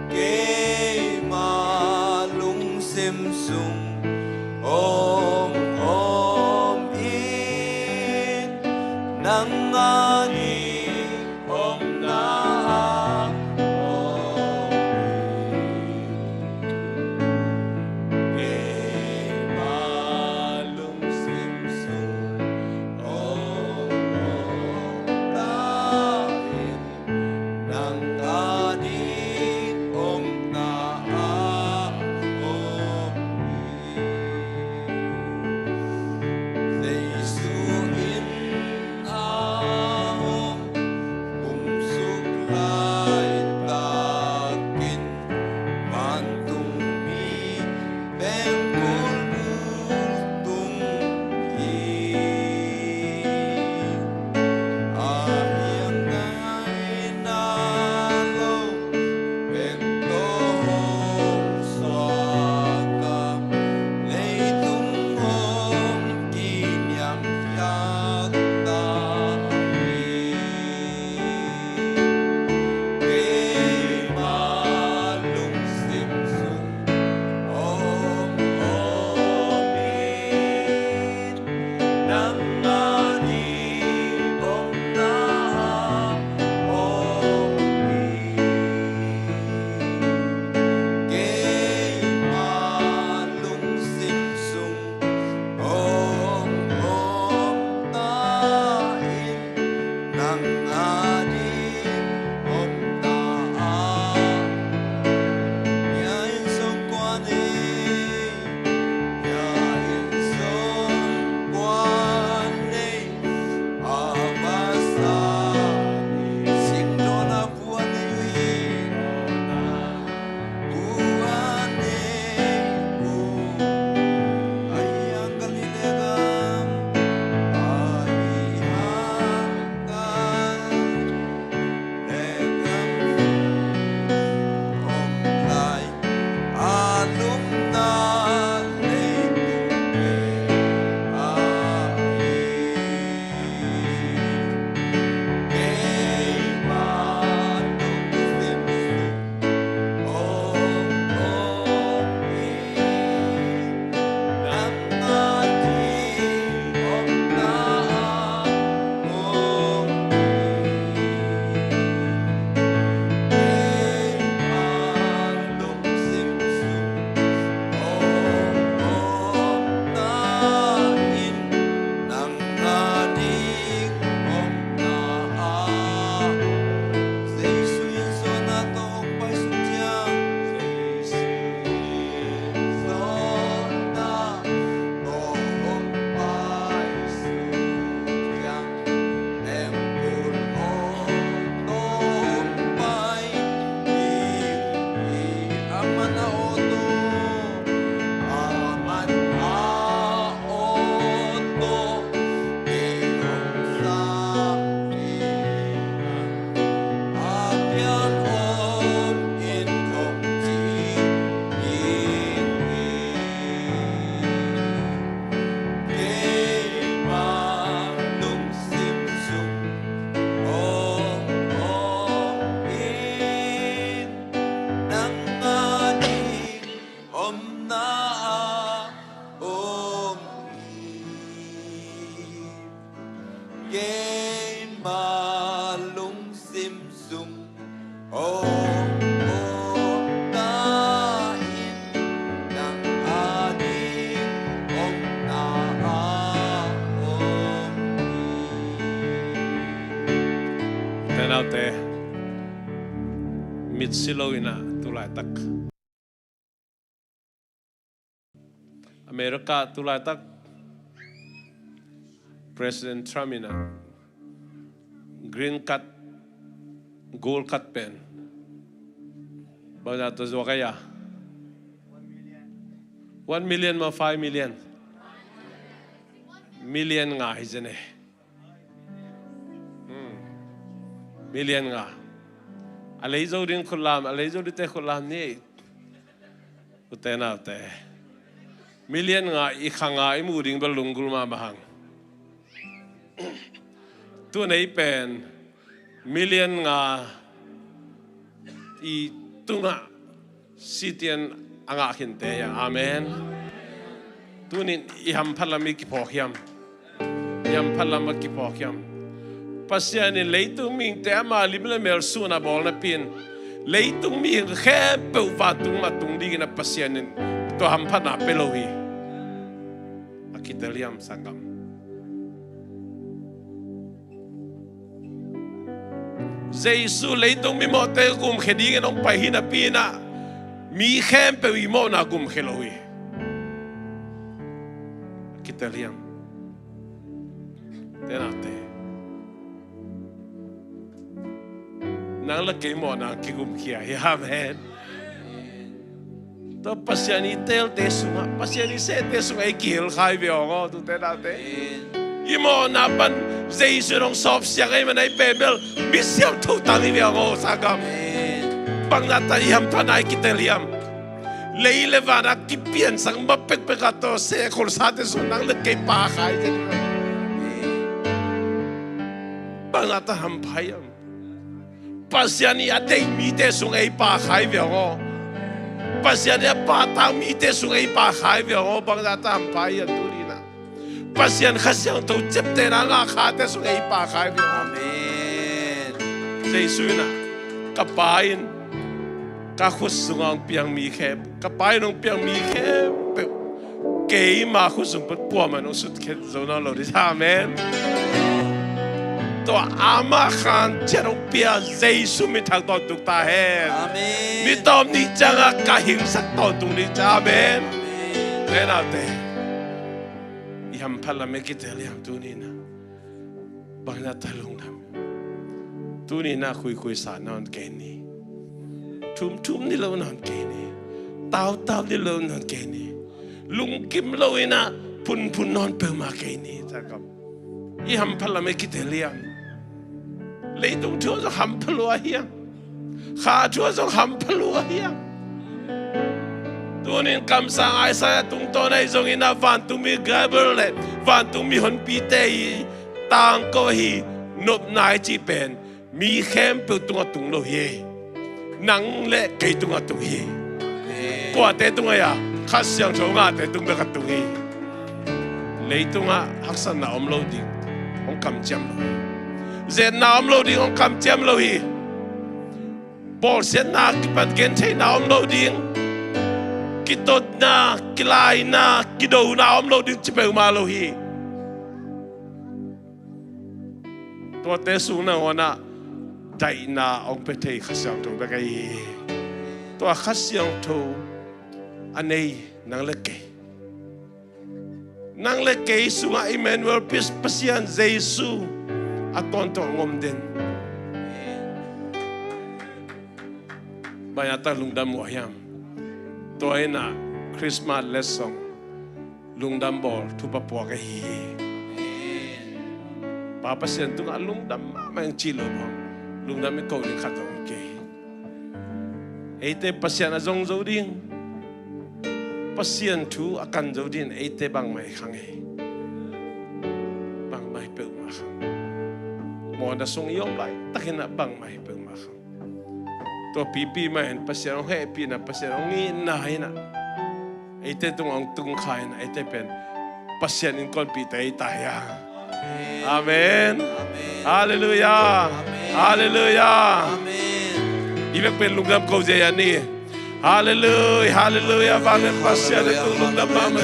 keima lungsim sung om om in, nang a ding omna ah om in. Keima lungsim sung om om ta in, nang a ding omna ah om in. It si lo in ah, tulaitak America, tulaitak President Trump in ah green card, gold card pen bangzah tawh zuak a hia? One million maw, five million? Million nga hi zen e. Hmm. Million nga. A lei zo ding khut lam, a lei zo dingte khut lam ni. Ute naute, million nga i kha nga i muh ding bel lunggulh mahmah hang. Tu nei pen million nga i tungah sitian a ngah khinte hi a. Amen. Tunin i hamphat lam i kiphawk hiam? I hamphat lam a kiphawk hiam? Pasian in leitung mihingte ama lim le mel sun a bawl napi in, leitung mihing khempeuh vantung mah tung dingin a Pasian in tua hamphatna pia lo hi. A kitel hiam, sanggam? Jesu leitung mimawhte gumkhia dingin hong pai hi napi in ah, mi khempeuh i mawhna gumkhia lo hi. Kitel hiam? Ute naute, nang le kei mawhna kigumkhia hi. Amen. Tua Pasian i teelte sungah, Pasian i sehte sungah i kihel kha hi ve hong aw, tute naute. I mawhna pan Jesu in hong sawpsiang ahih manin i pen bel mi siangtho tang hi ve hong aw, sanggam. Bangzah ta i hamphatna i kitel hiam? Lei le van a kipiansak ma pekpek a tawh seh kholsate sungah nang le kei pha kha hi zen. Bangzah ta hampha hiam? Pasian i a deih mite sungah ei pha kha hi ve hong aw. Pasian i a pahtak mite sungah ei pha kha hi ve hong aw. Bangzah ta hampha hiam tuni in ah? Pasian Kha Siangtho ciaptehna ngah khate sungah ei pha kha hi ve hong aw. Amen. Jesu in ah, ka Pa in ka khut sungah hong piang mi khem, ka Pa in hong piang mi khempeuh keima khut sung pan kuamah in hong sutkhen zo nawn lo ding. Amen. Tua ama khan ciat hong pia Jesu min thang tawntung ta hen. Amen. Mi tawm nih ciangah ka hingsak tawntung ding ci. Amen. Amen. Ute naute, i hamphat lam i kitel hiam tuni in ah? Bangzah ta lungdam? Tuni in ah khuikhuisa nawn kei ni. Thumthum ni lo nawn kei ni. Tautau ni lo nawn kei ni. Lungkim lo in ah phunphun nawn peuhmah kei ni. Sanggam, i hamphat lam i kitel hiam? Leitung thu ah zong hampha lua hiam? Kha thu ah zong hampha lua hiam? Tunin kamsang Isaiah tungtawn ahi zongin ah vantungmi Gabriel le vantungmi honpite i tangko ahi nopna i cih pen mi khempeuh tungah tung lo hi. Nang le kei tungah tung hi. Kuate tungah hia? Kha Siangtho ngahte tungah tung hi. Leitungah haksatna om lo ding, hong kamciam lo hi. Zetna om lo ding, hong kamciam lo hi. Bawlsiatna kipan gentheihna om lo ding. Kitotna, kilaina, kidona om lo ding ci peuhmah lo hi. Tuate sung nangawnah daihna hong pia thei Kha Siangtho bek ahi hi. Tua Kha Siangtho a nei nang le kei, nang le kei sungah Emmanuel, Pasian Jesu a tawntung hong om den. Bangzah ta lungdam uh hiam? Tua in ah Christmas letsong lungdam bawl thupha puak ahi hi. Pa Pasian tungah lungdam mahmah ing ci lo bang, lungdam i ko ding khat zong kei. Eite Pasian a zong zo ding, Pasian thu a kan zo ding eite bangmah hi khang e. Bangmah hi peuhmah khang. Mawhna sung i om laitakin ah bangmah hi peuhmah khang. Tua pipi mah in Pasian hong hehpihna, Pasian hong itna in ah eite tungah hong tung kha in ah eite pen Pasian innkuanpihte hi ta hi a. Amen. Halleluiah. Halleluiah. I bek pen lungdam ko zia hi a ni. Halleluia, halleluia. Vanglian Pasian, na tung lungdam mahmah.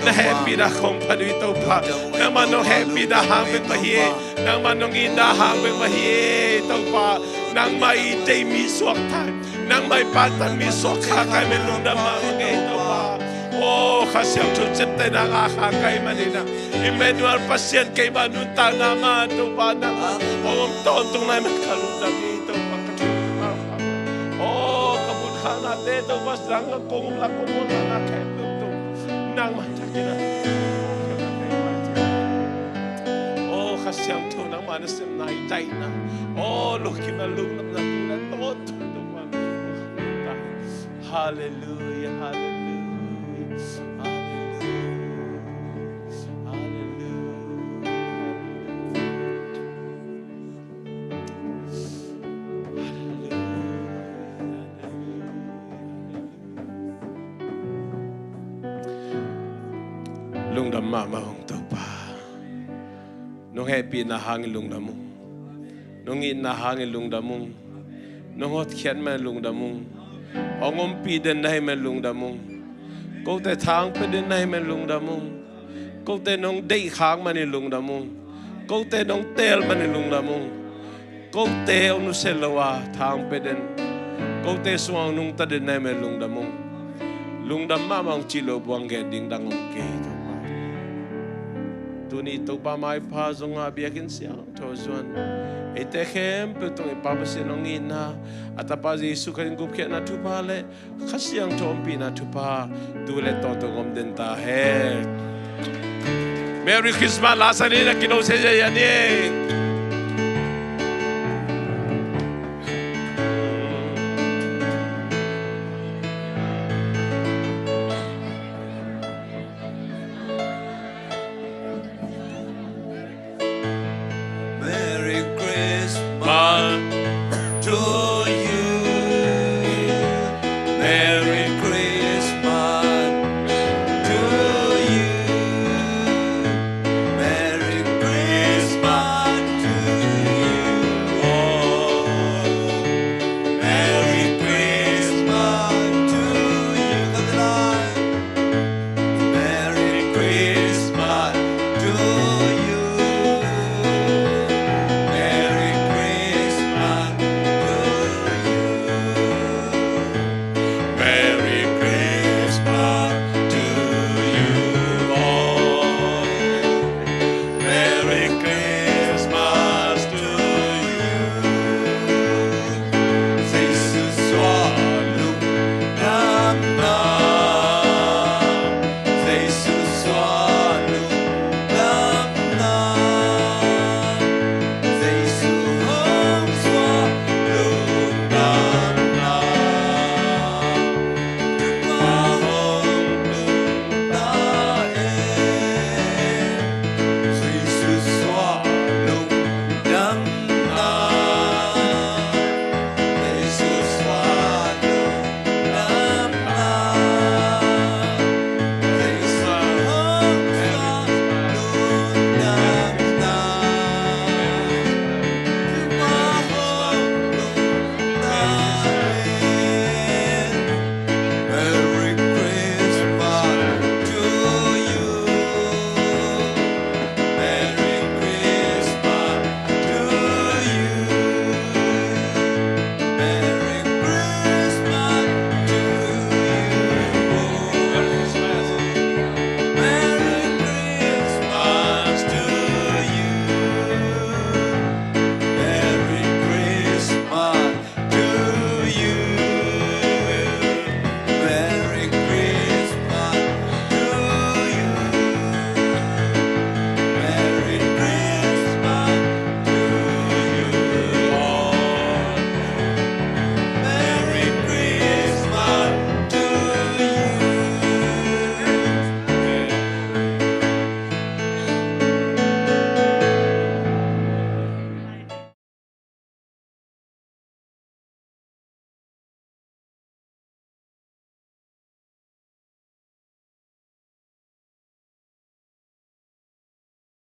Na hehpihna khong pha ding Topa. Nangmah nong hehpihna hang bek mah hi. Nangmah nong itna hang bek mah hi Topa. Nangmah i deih mi suak thei, nangmah i paktat mi suak kha kai, men lungdam mahmah ing Topa. O Kha Siangtho, ciaptehna ngah kha kai manin ah, Immanuel Pasian, keima nuntakna mah Topa, nangmah hong om tawntung nai man ka lungdam hi Topa. Ka thu ka pau kha, o ka mun khanate Topa, sang ka kong la kong la na khempeuh Topa, nangmah takin ah. O Kha Siangtho, nangmah nasepna i daihna, o lungkimna, lungdamna tu le tawntung Topa. Halleluia, halleluia, halleluia, halleluia. Lungdam mahmah ung Topa. Nong hehpihna hangin lungdam ung. Nong itna hangin lungdam ung. Nong hotkhiat manin lungdam ung. Hong ompih den na hih manin lungdam ung. Kote thang pia den na hih manin lungdam ung. Kote nong deih khak manin lungdam ung. Kote nong teel manin lungdam ung. Kote hong nusia lo a thang pia den, kote sungah hong nungta den na hih manin lungdam ung. Lungdam mahmah ung cih lo buang gen ding dang om kei Topa. Tuni Topa maipha zong a biakinn siangtho zuan, eite khempeuh tung i Pa Pasian hong itna, a Tapa Jesu Khrih gupkhiatna thupha le Kha Siangtho ompihna thupha tu le tawntung om den ta hen. Merry Christmas. Lasa ni na kino se ya ni.